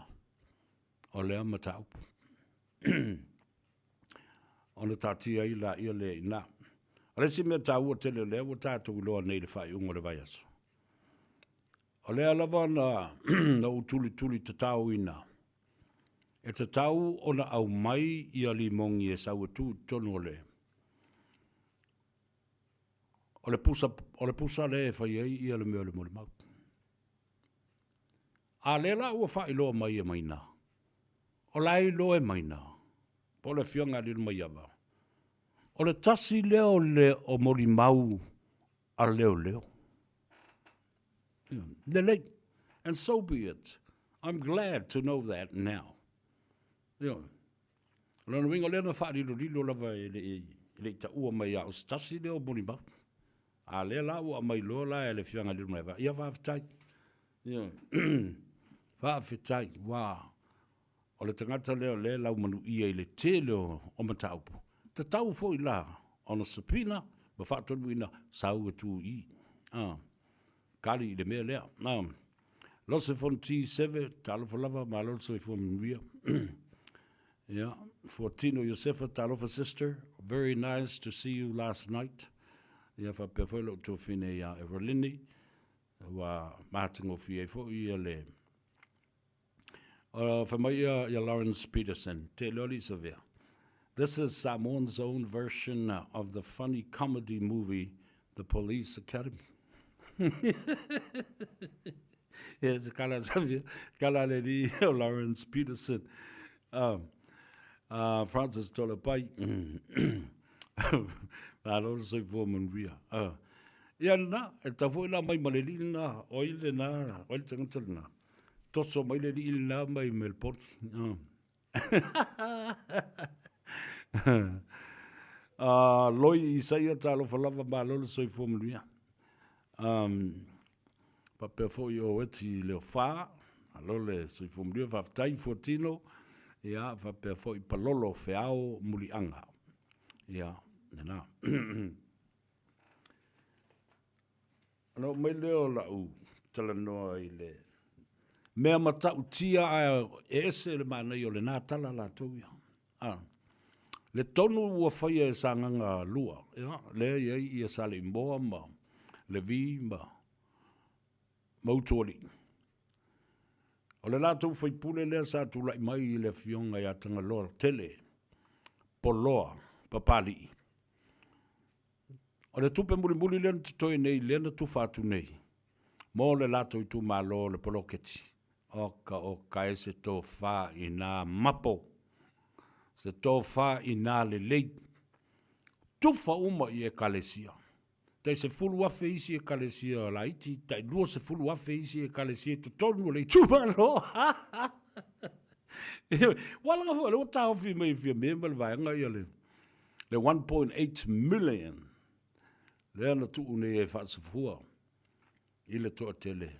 o lea mataupu. Ona taatia ai laia lea i ina. O le isi mea taua tele o lea ua tatou iloa nei i le faaiuga o le vaiaso, o lea lava na, na ou tulituli tataoina, e tatau ona aumai ia limogi e sau e tu i totonu o le o le pusa, o le pusa lea e fai ai ia le mea o le molimau. A lea la ua faailoa mai e Maina, o la e iloa e Maina, po o le Afioga ia Lilomaiava, o le tasi lea o le o molimau a leoleo. Lelei. And so be it. I'm glad to know that now. Ioe. O lona uiga o lea na faalilolilo lava e le i, e le i taua mai ia o se tasi lea o molimau. A lea la ua aumai loa la e le Afioga ia Lilomaiava, ia faafetai. Ioe. Faafetai. Ua o le tagata lea o lea e laumanuia i le tele o, o mataupu. Tatau foi la ona subpoena ma faatonuina sau e tu i i. Ah. Kali i le mea lea. Ah. Lose Fonti Seve, talofa lava, malo le soifua manuia. Yeah, Fuatino Iosefa, talofa sister, very nice to see you last night. Ia faapea foi lou tuafine ia Evelini, ua matagofie ai foi ia le fai mai ia, ia Lawrence Peterson, te leo li savea. This is Samoan's own version of the funny comedy movie The Police Academy. Ia se kala savea, kala le li o Lawrence Peterson. Francis Tolapai. Malo le soifua manuia. Ia lena, e tau foi la mai ma le alii lena, o ai lena, o ai le tagata lena. Toso mai le alii lena mai Melbourne. Loi Isaia, talofa lava, malo le soifua manuia. Um, faapea foi o Eti Leofa, malo le soifua manuia, faafetai Fuatino, ia, faapea foi Palolo Feao Muliaga. Ia, lena. Ona oo mai lea o lau talanoa i le mea matautia ae e ese le manaia o lena tala latou ia. A, le tonu ua faia e Sagaga 2, ia, lea e i ai ia Saleimoa ma Levi ma ma Utualii. O le latou faipule lea sa tulai mai i le afioga ia Tagaloa Tele Poloa Papalii. O le tupe mulimuli lea na totoe nei lea na tufa atu nei mo le latou itumalo o le poloketi. Oka oka e se tofa i nā mapo, se tofa i nā lelei. Tufa uma i Ekalesia. Tai 10,000 isi Ekalesia laiti, tai 20,000 isi Ekalesia i totonu o le itumalo. Ua laga foi, o lea ua taofi mai e Fiame ma le vaega ia le le 1.8 million lea na tuu nei e faasafua i le toatele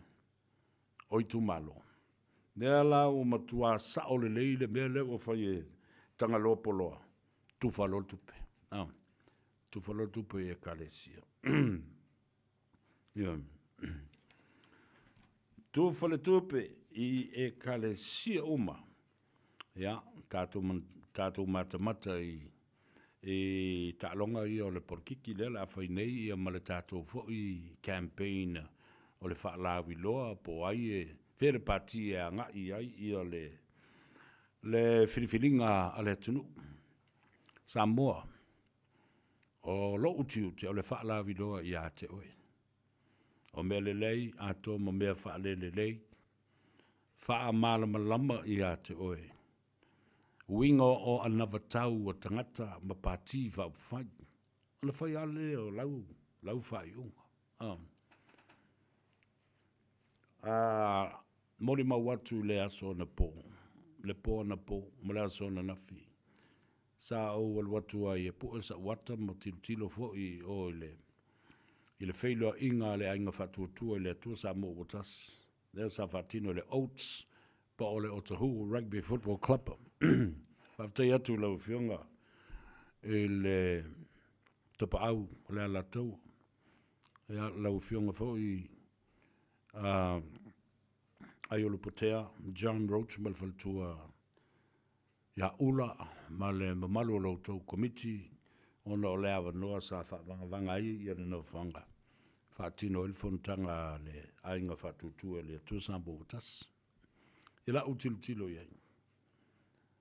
o itumalo. Lea la ua matua sao lelei le mea lea ua fai e Tagaloa Poloa, tufa loa le tupe. Ah, tufa loa le tupe i Ekalesia. Ia. Tufa le tupe i Ekalesia uma. Ia, tatou, tatou matamata i, i taaloga ia o le polokiki lea o le a fai nei ia ma le tatou foi campaign o le faalauiloa po o ai e fea le pati e agai i ai ia le, le filifiliga a le atunuu. Samoa, o lo'u tiute o le fa'alaviloa iā te oe. O mea lelei atoa ma mea fa'alelelei, fa'amalamalama iā te oe. Uiga o anavatau a tagata ma pati faaupufai, ona fai lava lea o lau, lau faaiuga. A. A molimau atu i le aso anapo, le po anapo ma le aso ananafi, sa ou alu atu ai e pue sa'u ata ma tilotilo foi i o i le i le feiloaiga a le Aiga Faatuatua i le Atua Samoa ua Tasi, lea sa faatino e le Oats po o le Otahuhu Rugby Football Club. Faafetai atu i lau Afioga i le Tapaau o le Alataua, ia, lau Afioga foi Aiolupotea John Roach ma le faletua ia Ula ma le mamalu o la outou Komiti ona o le avanoa sa faavagavaga ai le nofoaga e faatino ai le fonotaga a le Aiga Faatuatua i le Atua Samoa ua Tasi. I la'u tilotilo i ai,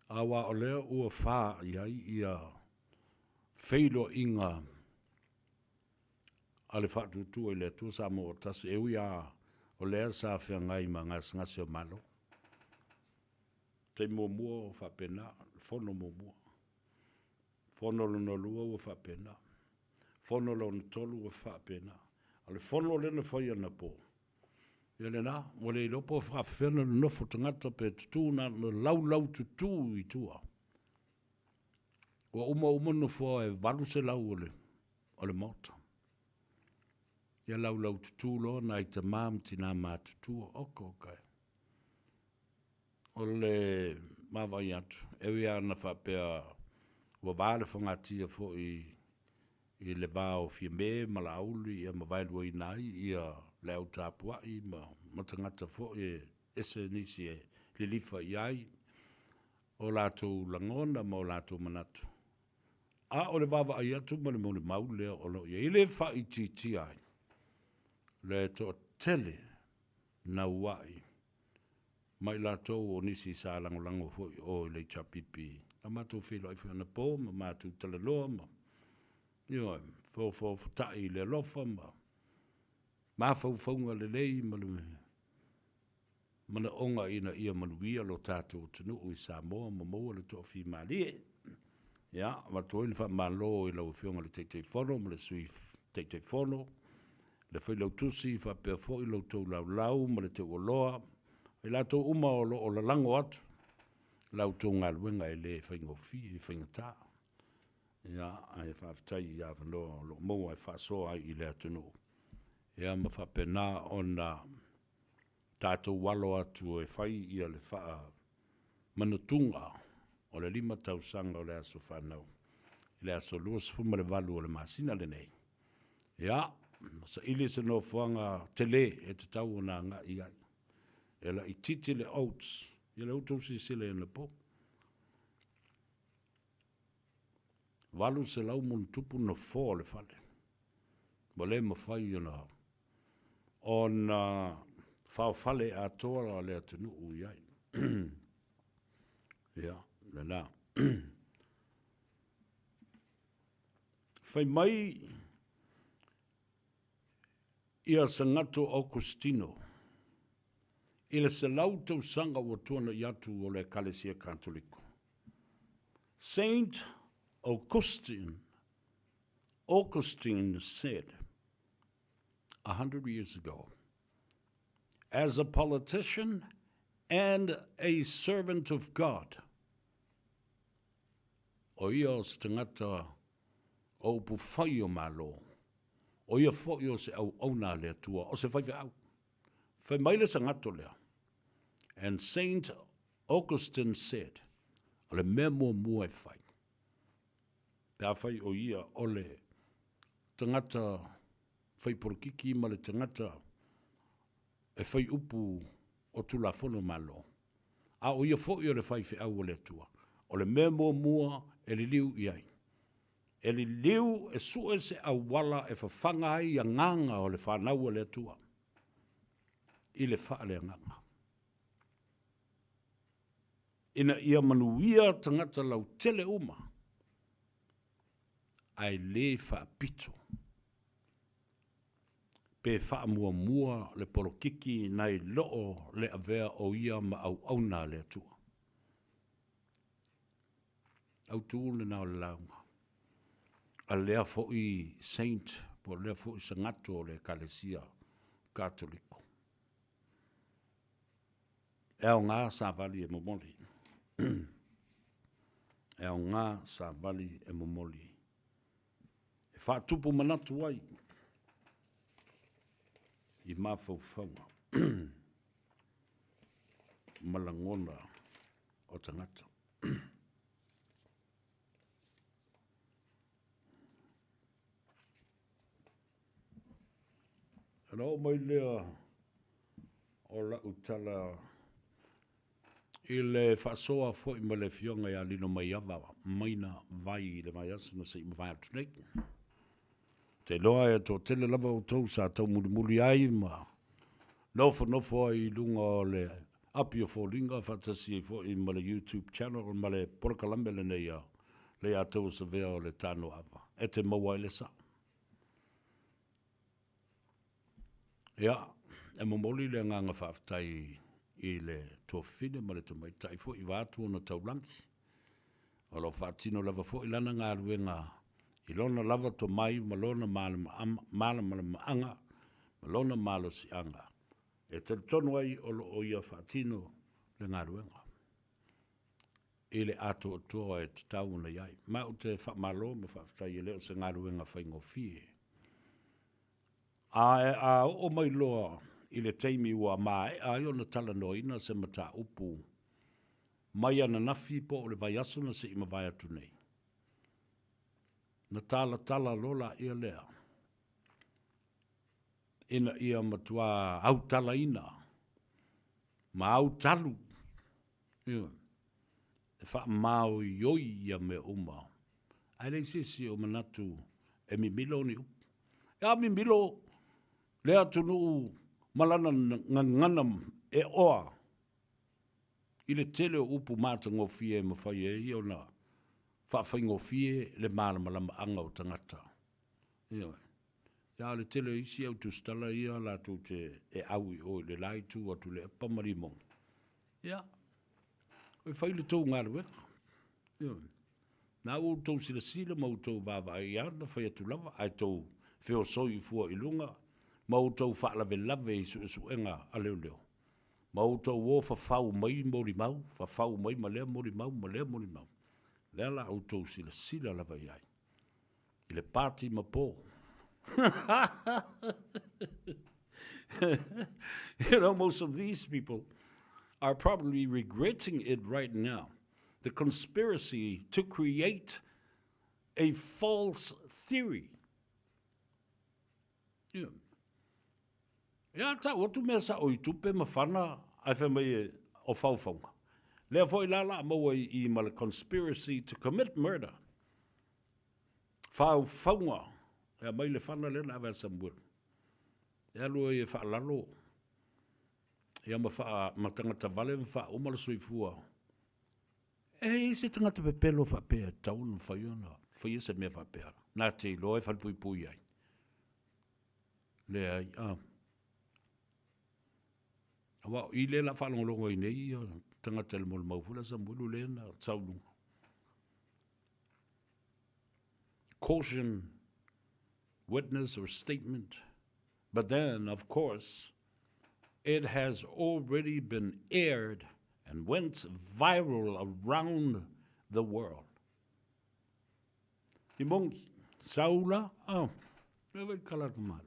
aua o lea ua fa i ai ia feiloaiga a le Faatuatua i le Atua Samoa ua Tasi, e ui lava o lea sa feagai ma gasegase o Malo. Taimi muamua ua faapena, le fono muamua. Fono lona lua ua faapena. Fono lona tolu ua faapena. O le fono lea na fai anapo, ia lena, ua le iloa po o faapefea ona nonofo tagata pe tutū na ona laulaututū i tua. Ua uma uma nofoa e 800 o le, o le Maota. Ia laulaututū loa nai tamā ma tinā matutua. Oka oka e. O le vaavaai atu, e ui lava ina faapea ua va le fogatia foi i le va o Fiame ma Laauli ma vaeluaina ai ia le au tapuai ma tagata foi e ese nisi e lilifa i ai o latou lagona ma o latou manatu. A o le vaavaai atu ma le molimau lea o lo o i ai, e le faaitiitia ai le toatele naua'i ma i latou o nisi sa lagolago foi i o i le HRPP. Na matou feiloai foi anapo ma matou talanoa ma, ioe, fofofotai i le alofa ma mafaufauga lelei ma le manaoga ina ia manuia lo tatou atunuu i Samoa ma maua le toafimalie. Ia, avatu ai le faamalo i lau Afioga i le Taitaifono ma le Sui Taitaifono, le Failautusi faapea foi lo outou laulau ma le teuoloa, i latou uma o lo o lalago atu la outou galuega e le faigofie, e faigata. Ia, ae faafetai i avanoa o lo o maua e faasoa ai i le atunuu. Ia, ma faapena ona tatou alo atu e fai ia le faamanatuga o le 5 tausaga o le aso fanau i le aso 28 o le masina lenei. Ia, saili se nofoaga tele e tatau ona agai i ai. E laitiiti le oats, ia le outou silasila i anapo. 800 muntupu nofoa o le fale. Ua le mafai ona ona faofale atoa le atunuu i ai. Ia, lena. Fai mai ia Sagato Augustino i le 100 tausaga ua tuana'i atu o le Ekalesia Katoliko. Saint Augustine, Augustine said 100 years ago, as a politician and a servant of God, o ia o se tagata o upu fai o Malo, o ia foi o se auauna a le Atua, o se faifeau. Fai mai le sagato lea. And Saint Augustine said, o le mea muamua e fai, pe afai o ia o le tagata fai polokiki ma le tagata e fai upu o Tulafono Malo, a o ia foi o le faifeau o le Atua, o le mea muamua e liliu i ai, e liliu e sue se auala e fafaga ai agaga o le fanau a le Atua i le faaleagaga, ina ia manuia tagata lautele uma. Ae le faapito pe faamuamua le polokiki nai loo le avea o ia ma auauna a le Atua. Autu lena o le lauga a lea foi saint po o lea foi sagato o le Ekalesia Katoliko. E aoga savali e momoli. E aoga savali e momoli. E faatupu manatu ai i mafaufauga ma lagona o tagata. Ona oo mai lea o lau tala i le faasoa foi ma le Afioga ia Lilomaiava Maina Vai i le vaiaso na se i mavae atu nei. Ou te iloa e toatele lava outou sa taumulimuli ai ma nofonofo ai i luga o le api o foliga faatasi ai foi ma le YouTube channel ma le polokalame lenei a Leiataua Savea o le Tanoava e te maua ai le sao. Ia, e momoli le agaga faafetai i le tuafafine ma le tamaitai foi vaeatu ona taulagi. O lo o faatino lava foi lana galuega i lona lava tomai ma lona malamalamaaga ma lona malosiaga e talitonu ai o lo o ia faatino le galuega i le atoatoa e tatau ona i ai. Ma ou te faamalo ma faafetai e le o se galuega faigofie. A a oo mai loa i le taimi ua maea ai ona talanoaina se mataupu mai ananafi po o le vaiaso na se i mavae atu nei, na talatala loa laia lea ina ia matua autalaina ma autalu, ioe, e faamaoioi ia mea uma, ae leai se isi o manatu e mimilo ni upu. A mimilo le atunuu ma lana gagana e oa i le tele o upu matagofie e mafai ai ona faafaigofie le malamalamaaga o tagata. Ioe. A o le tele o isi au tusitala ia latou te e au i o i le la itu atu i le Epa ma Limogi, ia, e fai le tou galuega. Ioe. Na ua outou silasila ma outou vaavaai i ana fai atu lava, ae tou feosoi fua i luga ma outou faalavelave i suesuega a leoleo, ma outou o fafau mai molimau, fafau mai ma lea molimau ma lea molimau. O lea la outou silasila lava i ai i le pati ma po. You know, most of these people are probably regretting it right now. The conspiracy to create a false theory. Yeah. Ia tau atu mea sao i tupe ma fana ae fai mai e o faufauga. Lea foi la la maua i i ma le conspiracy to commit murder. Faufauga e aumai le fana lea na ave a Samuelu. E alu ai e faalalo ia ma faa ma tagata vale ma faauma le soifua. E i ai se tagata pepelo faapea e tatau ona mafai ona faia se mea faapea na te iloa e falepuipui ai. Leai, a. Aua o i lea la faalogologo ai nei ia tagata i le molimau foi lea a Samuelu lea na sau i luga. Caution witness or statement. But then, of course, it has already been aired and went viral around the world. I mongi, saula, oh, e wai kala atu malo.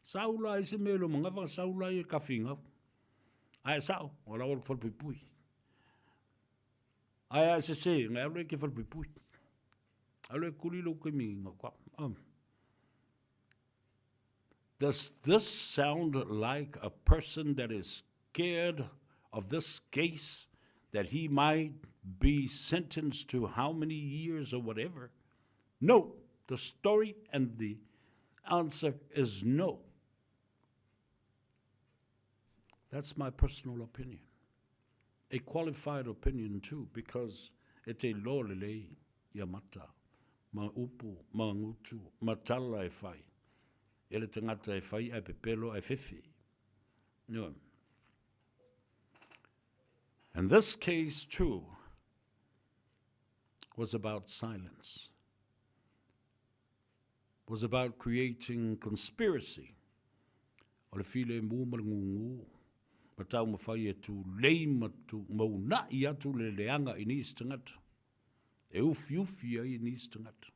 Saula ai se mea lo mangawa, saula ai e kawhingau. Ai sao, o la wal pui. Ai ai se se, ngai alu e ke whalepuipui. Alu e kuli lo kaimi nga kwa. Does this sound like a person that is scared of this case that he might be sentenced to how many years or whatever? No. The story and the answer is no. That's my personal opinion. A qualified opinion too, because e te iloa lelei ia mata. ma upu ma gutu ma tala e fai e le tagata e fai ae pepelo ae fefe. Ioe. And this case too was about silence, was about creating conspiracy. O le filemu ma le gūgū, ma taumafai e tulei ma tu, mauna'i atu le leaga i nisi tagata, e ufiufi ai nisi tagata.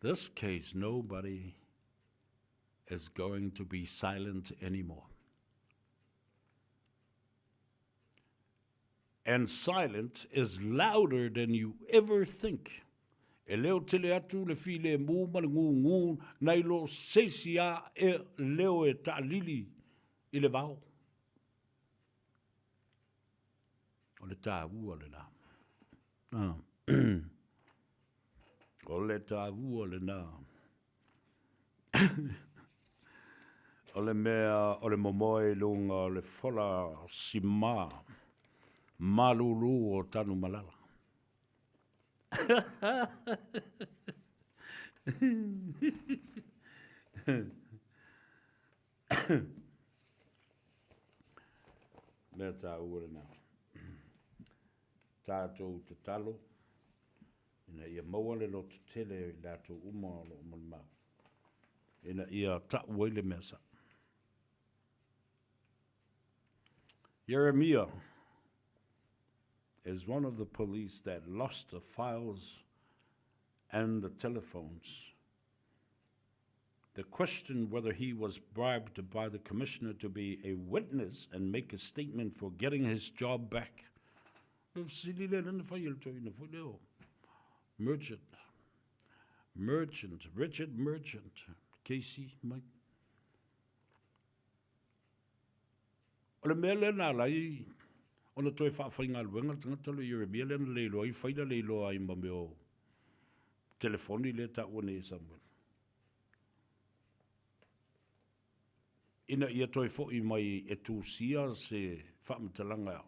This case, nobody is going to be silent anymore. And silent is louder than you ever think. E leo tele atu le filemu ma le gūgū nai lo se isi a e leo e taalili i le vao. O le tāua lena. Ah. O le tāua lena. O le mea o le momoe i luga o le fola simā malūlū o Tanumalala. Mea tāua lena. Tātou tatalo ina ia maua le lototele i latou uma o lo o molimau, ina ia ta'u ai le mea sa'o. Ieremia is one of the police that lost the files and the telephones. The question whether he was bribed by the commissioner to be a witness and make a statement for getting his job back. Merchant. Merchant. Richard Merchant. Casey, Mike. O le mea lea na ala ai ona toe faafaigaluega le tagata lea o Ieremia lea na le iloa ai faila le iloa ai ma mea o telefoni lea e taua nei e Samuel. Ina ia toe fo'i mai e tusia se faamatalaga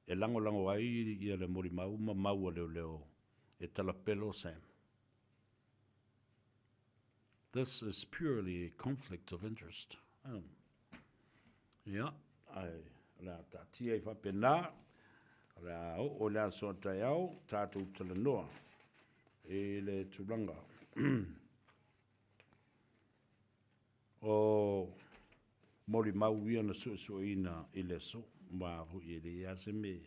e lagolago ai ia le molimau ma mau a leoleo e talapelo Sam. This is purely a conflict of interest. Ia, ae o le a taatia i faapena, o le a oo i le aso a taeao, tatou talanoa i le tulaga o molimau ia na suesueina i le aso, ma foi e leai lava se mea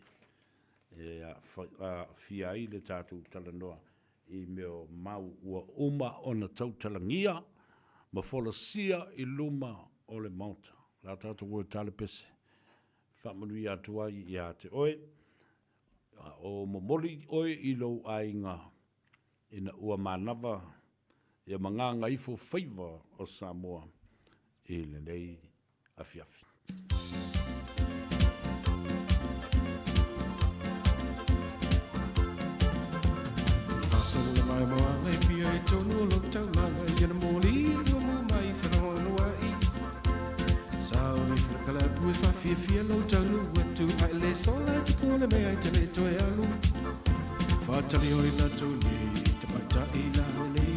e aafia ai le tatou talanoa i mea o mau ua uma ona tautalagia ma folasia i luma o le Maota. La tatou oe talepese, faamanuia atu ai ia te oe, a o momoli oe i lou aiga ina ua manava ia magaga ifo faiva o Samoa i lenei afiafi. Faasolo mai moana i pia i tonu o lou taulaga i ana moli ua mu mai whanahoanoa'i Sao nei whanakalapu e whawhiawhia lou taunu atu Ai le sola e tupu ole mea i te le toe alu Whātali hoi latou nei te maita'i la nei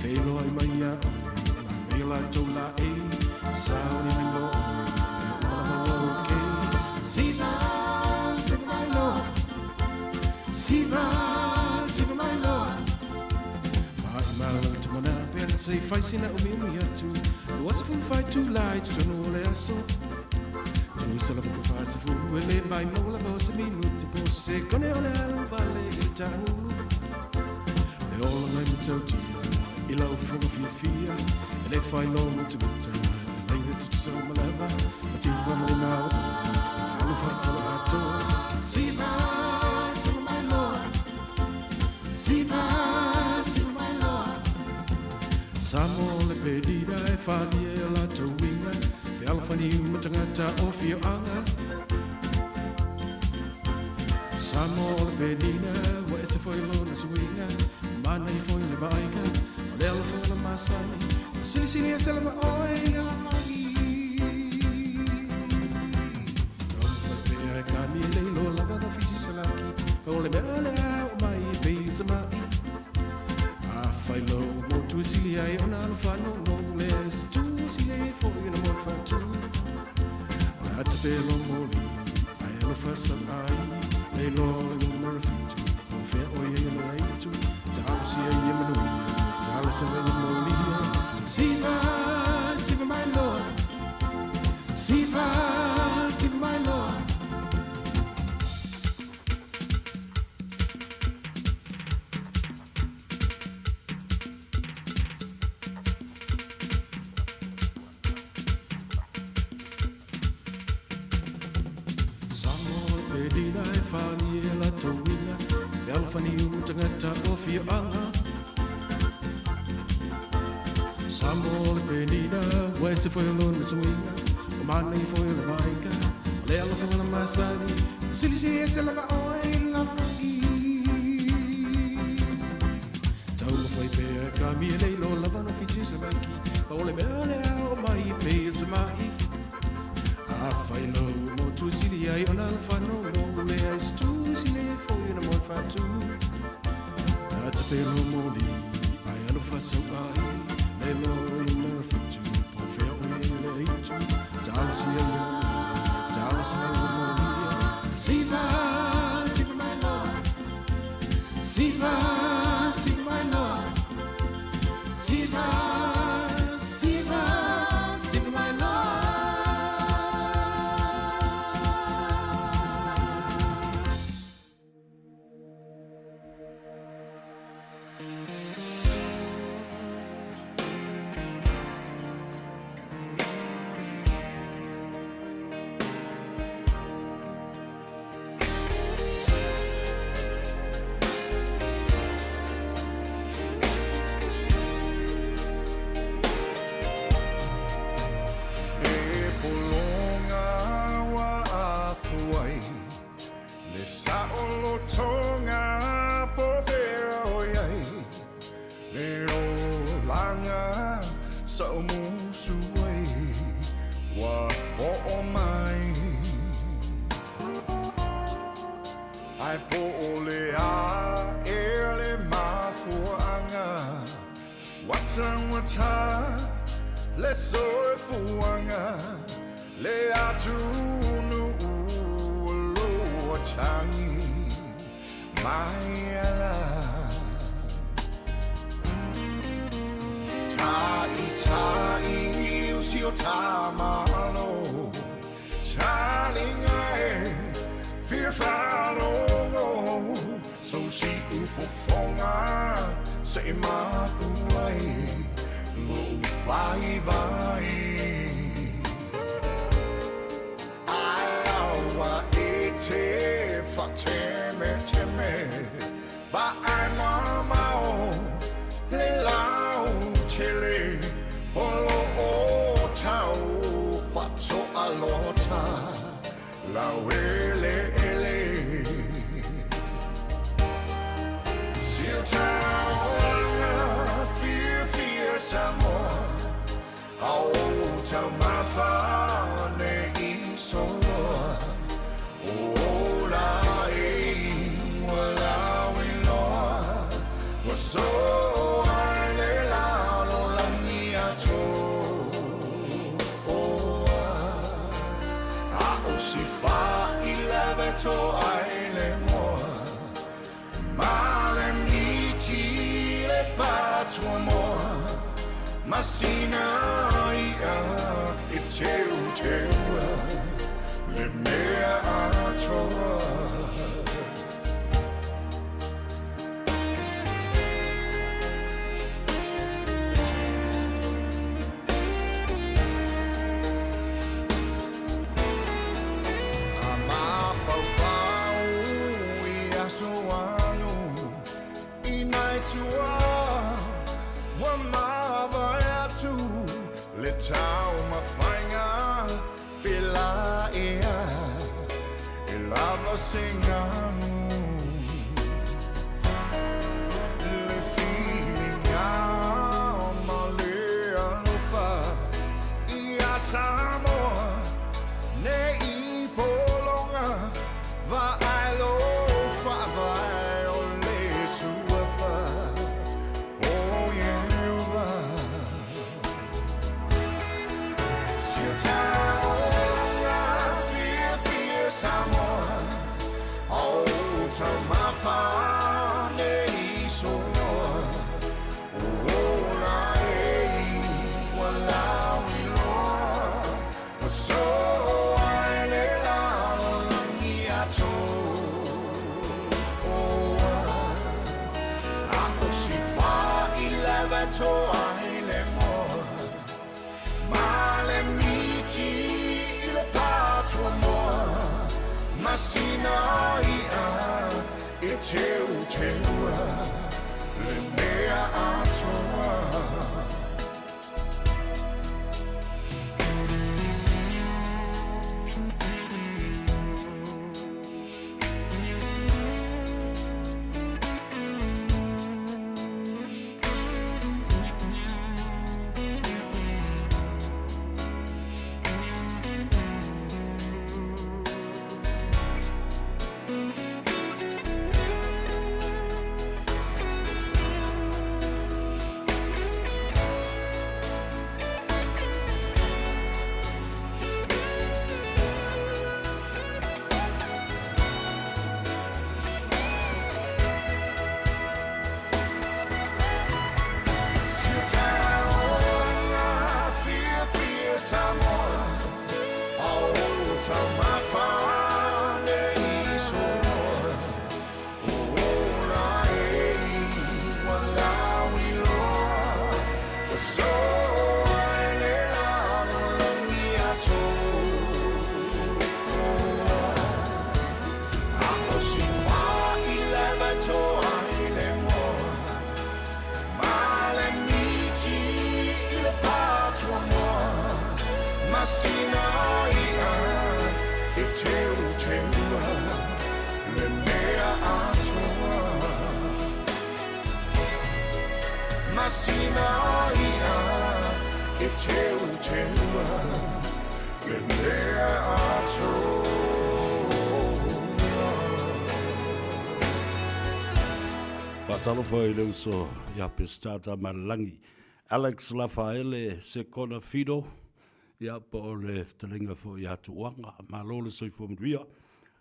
Wheloai mai ia oe la mea latou la e Sao nei lilo oe malama o ke Siva, siva mai loa Siva, siva mai loa Mai mau te mana pea sei whai sina umi umi atu 25 tūlā i totonu o le aso Tusa lava ko whāsafu e le mai mau lava o se minuti po se kone o le alu vale i le tāngulu Le ola ngai matautia i lau fofoga fiafia e le whai loa te muta e leina tutusa o malava ma te wha mai nā o alu whaasala atoa Siva, siva mai loa Siva, siva mai loa Samoa le perira e whalia e latou uiga Fealofani uma tagata o fioaga Samoa le perira ua ese foi lona suiga Mana i foi le vaaiga o le alofaga na masani Ua silisili ese lava oe i le lalolagi Taumafai pea e kami e le iloa lava na Fiti Salaki O le mea lea o mai sama'i. Afai lou motu e sili ai ona alofa nono le ai se tu sili ai foi ona mo fatu. O le ata pelo moli ai alofa sa ai le loa le ngoma fitu. O fea o ia le aitu talo sia ia manuia talo sa le molia. Siva, siva my Lord. Siva, siva my Lord. Samoa le pedina e whani e la tauina Le alofani u tangata o whioanga Samoa le penina Ua se foi o lona suiga O mana i foi o le maika O le alofa la masani O sili se ese lava oe lava i Tau mawhai pea ka mia nei lo lava no whiti sa maiki Pa o le mea le ao mai pe sa mahi A whai lo mo tu sili ai ona alfa no no le ai stu sili ai foi na mo whatu A te pelo moli ai alofa sau ai Le lo i mara whitu po whea o e le aitu Talo si ai talo si ai molia Siva, siva my Lord. Siva, siva my Lord. Siva, siva, siva my Lord. E pologa ua afuai le saʻolotoga po fea o iai le olaga saʻomusu ai ua oo mai ae po o le a e le mafuaaga ua taugata le soifuaga le atunuu o lo o tagi mai ala. Taʻitaʻi usi o tamalo taliga e fia faalogo sou siufofoga seʻi mapu ai loʻu vaivai ae aua e te faatemeteme vaai mamao le lautele o loo tau faatoalota laueleele Siutaoga fiafia Samoa ao taumafa nei soloa o ola e ua lauiloa ua soa i le lalolagi atoa a o si faileve toai le moa ma le miti le patuamoa masina ia e teuteua le mea atoa. A mafaufau i aso alu i nai tua ua mavae atu le taumafaiga pe la ea e lava se galu le filiga ma le alofa ia Samoa nei pologa vaai lo faavae o le sua. toa i le moa Ma le miti i le patua moa Masina i'a e teuteua Le mea atoa. Faatalofa i le uso ia Peseta Tamailalagi, Alex Lafaele Sekona Fido, ia po o le fetalaiga foi ia Tuuaga. Malo le soifua manuia.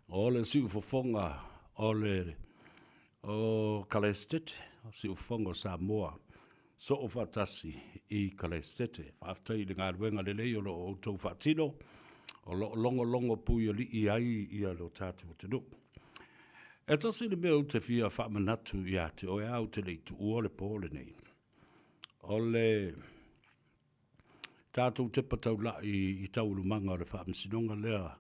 O le siufofoga o le o Kalesitete, siufofoga o Samoa, soo faatasi i Kalesitete. Faafetai i le galuega lelei o lo o outou faatino, o lo o logologo puialii ai ia lo tatou atunuu. E tasi le mea ou te fia faamanatu ia te oe a ou te le i tuua le po lenei. O le tatou tepa taulai i taualumaga o le faamasinoga lea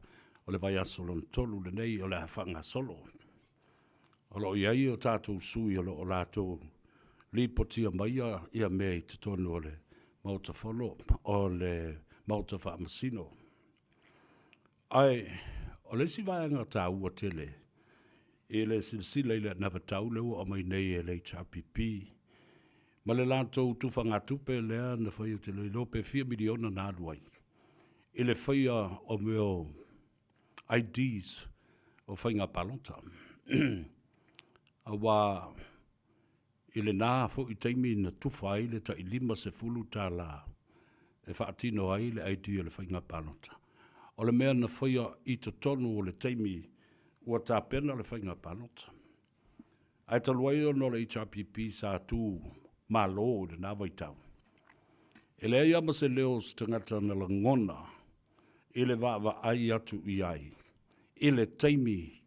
o le vaiaso lona tolu lenei o le a faagasolo. O lo o i ai o tatou sui o lo o latou lipotia maia ia mea i totonu o le Maota Fono, o le Maota Faamasino. Ae o le isi vaega taua tele i le silasila i le anavatau lea ua aumai nei e le HRPP ma le latou tufagatupe lea na fai, ou te le iloa pe fia miliona na alu ai i le faia o mea o IDs o faiga palota. Aua i lena foi taimi na tufa ai le tai $50 e faatino ai le ID o le faiga palota. O le mea na faia i totonu o le taimi ua tapena le faiga palota. Ae talu ai ona o le HRPP sa tu malo i lena vaitau, e leai lava ma se leo o se tagata na lagona i le vaavaai atu i ai i le taimi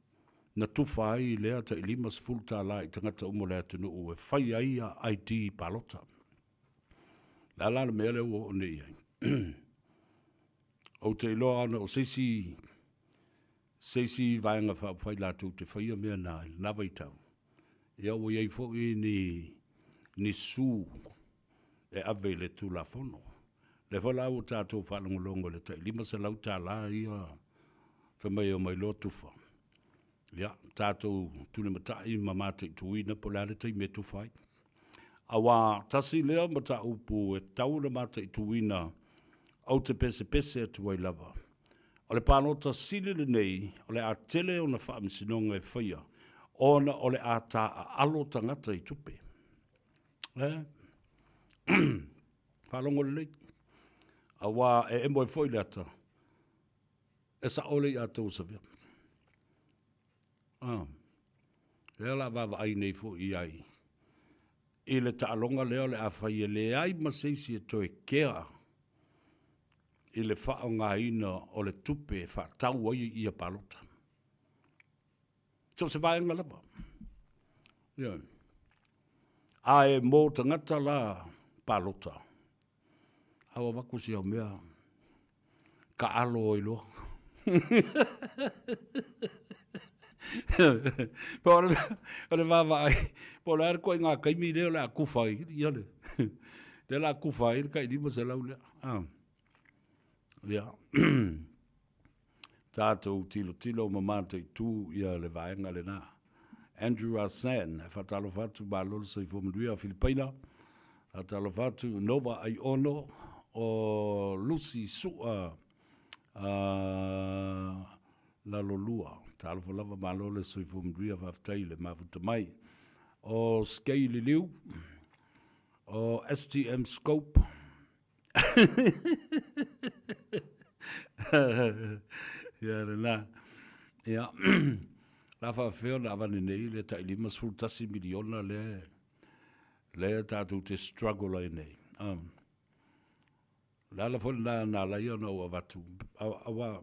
na tufa ai lea tai $50 i tagata uma o le atunuu e fai ai ID palota. O le a la le mea lea ua oo nei i ai? Ou te iloa ona o se isi se isi vaega faaupufai latou te faia mea na i lena vaitau, ia ua i ai foi ni, ni su e ave i le Tulafono. Lea foi la ua tatou faalogologo i le tai $500 ia fai mai e omai loa tufa. Ia, tatou tulimatai ma mataituina po o le a le taimi e tufa ai. Aua tasi lea mataupu e tatau ona mataituina ou te pesepese atu ai lava. O le palota sili lenei o le a tele ona faamasinoga e faia ona o le a taaalo tagata i tupe. E? Faalogo lelei. Aua e emo ai foi le ata, e sao le ia tou savea. Ah. Lea la vaavaai nei foi i ai i le taaloga lea o le a fai e leai ma se isi e toe kea i le faaaogaina o le tupe e faatau ai ia palota. So o se vaega lava. Ioe. Ae mo tagata la palota, a ua avatu si au mea taalo ai loa. Po o le vaavaai, po o le a le ituaiga taimi lea o le a tufa ai, ia le, lea o le a tufa ai le tai 500 lea. Ia, tatou tilotilo ma mataitu ia le vaega lena. Andrew Arsene, e faatalofa atu, malo le soifua manuia. Filipaina, faatalofa atu. Nova Aiono, o Lucy Sua, uh, Lalolua, talofa lava, malo le soifua manuia, faafetai le mafuta mai. O Skei Liliu, o STM Scope, Ia lena. Ia, la faafefea ona avane nei le tai 51 miliona lea lea tatou te struggle ai nei. Um, le ala foi lena na ala ai ona ou avatu. Aua,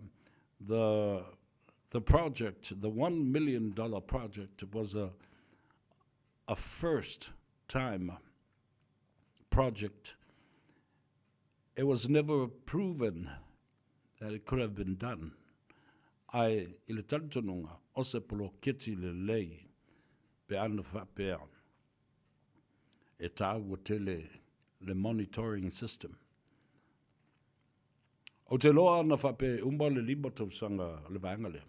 the, the project, the $1 million project was a first time project. It was never proven that it could have been done. Ae i le talitonuga, o se poloketi lelei pe ana faapea e tāua tele le monitoring system. Ou te iloa ana faapea e uma le 5 tausaga o le vaega lea,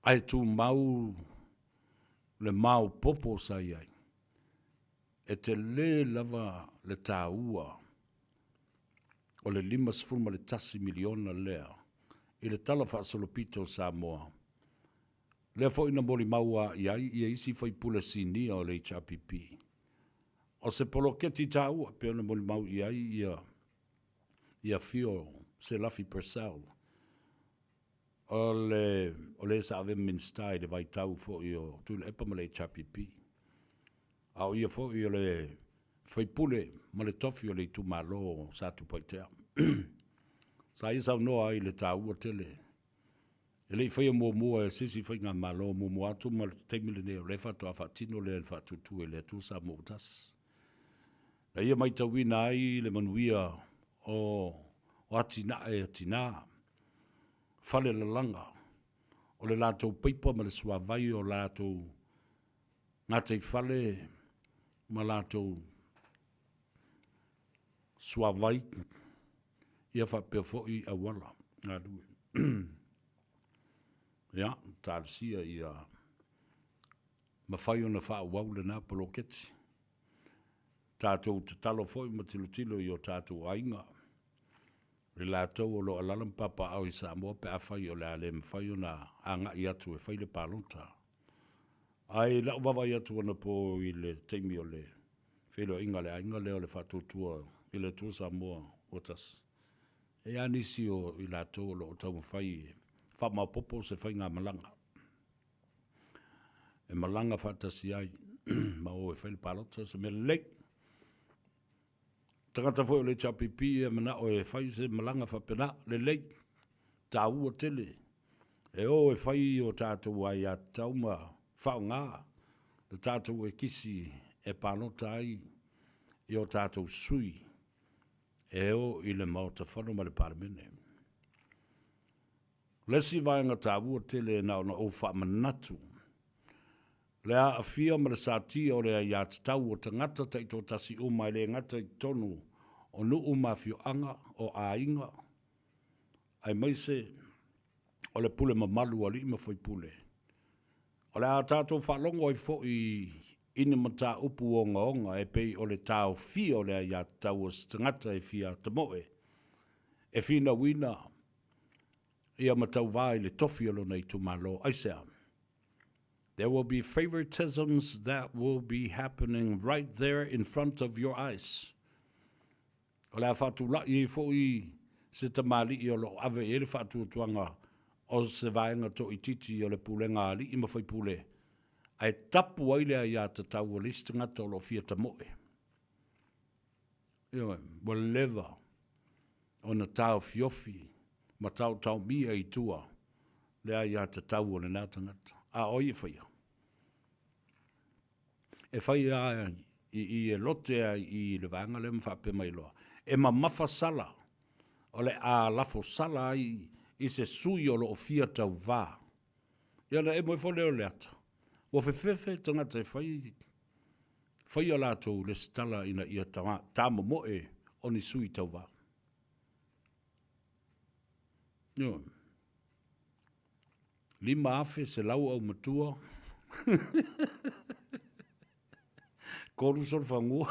ae tumau le maopoopo sa i ai, e tele lava le taua o le $51 miliona lea i le Tala Faasolopito o Samoa, lea foi na molimau a i ai ia isi faipule sinia o le HRPP. O se poloketi taua pei ona molimau i ai ia ia Fio Selafi Purcell, O le, o le sa avea ma Minisita i le vaitau foi o Tuilaepa ma le HRPP. A o ia foi o le faipule ma le tofi o le itumalo o Satupaitea. Sa ia saunoa ai i le taua tele. E le i faia muamua e se isi faigamalo muamua atu ma le taimi lenei o lea faatoa faatino lea i le faatuatua i le Atua Samoa ua tasi. Na ia matauina ai le manuia o, o atinae a tina fale lalaga o le latou paipa ma le suavai o latou gataifale ma latou suavai, ia faapea foi auala galue. Ia, talosia ia mafai ona faaauau lena poloketi. Tatou tatalo foi ma tilotilo i o tatou aiga, i latou o lo o alaala ma papaaao i Samoa pe afai o le a le mafai ona agai atu e fai le palota. Ae i lau vaavaai atu anapo i le taimi o le feiloaiga a le aiga lea o le Faatuatua i le Atua Samoa ua Tasi, e i ai lava nisi o i latou o lo o taumafai e faamaopoopo se faigamalaga e malaga faatasi ai ma o e fai le palota, o se mea lelei. Tagata foi o le HRPP e manao e fai se malaga faapena, lelei, taua tele. E o e fai o tatou aiatatau ma faaaoga le tatou ekisi e palota ai i o tatou sui e o i le Maota Fono ma le Palemene. O le isi vaega taua tele na ona ou faamanatu, le aafia ma le satia o le aiatatau o tagata taitoatasi uma e le gata i totonu o nuu ma afioaga, o aiga, aemaise o le pule mamalu a alii ma faipule. O le a tatou faalogo ai foi i ni mataupu ogaoga e pei o le taofia o le aiatatau o se tagata e fia tamoe, e finauina ia ma tauva i le tofi o lona itumalo. Aisea? There will be favoritisms that will be happening right there in front of your eyes. O le a faatulai ai foi se tamalii o lo o ave i ai le faatuatuaga o se vaega toaitiiti o le pulega a alii ma faipule, ae tapu ai le aiatatau o le isi tagata o lo o fia tamoe. Ioe, ua leva ona taofiofi ma taotaomia i tua le aiatatau o lena tagata. A o ai e faia? E faia i i e lote ai i le vaega lea ma faapea mai loa, e mamafa sala, o le a lafo sala ai i se sui o lo o fia tauvā. Ia ona emo ifo lea o le ata, ua fefefe tagata e fai faia latou lesitala ina ia tamomoe o ni sui tauvā. Ioe. 5,100 aumatua, 3 solofanua.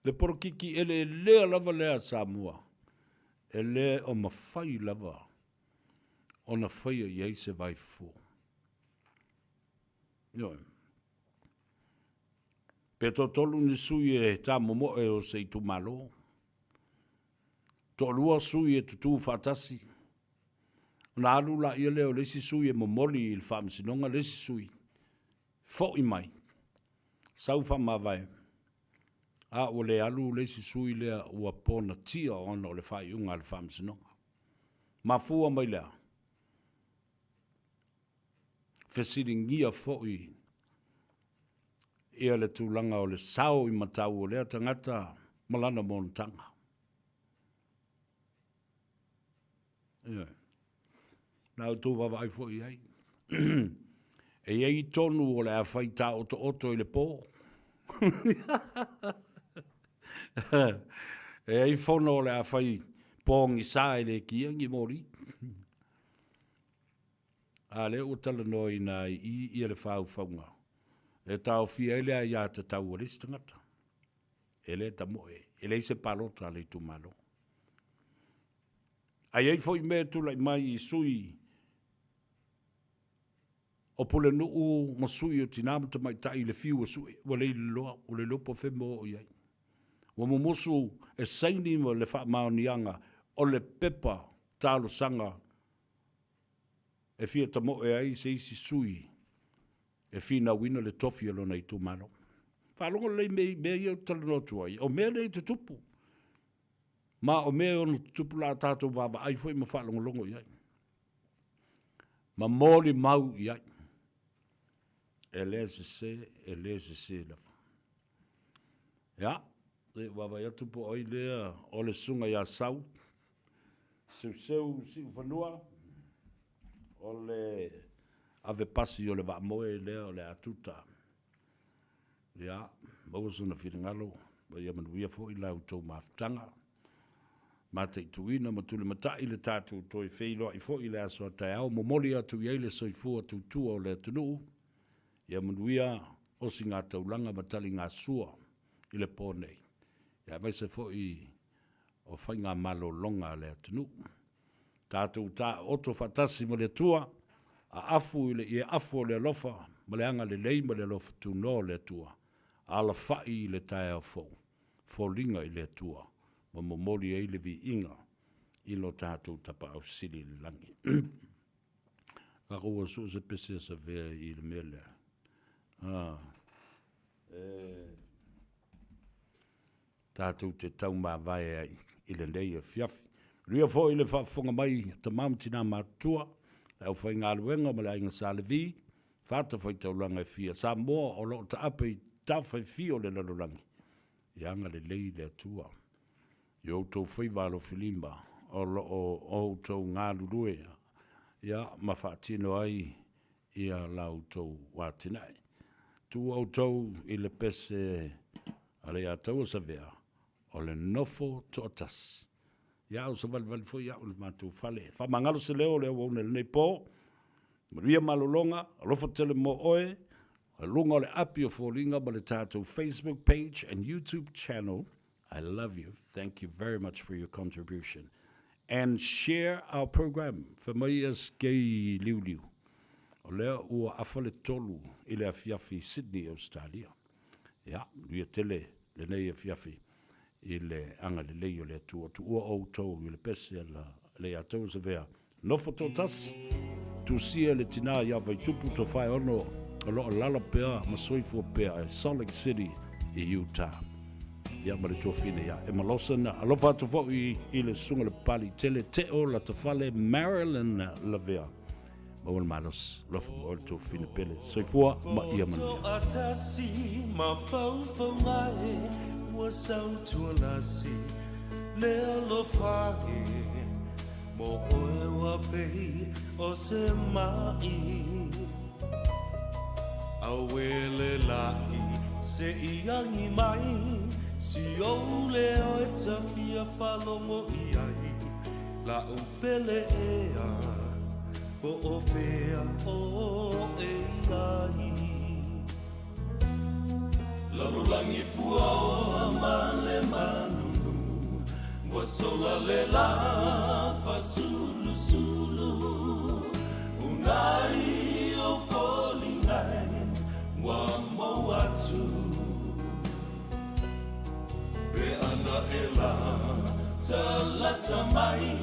Le polokiki eleelea lava lea a Samoa, e le o mafai lava ona faia i ai se vaifofo. Ioe. Pe toatolu ni sui e tamomoe o se itumalo, Toalua sui e tutū faatasi, ona alu laia lea o le isi sui e momoli i le Faamasinoga le isi sui, fo'i mai, sau faamavae, a ua le alu le isi sui lea ua ponatia ona o le faaiuga a le Faamasinoga. Mafua mai le a? Fesiligia foi ia le tulaga o le sao i matau o lea tagata ma lana monotaga. Ioe. Na outou vaavaai foi i ai. E i ai tonu o le a fai taotooto i le po. E i ai fono o le a fai pogisa e le kiagi moli. A lea ua talanoaina ai i i le faufauga e taofia ai le aiatatau a le isi tagata. E le tamoe, e leai se palota a le itumalo. A i ai foi mea e tulai mai i sui o pulenuu ma sui o tina ma tamaitai i le fiu e sue, ua le iloa, ua le iloa po o fea mea ua oo i ai. Ua mumusu e saini ma le faamaoniaga o le pepa talosaga e fia tamoe ai se isi sui e finauina le tofi o lona itumalo. Faalogo lelei i mea ia ou te talanoa atu ai, o mea nei e tutupu. Ma o mea e ono tutupu la a tatou vaavaai foi ma faalogologo i ai. Ma molimau i ai. E le sese, e le sese lava. Ia, se i vaavaai atu po o ai lea o le susuga ia Sau, Seuseu Siufanua, o le ave pasi o le vaamoe lea o le a tuta. Ia, maua sona finagalo, ma ia manuia foi la outou mafutaga. Mataituina ma tulimatai le tatou toe feiloai foi i le aso a taeao, momoli atu i ai le soifua tutua o le atunuu, Ia manuia osigataulaga ma taligasua i le po nei, aemaise foi o faigamalologa a le atunuu. Tatou taooto faatasi ma le Atua, aafu i le ieafu o le alofa ma le agalelei ma le alofa tunoa o le Atua, alafai i le taeao fou, foliga i le Atua ma momoli ai le viiga i lo tatou Tapaau Sili i le lagi. Tatou ua sue se pese a Savea i le mea lea. Ah, e, tatou te taumavae ai i lenei afiafi. Manuia foi le faafofoga mai a tama ma tina matutua, le aufaigaluega ma le aiga Sa Levi, fatafaitaulaga e fia Samoa o lo o taape i tafa e fia o le lalolagi. Ia agalelei le Atua i outou faiva alofilima o lo o outou galulue ia ma faatino ai ia la outou atinae. Tuu outou i le pese a le Ataua Savea o le nofo toatasi. Ia o savalivali foi au i le matou fale. Faamagalo se leo o le auauna i lenei po. Manuia malologa, alofa tele mo oe, luga o le api o foliga ma le tatou Facebook page and YouTube channel. I love you. Thank you very much for your contribution. And share our program. Fai mai ia skei liuliu. O lea ua afa le tolu i le afiafi i Sydney, Australia. Ia, manuia tele lenei afiafi i le agalelei o le Atua. Tuua outou i le pese a le ia tou Savea. Nofo toatasi, tusia le tina ia Vaitupu Tofaeono o lo o lala pea ma soifua pea i Salt Lake City i Utah. Ia ma le tuafine ia Emma Lawson. Alofa atu foi i le susuga le Papaliitele Teo Latafale Marilyn Lavea. Maua le malosi, alofa ma oe le tuafafine pele. Soifua ma ia manuia. Le alofa e mo oe ua pei o se maʻi Auē le laʻi se i agi mai Si ou leo e ta fia faalogo i ai La'u pele ea po o fea oe i ai Lalolagi puaoa ma le manunu Ua sola le la fasunu.